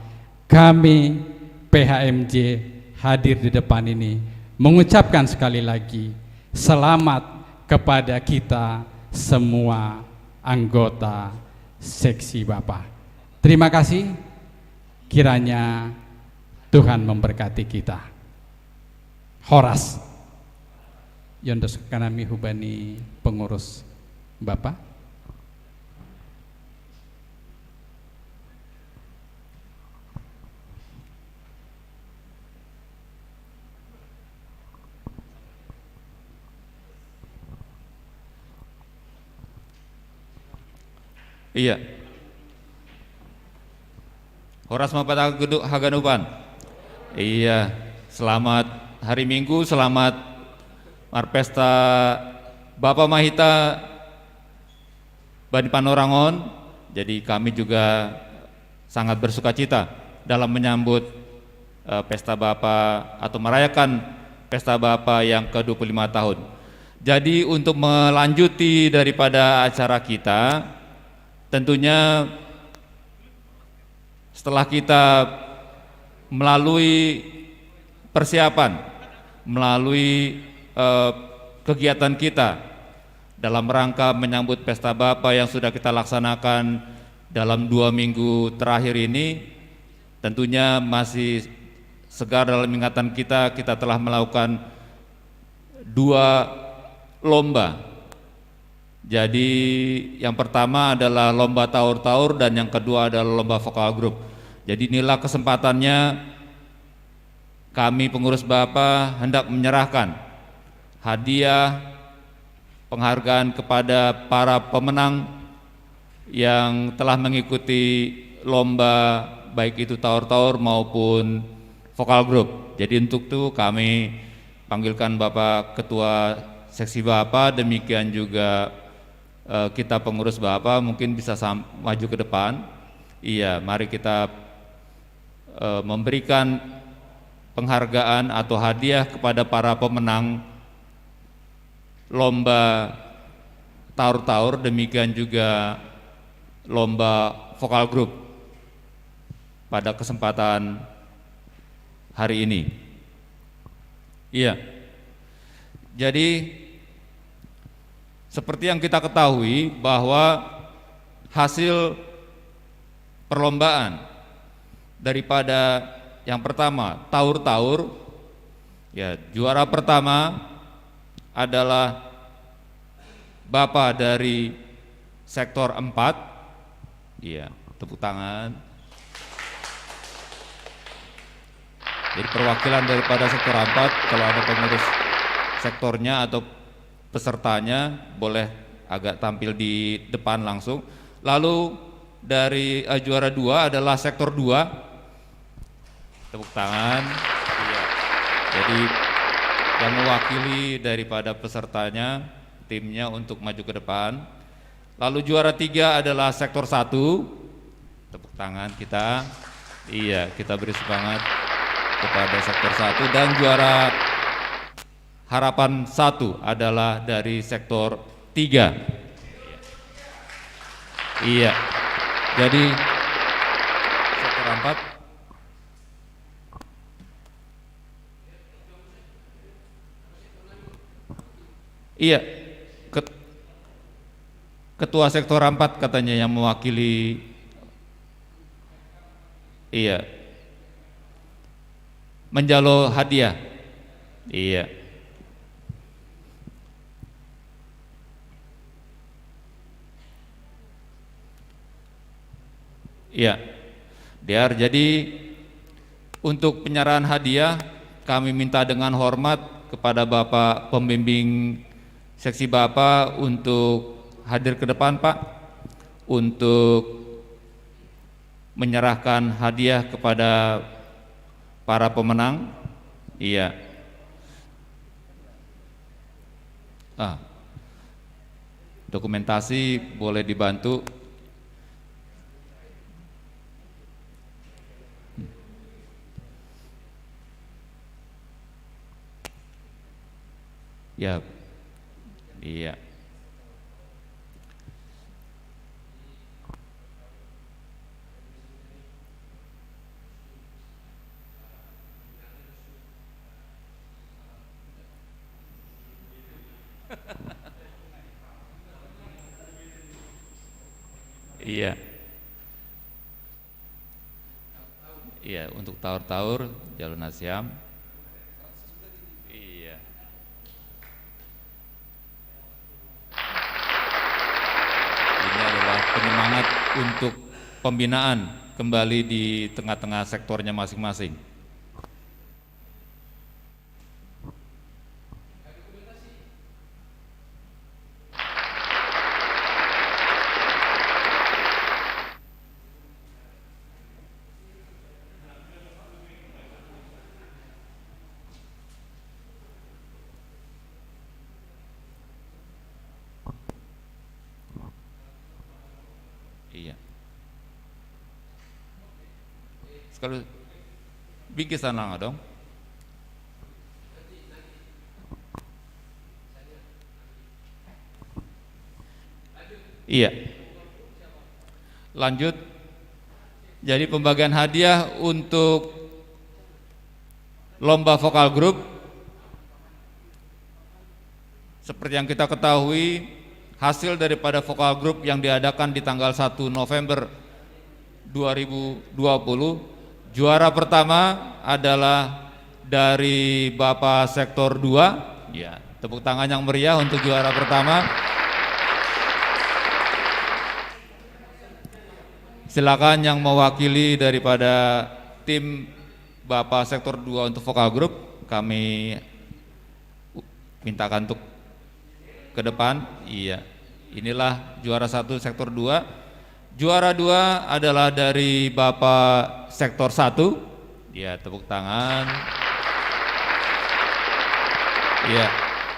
kami P H M J hadir di depan ini mengucapkan sekali lagi selamat kepada kita semua anggota seksi Bapa. Terima kasih, kiranya Tuhan memberkati kita. Horas. Yondos kanami hubani pengurus Bapa. Iya. Horas mapataguduk haganupan. Iya, selamat hari Minggu, selamat marpesta Bapa Mahita bani panorangon. Jadi kami juga sangat bersuka cita dalam menyambut eh, pesta Bapa atau merayakan pesta Bapa yang ke dua puluh lima tahun. Jadi untuk melanjuti daripada acara kita, tentunya setelah kita melalui persiapan, melalui eh, kegiatan kita dalam rangka menyambut pesta Bapa yang sudah kita laksanakan dalam dua minggu terakhir ini, tentunya masih segar dalam ingatan kita, kita telah melakukan dua lomba. Jadi yang pertama adalah lomba taur-taur dan yang kedua adalah lomba vokal group. Jadi inilah kesempatannya kami pengurus Bapa hendak menyerahkan hadiah penghargaan kepada para pemenang yang telah mengikuti lomba, baik itu taur-taur maupun vokal group. Jadi untuk itu kami panggilkan Bapak Ketua Seksi Bapa, demikian juga eh, kita pengurus Bapa mungkin bisa sam- maju ke depan. Iya, mari kita eh, memberikan penghargaan atau hadiah kepada para pemenang lomba taur-taur, demikian juga lomba vokal group pada kesempatan hari ini. Iya. Jadi seperti yang kita ketahui bahwa hasil perlombaan daripada yang pertama taur-taur, ya, juara pertama adalah Bapak dari sektor empat. Iya, tepuk tangan. Jadi perwakilan daripada sektor empat, kalau ada pengurus sektornya atau pesertanya boleh agak tampil di depan langsung. Lalu dari, eh, juara dua adalah sektor dua. Tepuk tangan. Iya. Jadi yang mewakili daripada pesertanya, timnya untuk maju ke depan. Lalu juara tiga adalah sektor satu. Tepuk tangan kita. Iya, kita beri semangat kepada sektor satu. Dan juara harapan satu adalah dari sektor tiga. Iya. Jadi sektor empat. Iya. Ket-, ketua sektor empat katanya yang mewakili. Iya. Menjalo hadiah. Iya. Iya. Diar, jadi untuk penyerahan hadiah, kami minta dengan hormat kepada Bapak Pembimbing Seksi Bapak untuk hadir ke depan, Pak, untuk menyerahkan hadiah kepada para pemenang. Iya. Ah. Dokumentasi boleh dibantu. Ya. Iya. Iya. Iya, untuk taur-taur jalur nasiam. Iya. Ini adalah penyemangat untuk pembinaan kembali di tengah-tengah sektornya masing-masing. Iya. Sekali bingkisan lang dong. Iya. Lanjut. Jadi pembagian hadiah untuk lomba vokal grup. Seperti yang kita ketahui, hasil daripada vokal grup yang diadakan di tanggal satu November dua ribu dua puluh, juara pertama adalah dari Bapak Sektor dua. Ya, tepuk tangan yang meriah untuk juara pertama. Silakan yang mewakili daripada tim Bapak Sektor dua untuk vokal grup, kami mintakan untuk ke depan. Iya. Inilah juara satu sektor dua. Juara dua adalah dari Bapak sektor satu. Ya, tepuk tangan. Iya.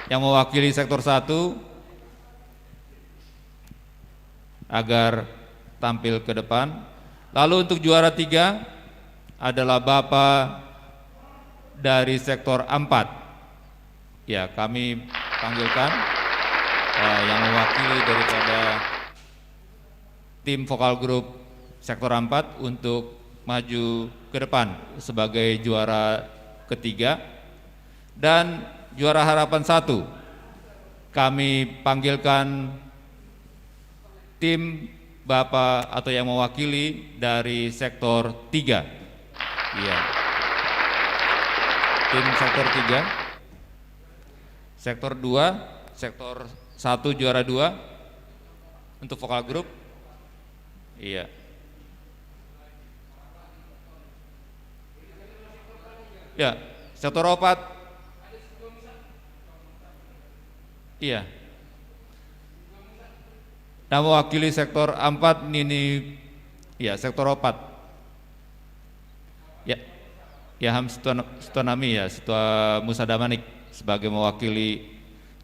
Yang mewakili sektor satu agar tampil ke depan. Lalu untuk juara tiga adalah Bapak dari sektor empat. Ya, kami panggilkan, eh, yang mewakili daripada tim vokal grup sektor empat untuk maju ke depan sebagai juara ketiga. Dan juara harapan satu, kami panggilkan tim Bapak atau yang mewakili dari sektor tiga. Iya. Tim sektor tiga. Sektor dua, sektor satu juara dua untuk vokal grup. Iya. Ya, sektor empat. Iya. Nah, mewakili sektor empat, Nini, ya, sektor empat. Ya, ya, Ham Situan-, Situanami, ya, Situa Musa Damanik sebagai mewakili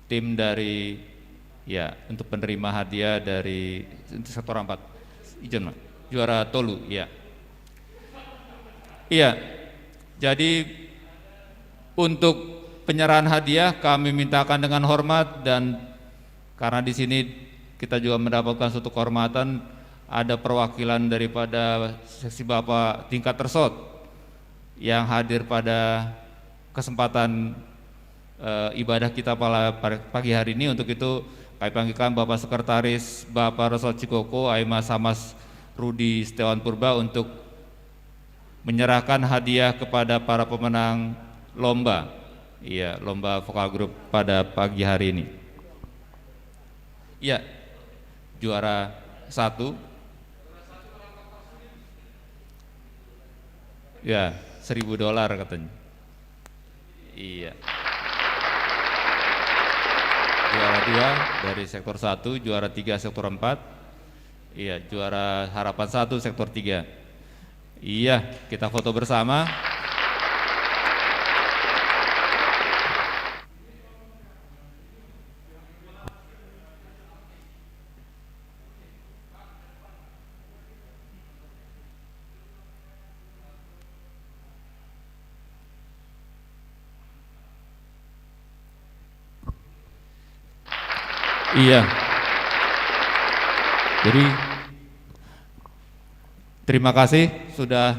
tim dari, ya, untuk penerima hadiah dari, untuk sektor empat. Izin, Mak. Juara tolu, ya. Iya. Jadi, untuk penyerahan hadiah kami mintakan dengan hormat, dan karena di sini kita juga mendapatkan suatu kehormatan, ada perwakilan daripada seksi Bapak tingkat tersot yang hadir pada kesempatan, eh, ibadah kita pala-, pada pagi hari ini. Untuk itu, kami panggilkan Bapak Sekretaris Bapak Resort Cikoko, Aimas Hamas Rudi Setiawan Purba, untuk menyerahkan hadiah kepada para pemenang lomba. Iya, lomba vokal grup pada pagi hari ini. Iya, juara satu. Ya, seribu dolar katanya. Iya. Juara dua dari sektor satu, juara tiga sektor empat. Iya, juara harapan satu sektor tiga. Iya, kita foto bersama. Iya. Jadi, terima kasih sudah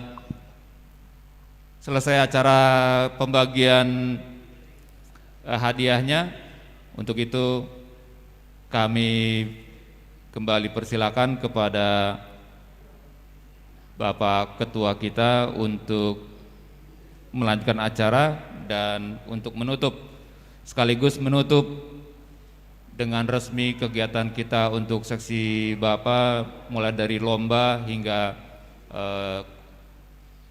selesai acara pembagian, eh, hadiahnya. Untuk itu, kami kembali persilakan kepada Bapak Ketua kita untuk melanjutkan acara dan untuk menutup, sekaligus menutup dengan resmi kegiatan kita untuk seksi Bapak, mulai dari lomba hingga, eh,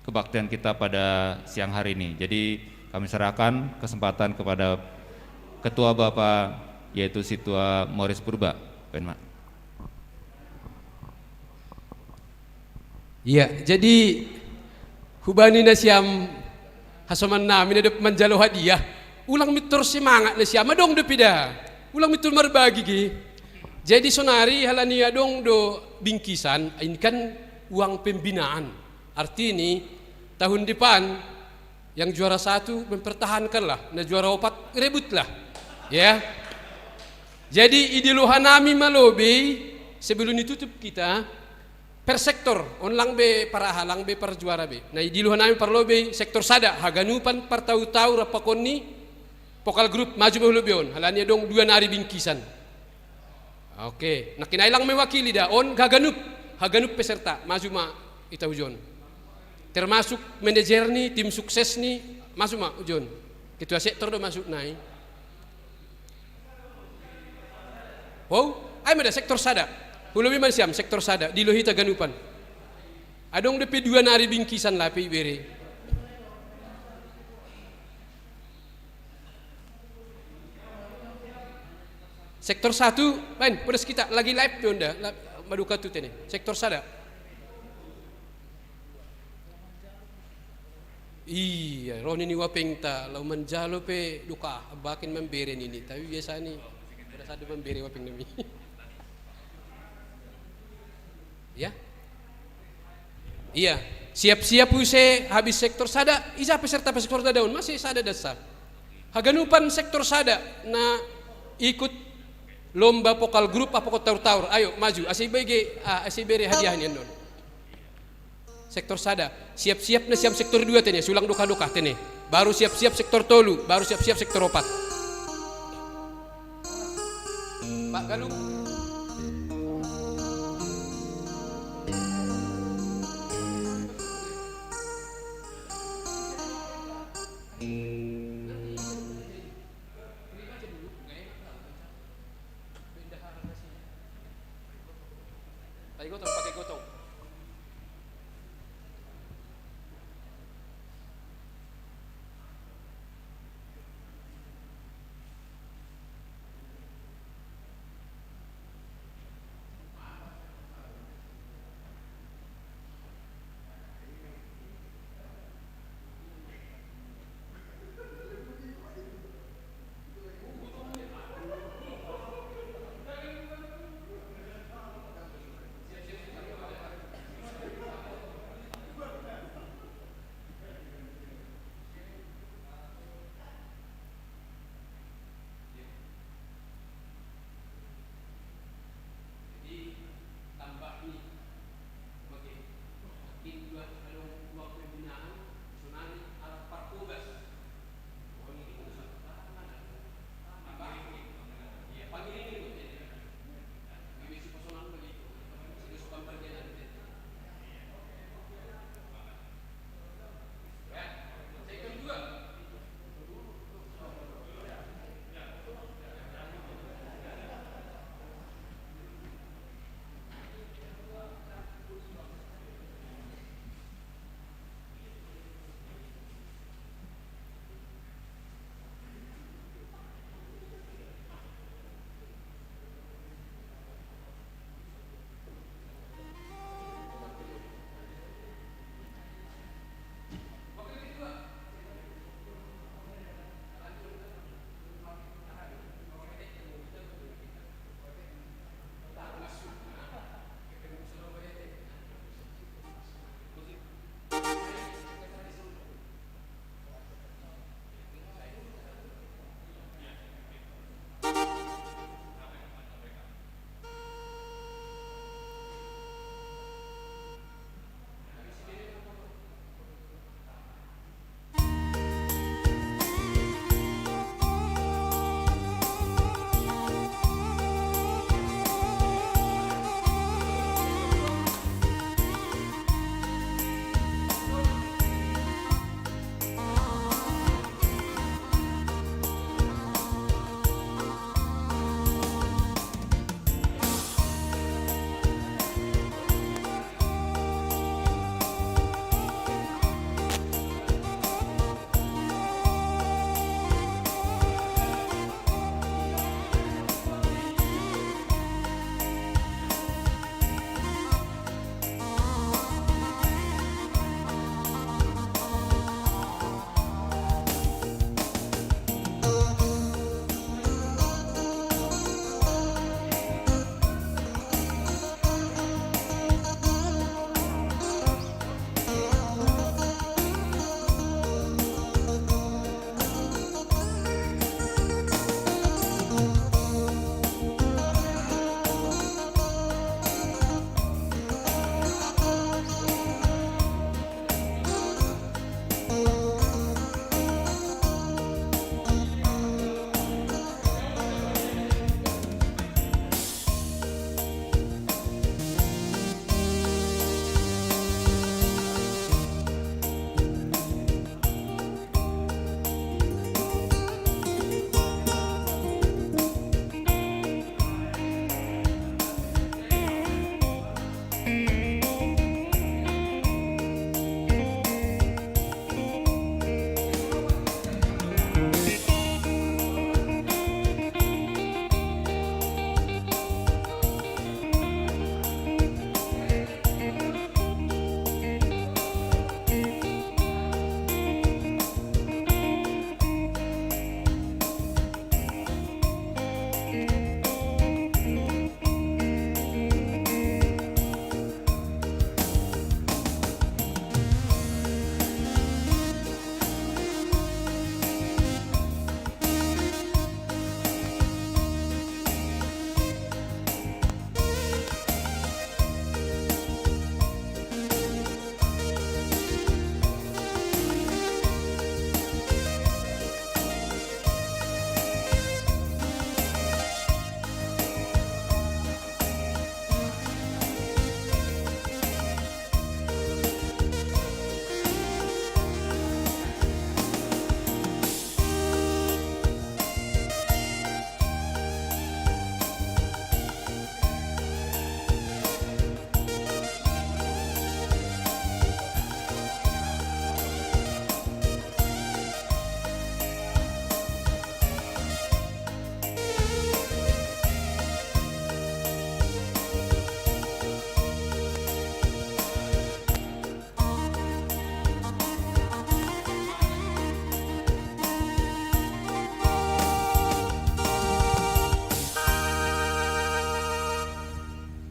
kebaktian kita pada siang hari ini. Jadi, kami serahkan kesempatan kepada Ketua Bapak, yaitu Situa Morris Purba. Pen, Mak. Iya, jadi hubani na siam hasoman nami na dob manjalo hadiah, ulang mintor semangat na siam, adong do pida, ulang mintor marbagi gi. Jadi sonari halani adong do bingkisan, ini kan uang pembinaan. Artini, tahun depan, yang juara satu mempertahankanlah, na juara opat rebutlah. Ya. Jadi, idi loha nami ma lobei, sebelum ditutup kita, per sektor, on lang be par aha, lang be par juara be. Na idi loha nami parlobei, sektor sada, haganupan partau-tau rap pakon ni, vokal grup maju ma hu lobei on, halani adong dua nari bingkisan. Oke, nangkin ai lang mewakili da on haganup, haganup peserta, maju ma hita hujon. Termasuk manajer ni, tim sukses ni, maju ma hujon. Ketua sektor do masuk nai. Wow, ai ma da sektor sada. Hu lobei ma siam, sektor sada, dilo hita ganupan. Adong dope dua nari bingkisan lape ibere. Sektor satu, lain, podas kita, lagi live pe on da, la-, madokah tu tene. Sektor sada. Iya, ro nini wapengta, laho manjalo pe dokah, baken mambere nini, tapi biasa ni, podas sada mambere wapeng nami. Ya? Iya, siap-siap use habis sektor sada, ija peserta pe sektor sada on, masih sada dasa. Haganupan sektor sada na ikut lomba vokal grup apa kota taur-taur, ayo maju, ase ibege, ah, ase ibere hadiah ni annon. Sektor sada, siap-siap na siam sektor dua tene, sulang dokah-dokah tene. Baru siap-siap sektor tolu, baru siap-siap sektor opat. Pak Galung. Pakai gotong, pakai gotong.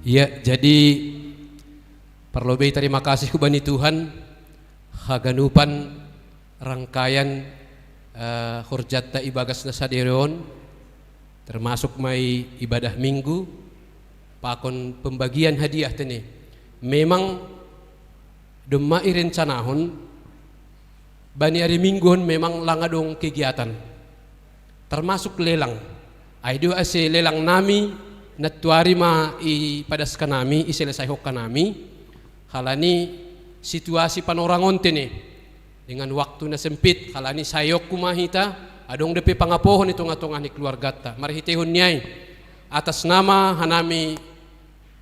Iya, jadi parlobei tarima kasih hubani Tuhan, haganupan rangkaian, eh, horjatta ibagas na sadari on, termasuk mai ibadah Minggu, pakon pembagian hadiah tene. Memang domma irencanahon, bani ari Minggu on memang lang adong kegiatan, termasuk lelang. Ai do ase lelang nami, nantuari ma ipadaskan nami, iselesaihon nami, halani situasi panorangon tene, dengan waktu na sempit, halani saeonku ma hita, adong dope pangapohon i tonga-tonga ni keluargata. Marhiteihon ni ai, atas nama hanami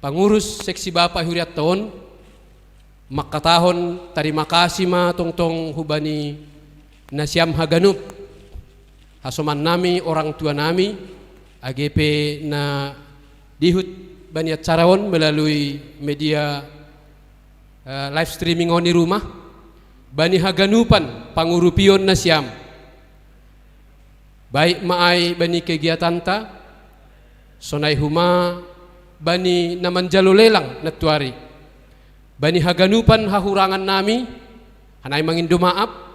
pangurus seksi bapa i hurianta on, mangkatahon tarima kasih ma tongtong hubani nasiam haganup, hasoman nami, orang tua nami, age pe na dihut bani acara on melalui media, eh, live streaming on i rumah, bani haganupan pangurupion nasiam, baik ma ai bani kegiatanta, sonai homa bani na manjalo lelang nantuari, bani haganupan hahurangan nami, hanami mangindo maaf.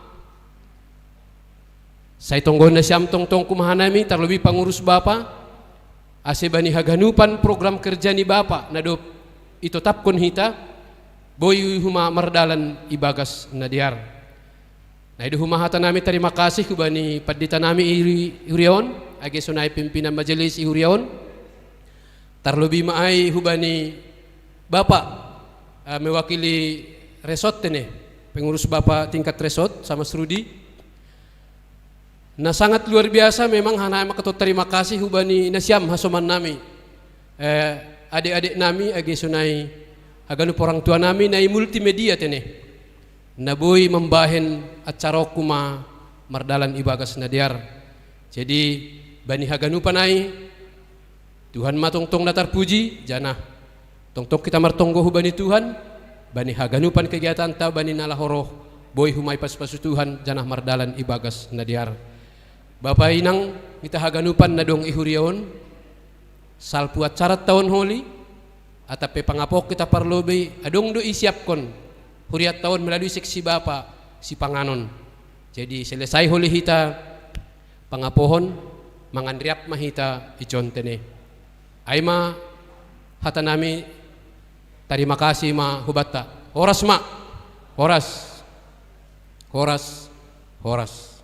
Sai tonggohon nasiam tongtong homa hanami, tarlobi pangurus bapa, ase bani haganupan program kerja ni bapa na dob itotapkon hita, boi homa mardalan ibagas na dear. Na i do homa hata nami tarima kasih hubani pandita nami i huria on, age sonai pimpinan majelis i huria on. Tarlobi ma ai hubani bapa, eh, mewakili resort tene, pengurus bapa tingkat resort, Samas Rudi. Na sangat luar biasa memang hanami mangkatahon tarima kasih hubani nasiam hasoman nami, eh, adek-adek nami, age sonai haganup orang tua nami na i multimedia tene, na boi mambahen acara on homa mardalan ibagas na dear. Jadi bani haganupan ai, Tuhan ma tongtong na tarpuji, janah tongtong hita martonggo hubani Tuhan, bani haganupan kegiatanta, bani na laho roh, boi homa ipasu-pasu Tuhan, janah mardalan ibagas na dear. Bapa inang, hita haganupan na adong i huria on, salpu acaranta on holi, atap pe pangapohon hita parlobei, adong do isiapkon hurianta on melalui seksi bapa sipanganon. Jadi selesai holi hita pangapohon, mangan riap ma hita ijon tene. Ai ma hata nami, tarima kasih ma hubanta. Horas ma. Horas. Horas. Horas.